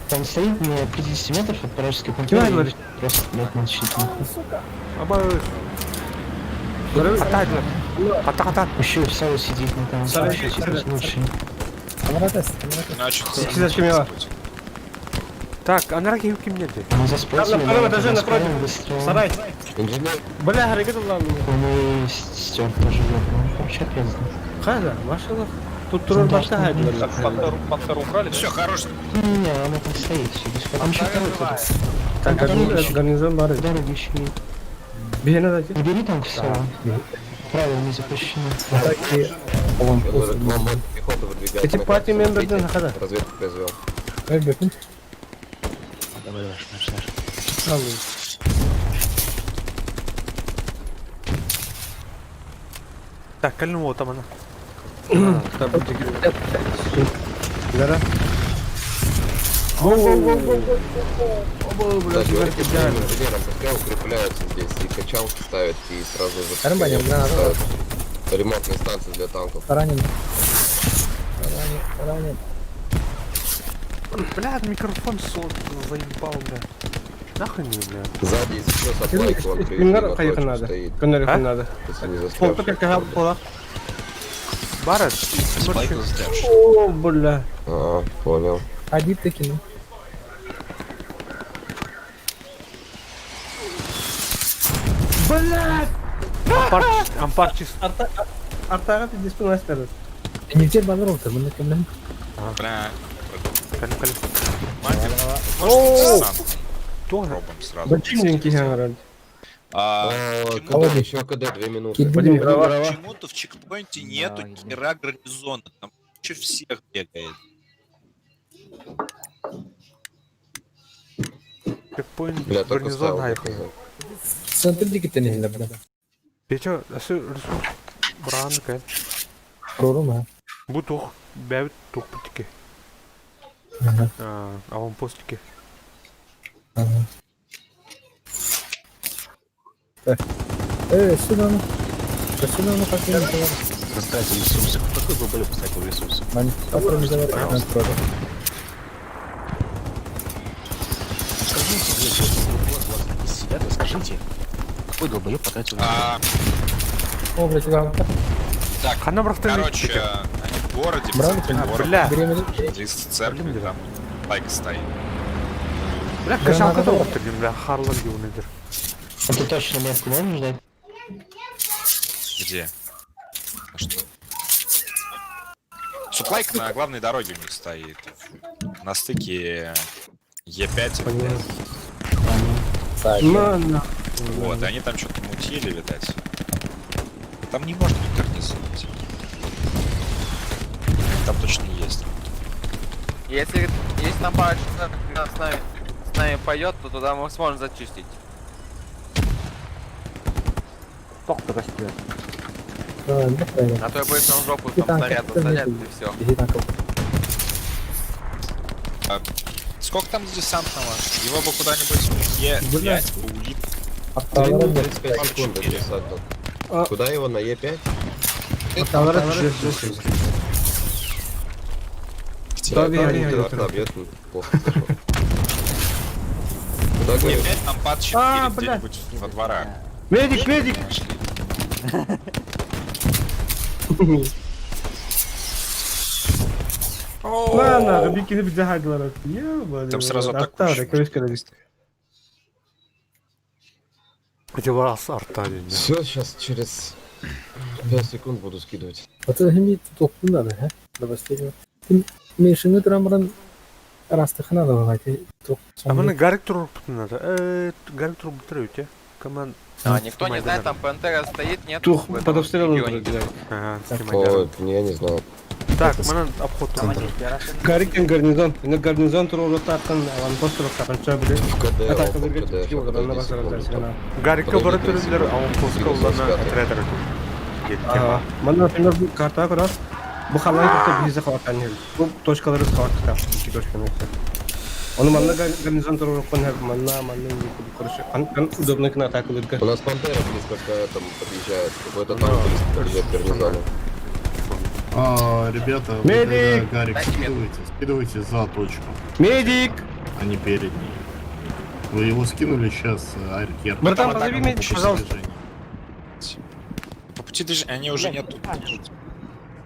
Там стоит на 50 метров от вражеской Куда Пантеры и говоришь? просто, блядь, молчит. Аба. Атадлар. Ата ата. Еще и в Сао сидит, ну там Сарай, вообще сарай. типа лучше. Значит, Зачем я? Так, анараки кимнеди. Мы заспотили, Там на втором но этаже мы напротив. успеем быстрее. Сарай. Инженер, Бля, харакет Аллах. Он и Стюарт тоже ёбнул. Вообще пизда. Хаза, машина. Тут турор башта хайдылар. Пантеру, Пантеру убрали? Все, хорош. Не-не, она там стоит, все, без Там еще второй кто-то. Так, Там гарнизон бары. Дороги еще есть. Бегена дайте. Не бери танк в Правила не запрещены. я говорю, к вам пехота выдвигается. Эти на пати карте, мемберден смотрите, хада. Разведку произвел. Давай, давай, наш, наш. Так, кальну там она. Да. Да, говорите своим инженерам, пускай укрепляются здесь и качалки ставят, и сразу же Нормально, пускай граната. ставят ремонтные станции для танков. Ранен. Ранен, ранен. Бля, микрофон сот заебал, бля. Нахуй мне, бля. Сзади еще саплайку он привезли, Кимнер на кайык точку надо. стоит, Көннөр А? надо. если не Фонто застрявший. как пола. Барret. Спайк застрявший. О, бля. А, понял. Один таки, ну. Бля! Ампар, ампар чист. Артага ты здесь у Не те банров-то, мы на камен. Бля. Калю, калю. Мастер, может, десант Тоже. пробуем сразу. Бочинненький генераль. А, А, почему- КД, еще КД, 2 минуты. Вадим, Почему-то в чекпоинте нету хера гарнизона. Там куча всех бегает. Чекпоинт Бля, только гарнизон ставил. хайп. Центр дикий не бля. Печо, асы ресурс бран кай. Прорум, а. Бу тух, бәбит тух бутики. Ага. А, аванпостики. Ага. Так. Сюда ну. Да сюда ну как я не Растратил ресурсы. Какой долбоёб потратил ресурсы? Мань, попробуй заварить. Скажите, блядь, вот у вас здесь сидят, и скажите, какой долбоёб потратил ресурсы? А, О, блядь, вам. так, Хана брахты. короче, они в городе, в Брали, центре блин? города. Бля, Близ церкви, там лайк стоит. бля, качалка да оптырдым, бля, Харлан юныдыр. А ты точно метку можешь дать? Где? А что? Суплайка на главной дороге у них стоит. На стыке Е5 и Д. На, на. Вот, и они там что-то мутили, видать. Там не может быть гарнизон. Там точно есть. Если, если там пара человек с нами пойдет, то туда мы сможем зачистить. А то я боюсь, нам в жопу там снаряд засадят и все. Сколько там десантного? Его бы куда-нибудь в Е5 улип. 35 секунд до десанта. А. Куда его, на Е5? Да, Да, я- я- арта бьет, плохо слышал. Куда говоришь? Е5 там пад 4 А, бля. где-нибудь во дворах. Медик, медик! Нашли. На, на, бики не бдягадилар. Ёбаный. Там сразу рот. атакующий Артара, может короче, быть. Эти вас арта, бля. Все, сейчас через 5 секунд буду скидывать. Вот это не тут надо, а? До последнего. Ты меньше трамран раз ты надо бывает. А мы гарик туруп надо. Гарик туруп бутыры Команд. А, никто не знает, там Пантера стоит, нет? Тух, в этом под обстрелом регионе. блядь. Ага, Ой, не, я не знал. Так, манан обход центр. Гарикен гарнизон. На гарнизон туру ротакан, аванпост ротакан, чё, блядь. В КД, Атака опа, выргать, КД, щас, чего, на подожди вас секунду. раздать, Гарик Подожди, лабораториялар 30 секунд. аванпостка улана 945. отряд. Ага. Мана, например, карта как раз. Бу халлаан кытта биһи захваттаан иһэбит. Бу точкалары захваттаах икки точканы Ону манна гарнизон туруоруккун иһэр, манна, манна, короче, удобно гына атакалыырга. У нас Пантера близко к этому подъезжает. Какой-то танк близко подъезжает к гарнизону. А, ребята, вы Медик! тогда, Гарик, скидывайте, скидывайте за точку, Медик! а не перед ней. Вы его скинули сейчас, Аркер. Братан, позови медика, пожалуйста. По пути движения они уже нет тут.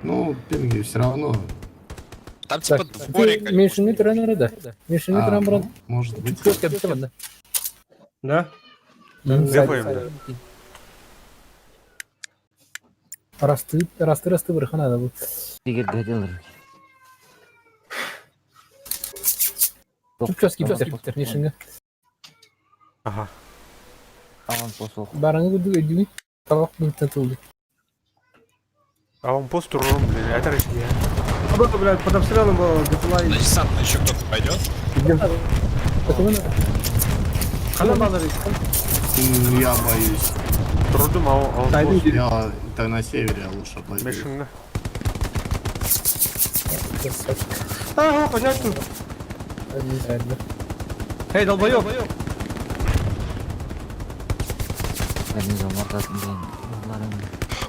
Ну, пинги все равно. Там типа Так, дворик. ты они, Мишени может, тренера, да? Мишени А, тренера. ну, может быть. Точка, бит манна. Да? Зефаем, да. Расты, расты, расты, вырхана, да. Чупчаски, чупчаски, Мишенге. Ага. Бараңы күрдүк өйдүгү. Талак бүттен тылды. Аванпост турурум, блин, это Россия. А, блядь, под обстрелом было, ГПЛА. На десант еще кто-то пойдет? Потому Хана балары. Я боюсь. Турдум аванпост. Я это на севере я лучше обойду. Мишенге. А, понятно. Эй, долбоёб!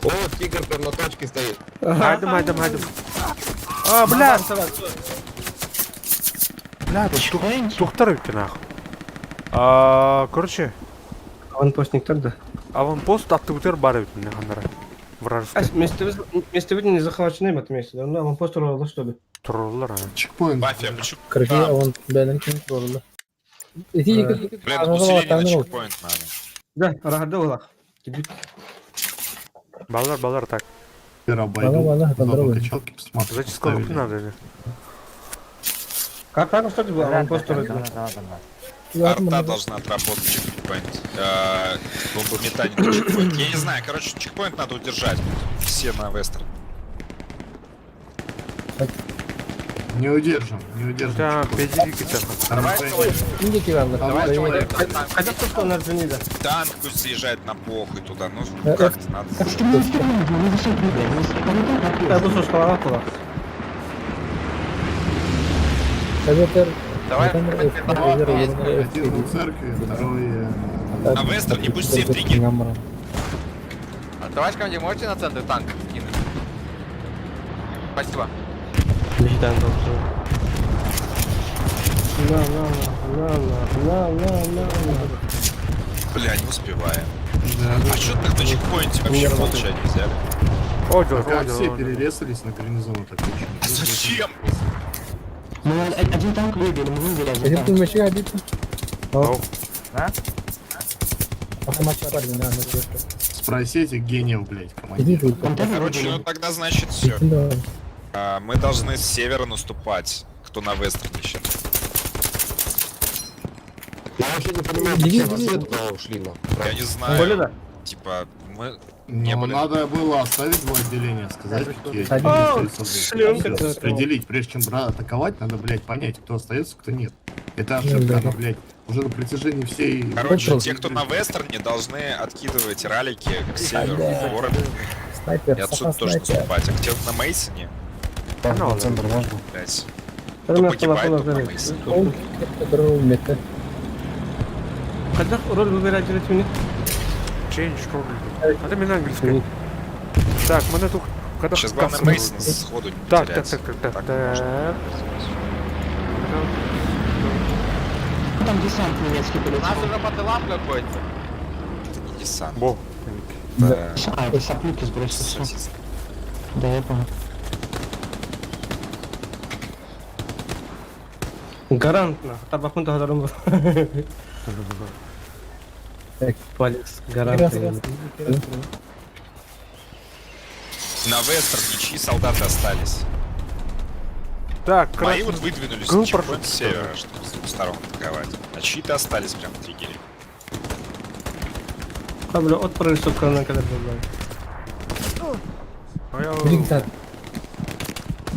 О, тигр прям на точке стоит. Хайдым, хайдым, хайдым. А, бля! Бля, тут тухтар өтті нахуй. А, короче, Аванпостниктар да. аванпост аттыбытыр бар өтті ханнара. А, Вражеский. место не захвачены в этом месте, да? Ну, аванпост туралы, что ли? Турулар, а. Чекпоинт. Баффи, а почему? Короче, там? он бәлен ким туралы. Эти Блин, усиление на чекпоинт надо. Да, рахады олақ. Балар, балар, так. Вчера обойду. Ладно, ладно, Заодно здорово. качалки посмотрю. Зачистка поставили. надо или? Как, как, что было? Аванпост туралы. Арта должна отработать чекпоинт. Бомбометание на чекпоинт. Я не знаю, короче, чекпоинт надо удержать. Все на вестерн. Не удержим, не удержим. Да, чекпоинт. пиздики там. Там Украина. Инде кивалар. Давай, Хотя бы что на Джунида. Танк пусть заезжает на похуй туда. Ну, Э, как-то надо. Я буду школа была. Давай. Один у церкви, второй... На вестерне пусть все в триггер. А товарищ командир, можете на центр танк скинуть? Спасибо. На, на, на, на, на, на, на, на. Бля, не успеваем. Да, да, А что так на чекпоинте вообще молча не взяли? О, дел, Пока о, все дел. перерезались на гарнизон атакующий. А зачем? Один танк выбили, мы выбили один Один танк. пулеметчик один. А? Автоматчик парень, да, на точку. Спросите гениев, блядь, Иди командир. тут. Короче, ну тогда значит все. Да. Мы должны с севера наступать. Кто на вестерне сейчас. Я вообще не понимаю, Иди, почему иди. все туда ушли, нахуй. Я не знаю. Более да? Типа, мы не Но были. надо было оставить два отделения, сказать, какие Один. остаются, шлемка блядь. Распределить, прежде чем атаковать, надо, блядь, понять, кто остается, кто нет. Это ошибка, да. она, блядь, уже на протяжении всей... Короче, Контрол. те, кто на вестерне, должны откидывать ралики к северу Да. в города Снайпер, и отсюда саха тоже снайпер. наступать. А где на Мейсоне, Центр можно. блядь, кто погибает, тот на Мейсоне. Он который мета. Когда роль выбирать мне? Change role. А ты меня английский. Так, мы тут... Когда Сейчас главное Мейсон сходу не Так, так, потерять. так, так, так, Так так. можно. Там десант немецкий У полетел. нас уже по тылам какой-то. Это не десант. Бо. Это А, это соплюки сбросил. всё. сосиска. Да, я понял. Гарант, на. Табакун тадарум. Так. Палец, гарант. Раз, раз, раз. На вестерне чьи солдаты остались? Так, Мои красный. вот выдвинулись Гыл на чекпоинт прошел. с севера, чтобы с двух сторон атаковать. А чьи-то остались прям в триггере. А, бля, от прорисовка на когда была. А я- Блин,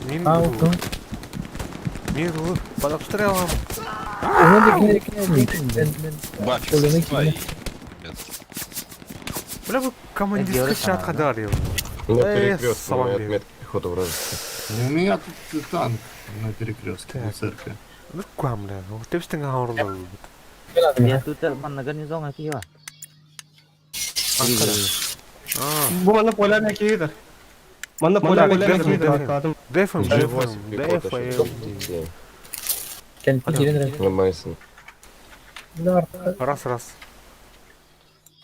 Мин- А, вот. Мин под обстрелом. Баффи, Половина твои. Бля, вы командирский чат ходали. У меня Э, перекресток, салам моя бей. отметка пехоты вражеской. У меня тут танк на перекрестке у церкви. Ну кам, бля, ну ты быстро говорил. Я тут манна гарнизон киһи Бу манна полями киһитер. Манна полями киһитер. Дефем, G8 дефем, пехота сейчас дефем. будет идти. Кэнти киирэн На Мейсон. эрэр. Раз, раз.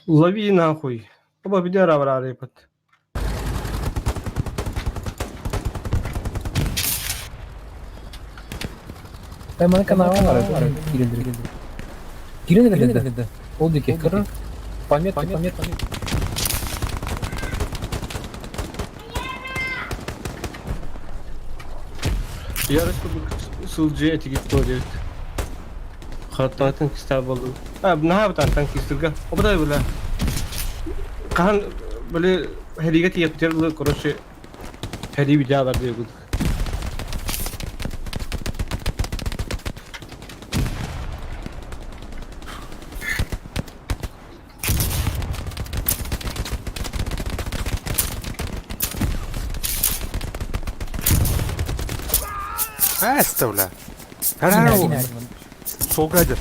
Лови нахуй. Оба бидера барары пат. Мана канала бар. Киирэн эрэр. Киирэн эрэр. Ол диэки кыра. Пометка, пометка. Ярыс сылдьы этигит то диэбит. Хаттаа танкиста болду. А, наһаа бытаан танкистырга. Ободай бля. Хаһан били хэригэ тиийэптэр били короче хэри видеолар диэбит. А, бля. Хара, Солгадер.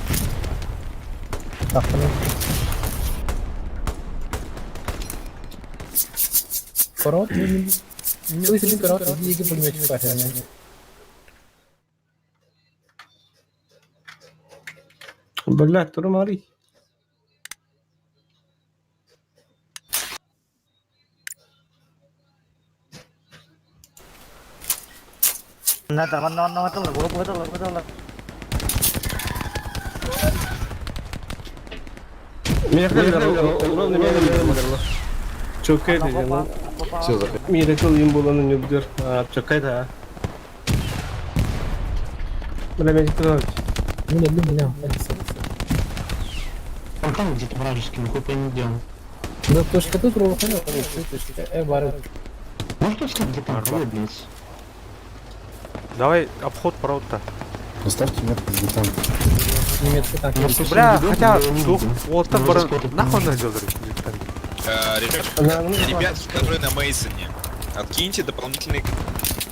Корот, Милый корот, диги пулеметчик пахер. Блядь, турмари. Чөккэй дедим. Все, заходи. Miracle им боланы нүбдер. Чөккэй да. Бля, мен жетіп Ну, не, не, Он там где-то вражеский, нахуй пойми где он. Ну, точка тут ровно, точка. Бар. Может он где танк, алло, блядь. Давай обход правда. Поставьте метку, где танк. Немецкий танк. Бля, хотя, тух, вот так бара, нахуй найдет, Ребят, которые на Мейсоне, откиньте дополнительный...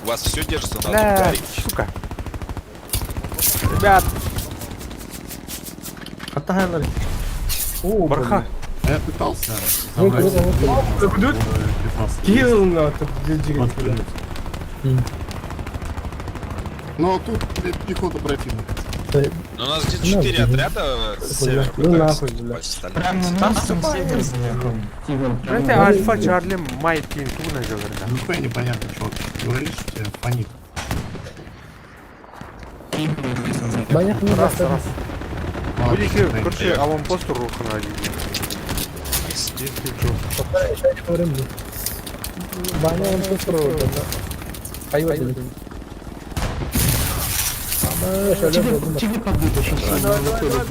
У вас все держится на одном Бля, гарике. сука. Ребят. Барха. Я пытался забрать припасы. Но тут пехота противника. Но у нас где-то 4 отряда с севера Ну пытаются нахуй, бля. наступать Прям на нас север заехал. Блядь, Альфа Чарли Майк Кинту найдет, ребят. Нихуя непонятно, чувак. Ты говоришь, у тебя фонит. Раз, раз. Будете, короче, аванпост руку найдите. Тебе подбито сейчас сильно выходит.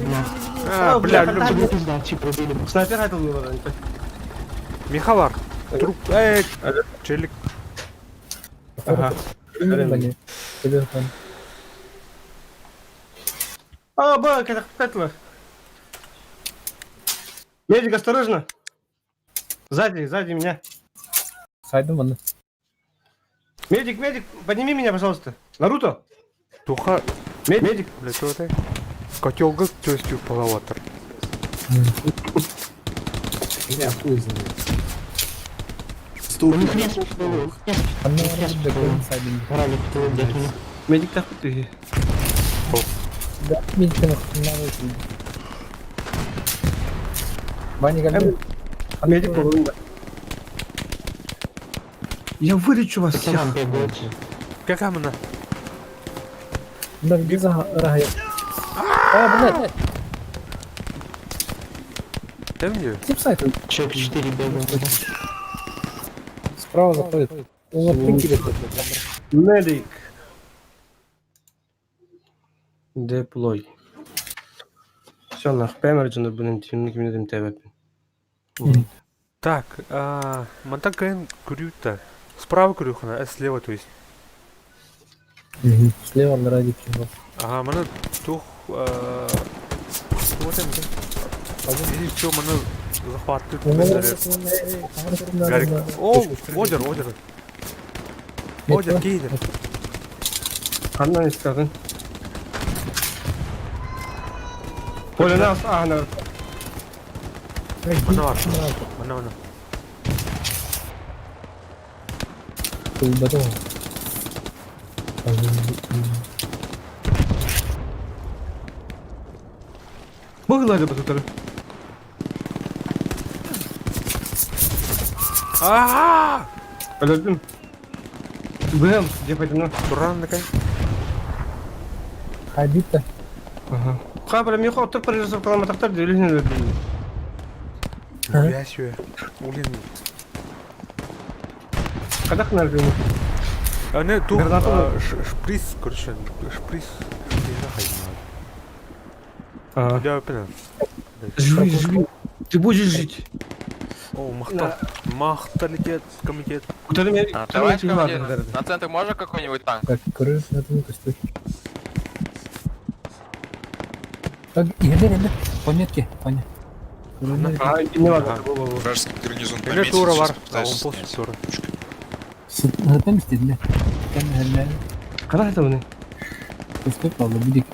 А, бля, Тебе пизда, типа пробили. Снайпер хотел было, Михалар. Труп. Эй, челик. Ага. А, ба, как Медик, осторожно! Сзади, сзади меня. Сайдым Медик, медик, подними меня, пожалуйста. Наруто! Туха. Медик. Бля, что это? Котелга, то есть палаватор. Меня хуй знает. Стул. Медик так ты. Да, медик Ваня, Медик Я вылечу вас всех. Как она? Да, где за рога? А, блядь. Дай мне. Тип сайт. Человек 4 бегает. Справа заходит. Он Медик. Деплой. Все, нах, пэмерджин блин, тимник минутым ТВ. Так, Монтакэн Крюта. Справа Крюхана, а слева, то есть. Слева на радике. Ага, мана тух... Вот это. Или что, мана захватывает. Гарик. О, одер, одер. О, киирэр. Ханна истэҕин? Полена ааһынар. Мана бар. Мана мана. Тылбата. Быһылары батутары. Аа! Өлөрдүм. Быһым, деп айтымна. Туран такай. Хабита. Ага. Хабра мехо оттор прорисовкаламатахтар дөлүһүн өлөрдүм. Я себе. Блин. Кадах наргын. А не, тут Гранату- шприц, короче, шприц. А. Я опять. Живи, живи. Ты будешь жить. О, махта. Махта летит, комитет. Куда меня? А, Товарищ командир, на центр можно какой-нибудь танк? Так, көрөр надо көстөр. Так, енді енді по метке, поня. А, не ладно. Вражеский гарнизон Или пометил, тура сейчас бар. А пытаюсь он снять. пост тура. Сытым истедилер. Када это вони? Көстөр қалды, будет.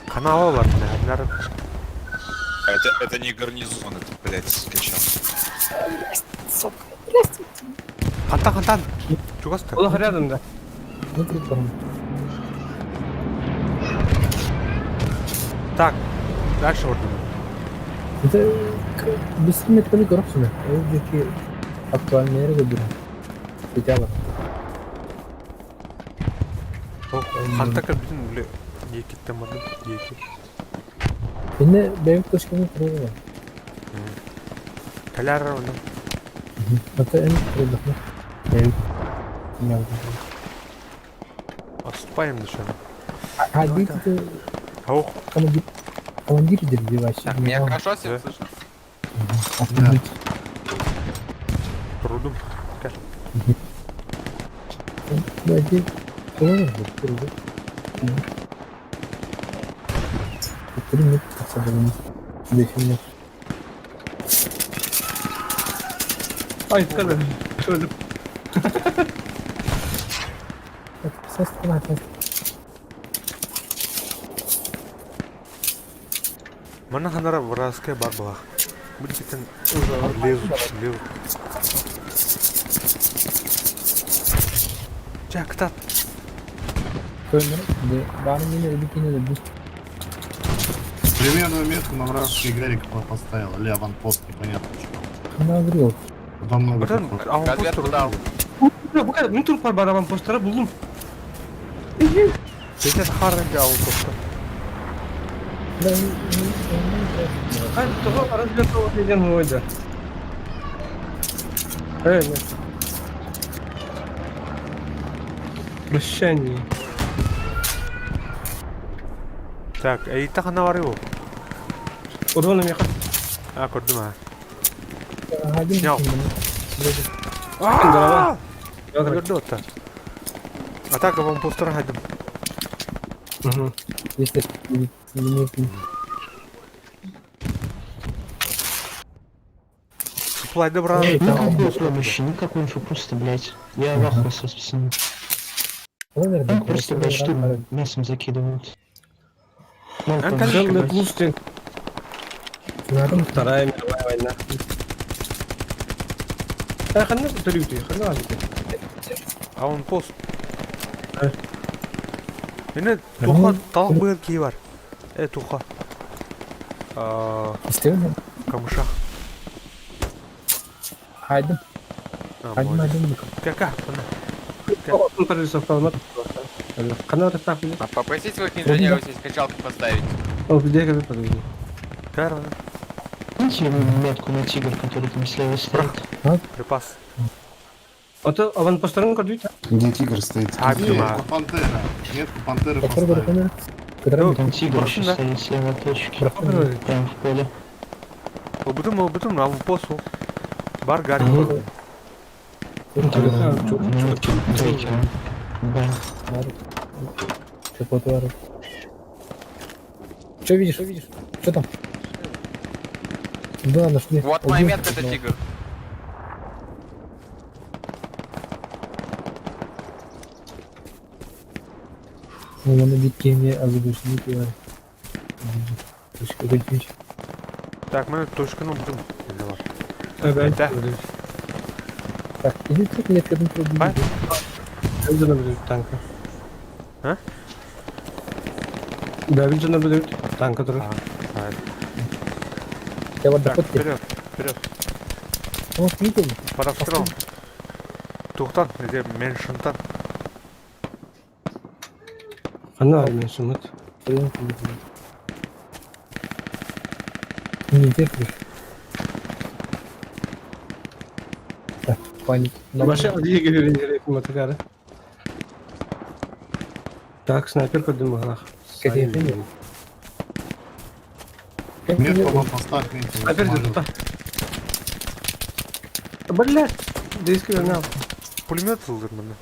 Канала бар. Нар. Это не гарнизон, это, блядь, скачал. Хантан, хантан. Чугаста. Олох рядом, да. Внутри там. Так, дальше вот. Это бис метканы көрөп сүнө. Ол жеки актуальный эре көрдүр. Хотя бы. Ханта кабин, бля. Еки там одну, еки. Эне бэйбит көшкөнү турган. Каляр оны. Это эн турдукну. Бэйбит. Отступаем еще. Хабит это Аух. командир командир дерди вообще. Так, меня хорошо всем слышно? Да. Трудом. Давайте. 3 минуты 10 минут. Ай, када. Өлдүм. Так, сестра, сестра. Мана ханара вражеская бар была. Будет это лезут, лезут. Чак, тат. Примерную метку на вражеский Гарик поставил, или аванпост, непонятно что. Она говорила. Потом много Братан, приходит. аванпост Разведку дал. Мин туруп бар аванпосттара булдум. Сейчас харренде аванпост. Да, Хай, того разведку деген ойда. Эй, нет. Прощание. Так, а и так она варил. Урона меха. А, көрдүм, а. Один. Снял. Голова. Көрдү отта. Атака аванпосттара хайдым. Угу. Если Суплайды брат. Никакой помощи, никакой инфы, просто, блядь. Я в ахуе сейчас, пацаны. Просто, блядь, штурм мясом закидывают. Ноль помощи, Целый блядь. пустый. Вторая мировая война. А, ханна төлүйтү, ханна азыты. Аванпост. Эне туха тал быр ки бар. Э туха. А, камыша. Хайдым. А, Хайдым, молодец. хайдым. Кака, ана. Он прорисовал, Ханна растап. А попросите своих инженеров здесь качалки поставить. О, где как подожди. Карван. Киньте метку на тигр, который там слева стоит. Припас. А то аванпосттарын көрдүт. Где тигр стоит? А, Метку пантеры. Метку пантеры поставили. Там тигр еще да. стоит слева от точки. Прям в поле. Обутум, обутум, аванпост. Бар гарри. Ну, там на метке трекера. Да. Что видишь? Что видишь? Что там? Да, нашли. Вот моя Убил. метка, это тигр. Уонна биир киһини озабоченный киһи Точка көтүүр. Так, мен точканы убдум. Evet. Это? Так, иди тут меткатын Бай. Öldürebilir tankı. А? Бэбил жана билер танка турар. Я вот Так, доход вперед, вперед. О, видел? Под обстрелом. Тухтан, где Меншинтан. Ханна мен сумат. Не терпишь. Так, паник. Баша адыга келер матагары. Так, снайпер көрдүм бахалах. Какие ты? Метку вам поставь, метку. Снайпер тут. Блять, диск вернал. Пулемет ылдыр мына.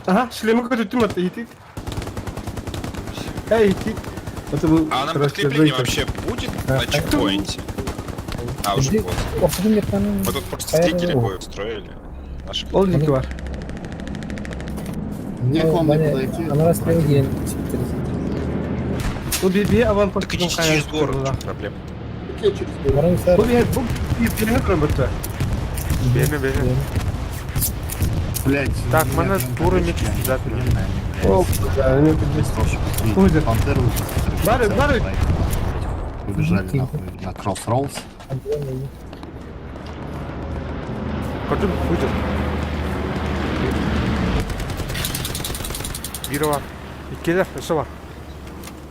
Ага, шлемы көтүттүм атты итит. Эй, итит. Это был А нам короче, подкрепление двойка. вообще будет на чекпоинте? А, уже Иди, поздно. Охотun метканын Мы тут просто стикеры бой устроили. Наши Ол жеки бар. Мне к вам не подойти. Она слева киирэн Бу би би аванпост Так идите через город, в чем проблема? Баран Бу би бу би биrini көрбөттө. Беме, беме. Блять. Так, мана туры метки сюда. О, да, не Хуй. Пантеру. Бары, бары. Убежали нахуй на кроссроудс. Потом выйдет. Бири бар. Иккилер, өсө бар.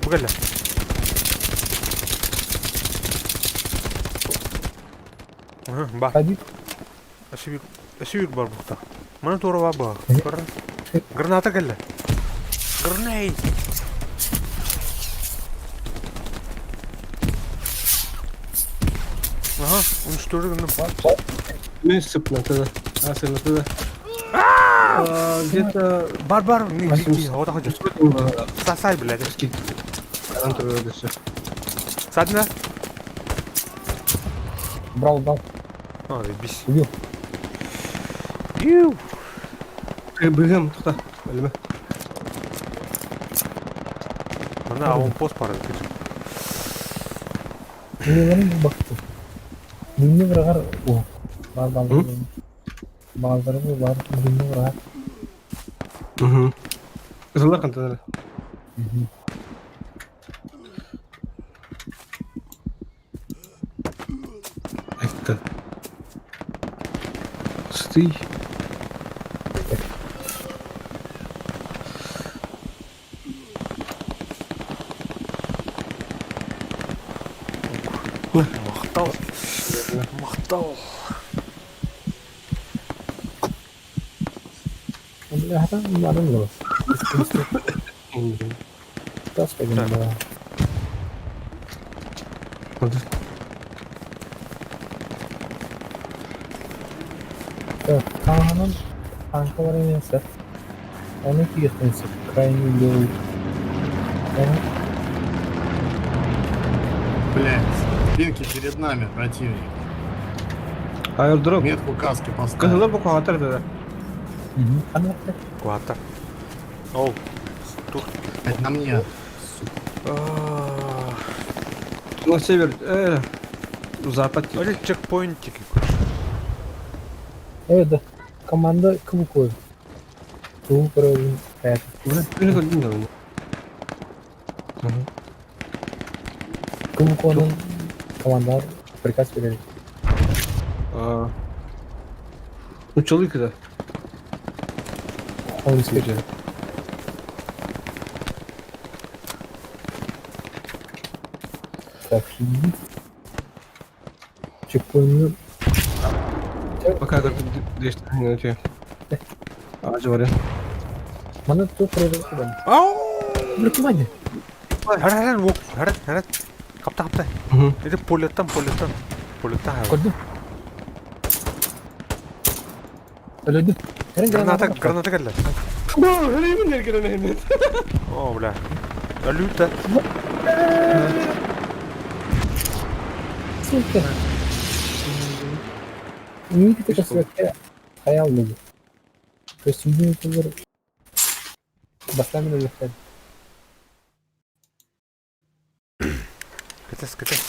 Бу кэллэ. Ага, Бар. Өсө бир бар бухта. Мана тура бар ба. Көр. Граната кэллэ. Гранейт. Ага, уничтожили. Мен сыпна тогда. А, сыпна тогда. Где-то... Бар, бар, не, не, вот так Сосай, блядь. Садна. Брал, брал. А, заебись. Убил. Ю. Бігем, тоқта. Өліме. Мына аванпост бар. Нелерин бакты. Дүнне бырагар о. Бар бар. Баалары бу бар дүнне бырагар. Угу. Кызылдар қантанар. Айтты. Сты. Мақтал. Мақтал. Бля, хата барым го. Тас пеген да. Так, Канын танкалар эмесе. Оны кийехтенсе крайний левый. Блять. Пинки перед нами, противник. Аэродроп. Метку каски поставил. Кызылдар бу қағатар деді. Куатар. Ол. Тух. Блять, на мне. На север, запад. Или чекпоинтики. Да. Команда Квукой. Туу көрөбүн каят. Квуконун командалар приказ берет. Ну, чолик да. Он скажет. Так, иди. Чекпоинт. Пока как здесь не найти. А, говорю. Мана тут көрөбүн. Ау! Блокмане. Харан вок, харан, харан. Капта, капта. Это полеттан, полеттан. Полеттан. Көрдүм. Өлөдүм. Граната, граната кэллэ. О, бля. Люто. Сука. Никита косвекке хаял меги. То есть үйдүн Бастаан мин өлүөхтэн. Кэтэс, кэтэс.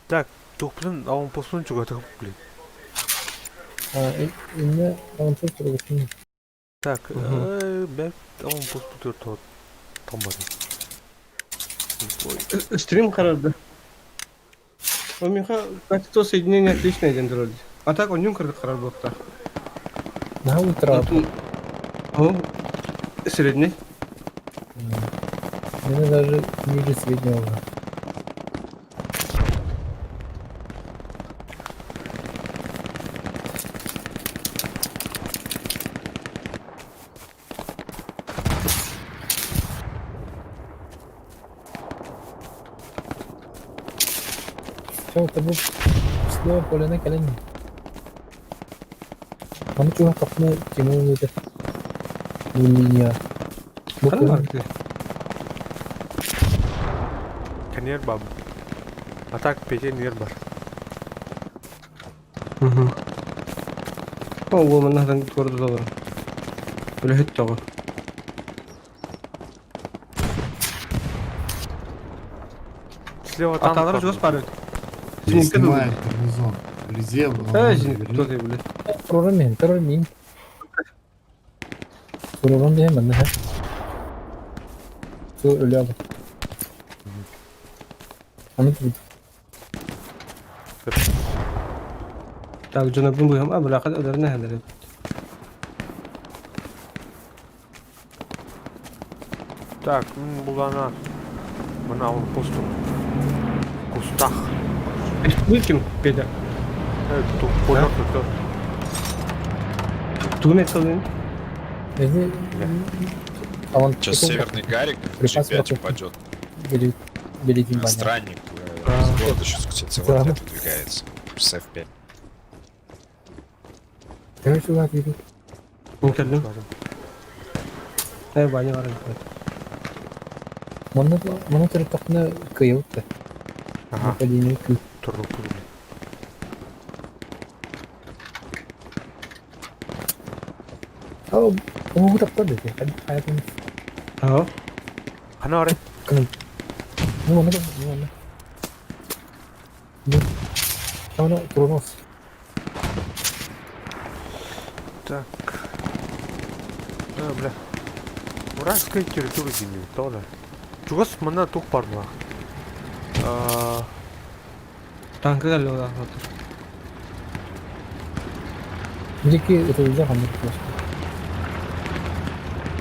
Так, туохпутун аванпостун чугатык, блин. А, инне аванпост чугатык. Так, бэт аванпост тутур томбады. Стрим карарды. У меня качество соединения отличное ден дроли. А так он юнкер карар буолта. На утро. О, средний. Мне даже ниже среднего. Все, это был слева поляна кэлэн. Аны чуга тохну Тимур это линия. Канер баб. А так пете нер бар. О, маннаһдан көрдө долар. Үлэһит тоҕо. Слева танк. Аталар жос бар. Не снимает гарнизон. Резерв. Э, кто ты, блядь? Турар мин, турар мин. Турарым диэн манна һэ. Су өлө алып. Аны тут. Так, дьонобун быһам, а бля, өлөрнө хәлер. Так, булана. Мына аванпосту. В кустах. Выкин, Петя. Тут пулемет тут. Тугун этсалын. Сейчас северный Гарик G5 упадет. Странник из города сейчас, кстати, целый отряд выдвигается. С F5. Кэллим. Э, Ваня бар. Манна манна төрөттөхпүнэ кыайбыт Ага. Нападение кый. Туру О, оҥоһу таптар дии. Хайатын. Аа. Хана ары. Кын. Ну, манна, ну, манна. Ну. Аны турунос. Так. А, бля. Вражеская территория гинет, да? Чугас мана тух парла. А, Танкы кэллэ ола. Дики это уже хамыр просто.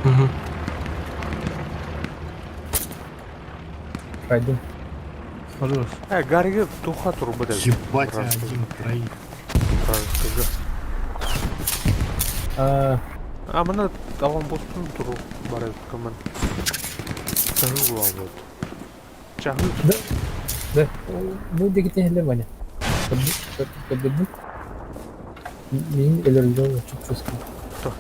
Угу. Пойдем. Пожалуйста. Гариге туха турбада. Ебать, один троих. А, А мана аванпостун туру бар команд. Чахы вот. Чахы. Да. Да. Ну, дики тенелер Ваня. Подбеду. Мин элердө чуп чуска. Кто?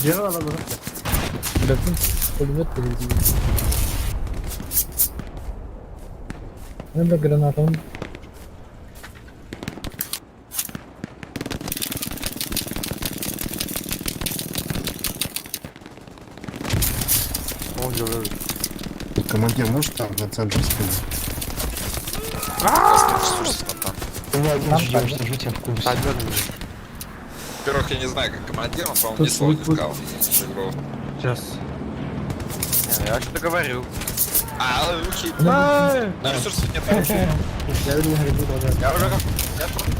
Делала бы. Да, пулемет переведи. Надо гранатом. Он делает. Командир, может там на центр скинуть? Ресурсов на танк. У меня один ждешь, держу тебя в курсе. Во-первых, я не знаю, как командир, он, по-моему, ни слова не сказал. Сейчас. Не, я что-то говорю. А, окей. На ресурсов нет оружия. Я не говорю, да. Я уже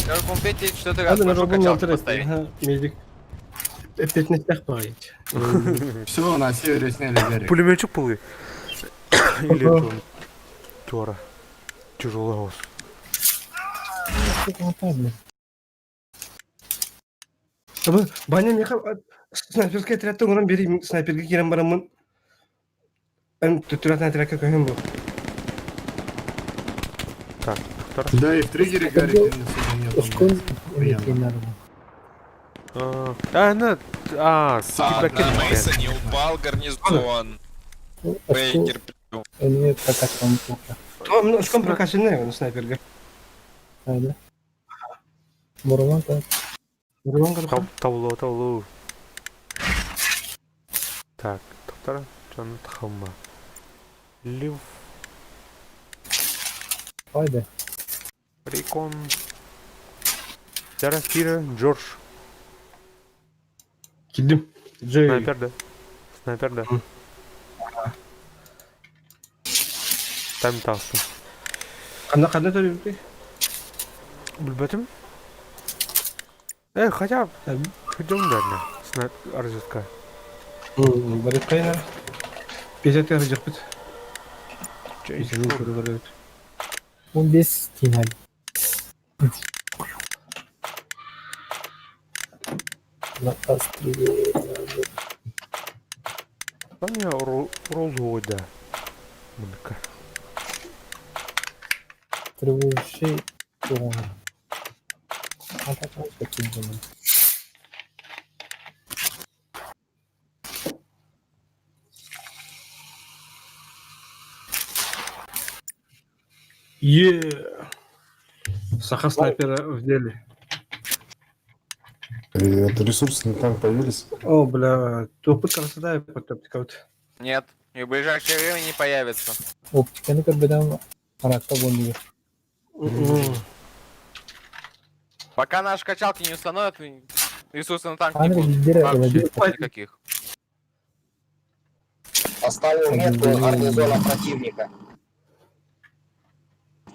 я уже, по-моему, третий, четвертый раз Надо на прошу робу качалку поставить. Медик. Опять на стях парить. Все, на севере сняли Гарик. Пулеметчик был. Или это Тора. Тяжелый голос. Баня меха снайперская отрядта уран бери снайперге кирен барамын. Эм түтүрәтен отрядка көһөн бу. Так, Да, и в триггере Гарик Ушкун нет. А, ну, а, На Мейса не упал гарнизон. Бейкер, Эмне прокачан плохо. То, ушкун прокачанный он снайперге. А, да? Бурулан так. Бурулан Таулу, таулу. Так, тоқтар, дьон тахалма. Лив Haydi. Рикон. Дара Кира, Джордж. Килдим. Джей. Снайпер, да? Снайпер, да? Там тахсың. Ханна ханна төрүбүтүй? Билбэтим. Хотя, идем наверное. Снайп, разведка. Барып кайнар. 50 жакпыт. Change Изин көрө барып. 15 кинал. На острие. Там я ролл да. Мынка. Тревожащий урон. А так вот таким думаю. Е. Саха снайпера в деле. Это ресурсы на танк появились? О, бля, топыт красота потоптика вот. Нет, и в ближайшее время не появится. Оптиканы көрбөдөн каракта болду. Пока наши качалки не установят, ресурсы на танк не Аны будут. билдире Вообще эле. никаких. Поставил метку гарнизона противника.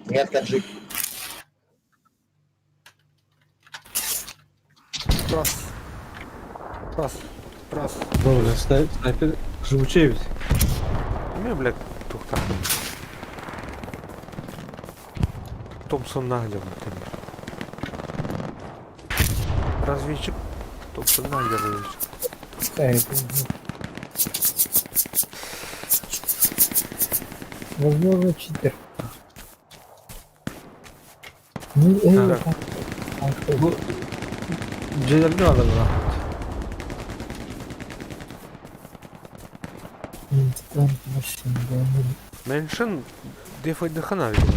Метка джип. Раз. Раз. Раз. О, бля, снайпер живучий ведь. Мен, блядь, тухтахтым. Томпсон нагдер, например. Разведчик. Томпсон нагдер разведчик. Возможно, читер. Ну, Так. Бу Джейлерди алар бра. Меншин дефайдыхана, видимо.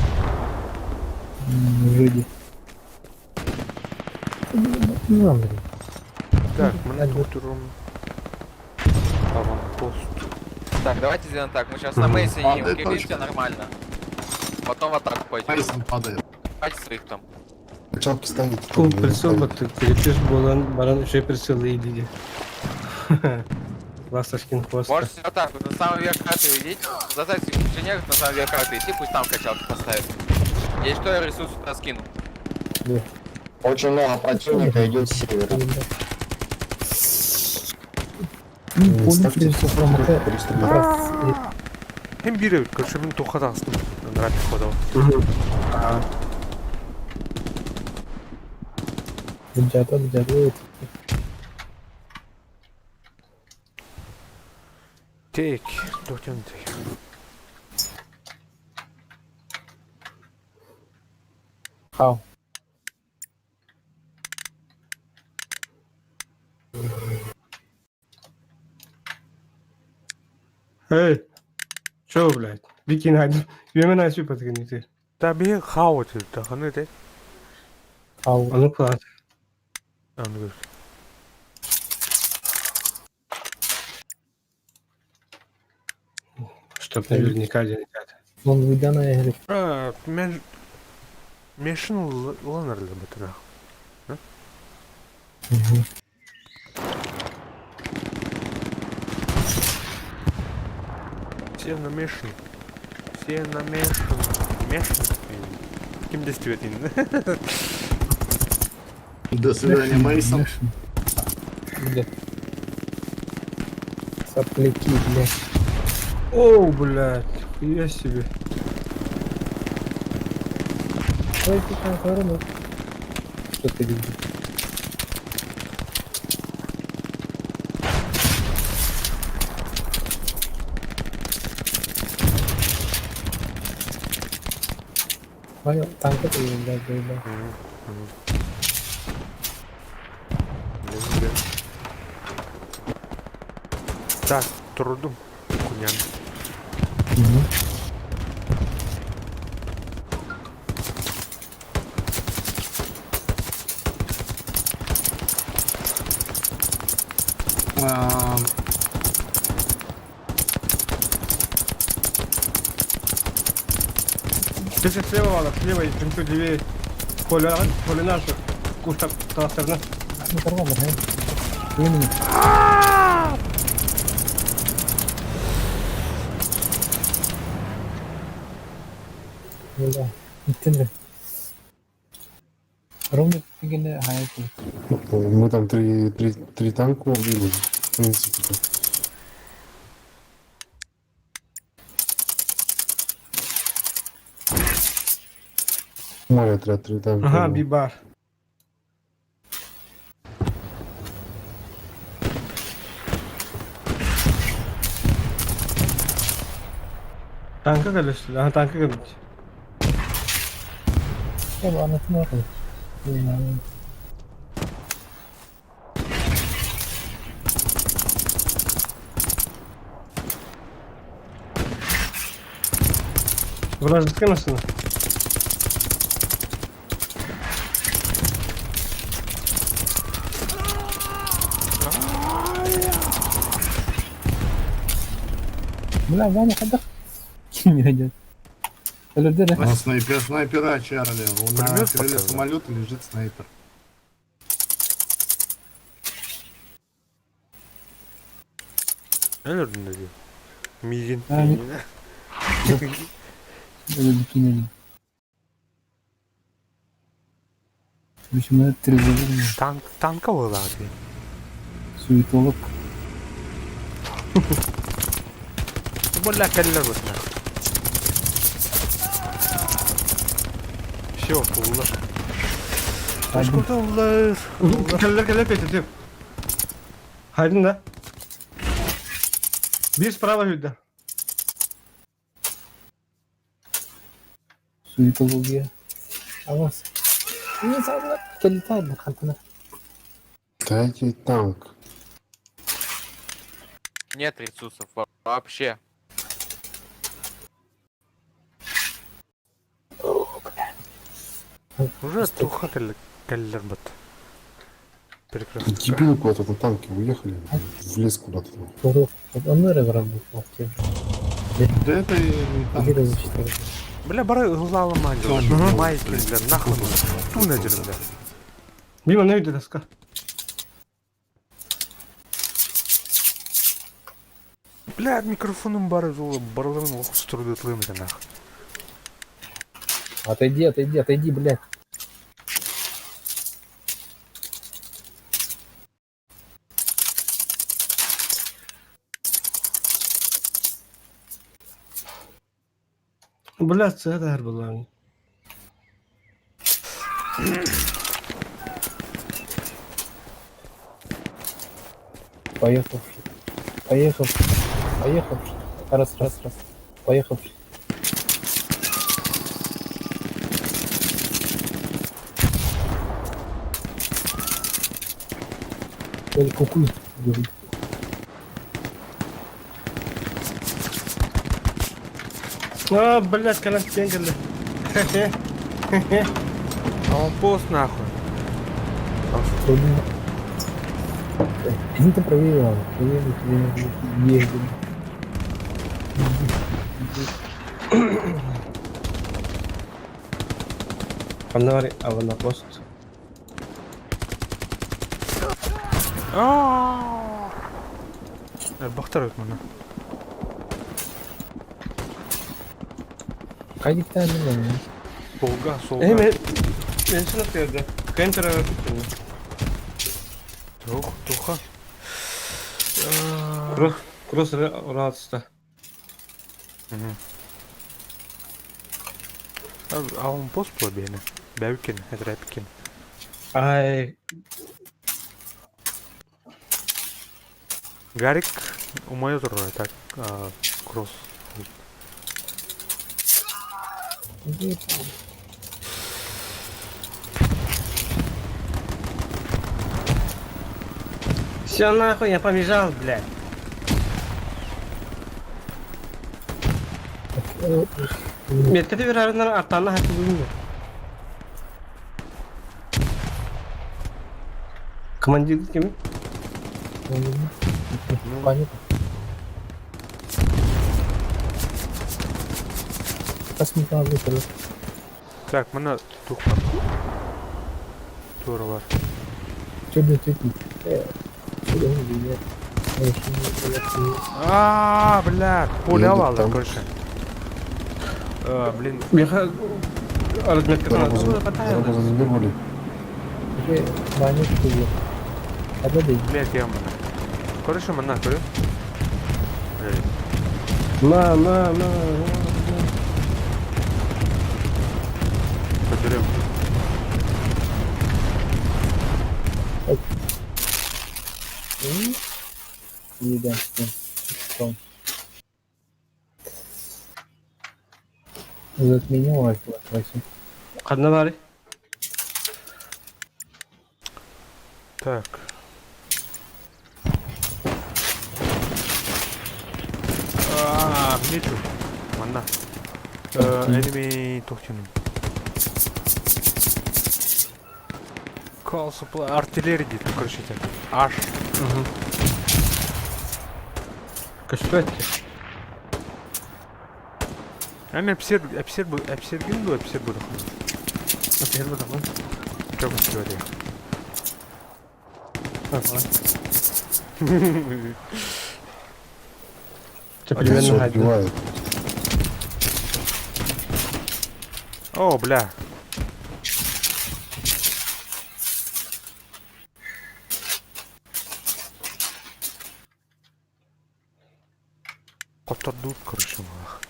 Вроде. Ну, блин. Так, мы тут Аванпост. Так, давайте сделаем так. Мы сейчас на Мейсоне Падает укрепимся точка. нормально. Потом в атаку пойдем. Мейсон падает. Хватит своих там. Качалки ставите. Кул там, прицел не бат перепиш болан баран үшө прицел иди. Ласточкин хвост. Можете вот так вот на самый верх карты идите. Заставьте инженеров на самый верх карты идти, пусть там качалки поставят. Если что, я ресурс туда скину. Очень много противника идет с севера. Ну, ставьте помните, что промахает. Hem biri, короче, мен тухатастым. Рапид ходал. Где-то, где-то. Тек, тухтен тек. Хау. Эй, чё, блядь? Бикин хайд. Юмен айсу патгын ити. Та би хау ти, та ханы те. Хау. Аны кулат. Аны көр. Чтоб наверняка ден. Он выдана я А, мен Мешин ланерлі бітіна. Все на мешин. Все на мешин. Мешин. Ким действует? До свидания, Мейсон. Блядь. Сопляки, блядь. Оу, блядь, хуя себе. Ой, ты там корону. Что ты видишь? Понял, танк это блядь, заебал. Блин, блин. Так, трудом. Кунян. Здесь слева, Вала, слева, и чуть левее. Коля, Коля наша. Куста, та сторона. Ну, нормально, да? Именно. Ну да. Иттин Ровно дегенде хаят. Мы там три танка убили, в принципе. Мой отряд три танка. Ага, убил. бибар. Танка келişti. Aha tanka gelmiş. Ya bu anlatım var. Вражеская машина. Бля, Ваня хадах. Ким идет? У нас снайпер, снайпера Чарли. У на Пулемет крыле показал. самолета лежит снайпер. Өлөрдүн да дии. Миигин. А, Миигин. В общем, это трезубный Танк, танка была дии. суетолог. Бля, кэллэр бытта. Все, кулла. Один. Уллар. Keller keller peçeti. Haydın da. Bir справа hüdde. Суетология. А вас? Не знаю, летает хантана. Дайте танк. Нет ресурсов вообще. Уже туха кэллэр бытта. Прекрасно. Дебилы куда-то на танке уехали. В лес куда-то. Да это и не танк. Где зачитали? Бля, бары ыллала мандил. Майкин, бля, нахуй. Ту надер, бля. Мимо ne hüdde taska. Бля, микрофоном бары зулы, барларын оқыстырды тлымды нах. Отойди, отойди, отойди, блядь. Бля, это her bunların. Поехавший. Поехавший. Поехавший. Раз, раз, раз. Поехавший. Эль кукуй. говорит. А, блядь, калаш кенгелli. А он пост нахуй. Трудно. Иди ты проверил, ладно. Проверил, где ездим. Фонарь, аванапост. Бахтар өтмені. Қай гектар мен? Солға, солға. Эй, мен... Мен şunu atıyordu. Kenter arası. Тух, туха. Кросс, кросс rahatsız А он пост плабені. Бәукен, әтрәпкен. Ай, Гарик умай отырыр, так, кросс. все нахуй, я побежал, блядь. Меткати bir arından artanla hakkı bulunmuyor. Командир kimi? Понятно. Космиканы вытыры. Так, мана тух бар. Туора бар. Чөбү түтү. А, бля, пуля Едет алды, танк. короче. Блин, Миха разметка Дорогу, дорогу заминировали. блядь, я мана. Короче, мана, көрү. Блядь. На, на, на, на. Көтөрөм. Затменил Ханна бары. Так. А, нечу. Манна. Enemy тохтюнум. Call supply артиллерия дейді, короче, это. Аж. Көспөт. Эми әпсер, әпсер, әпсерген ду, әпсер буду. Әпсер буду. Как вы Опять всё убивает. О, бля. Коттордут, короче, малах.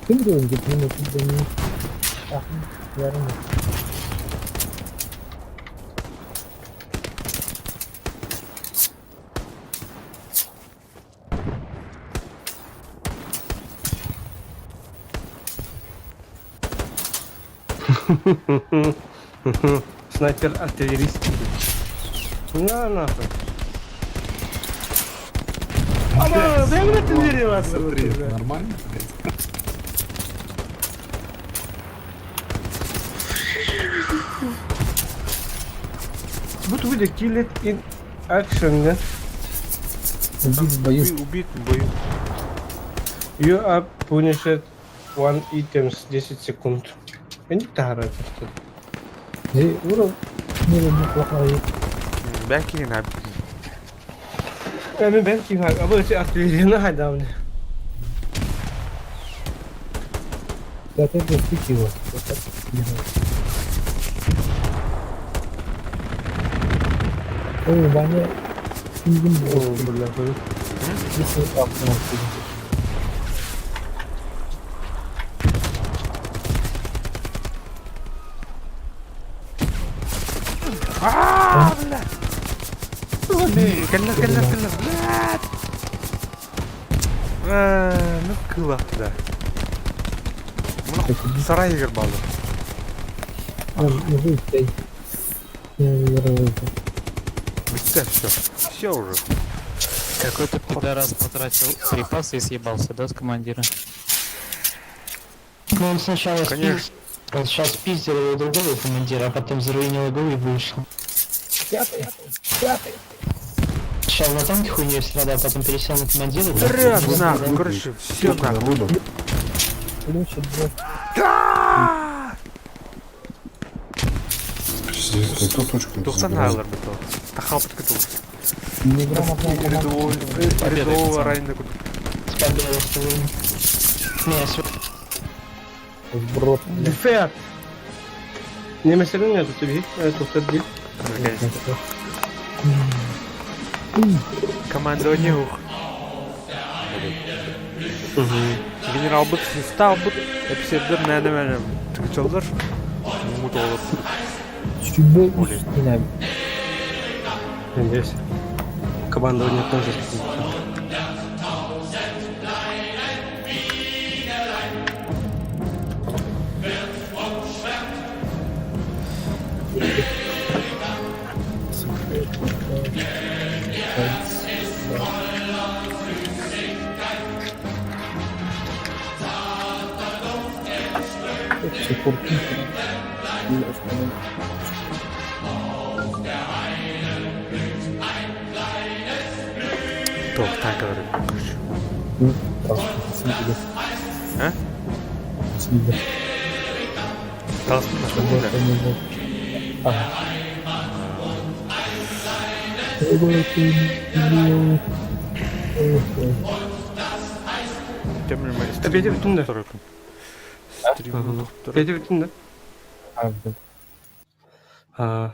Ким diyorum gitmeyi gitmeyi. Yarın. Снайпер артиллерист. На нахуй. Ама, дай мне артиллерию вас. Смотри, это нормально, блядь? What would you kill it in action, да? Убит в бою. Убит в бою. You are punished one items 10 секунд. Я не тара просто. Ура, не неплохой. Бәки на. Я мен бәлки ха, абы эти артиллерияны хайдамны. Да ты же его. Ой, Ваня, О, бля, бля. А, бля. Кэллэ, кэллэ, кэллэ, блядь. Ну, кыла туда. Сарай егер балды. Бітті, все. Все уже. Какой-то пидорас потратил припасы и съебался, да, с командира? Ну он сначала Конечно. он сейчас пиздил его другого командира, а потом заруинил игру и вышел. Пятый, пятый. Сначала на танке хуйню страдал, а потом пересел на командира. Раз, нахуй, короче, все нахуй. Ключ Пиздец, никто точку не Тоқсан забирает. айлар бітті. Тахалпыт күту. Неграмотная Рядового района күту. Сброд. Дефект. Не мәселен нет, тут би, тут би. Командование ух. Генерал быт стал быт, эписеддер нәне мәне тыгычалдар. Мут олып. Чүбе үстінә. Здесь. Командование тоже спит. Туох танкалары короче. А? Таспын да? Беде бүтүн да. Стрим Беде бүтүн да. А.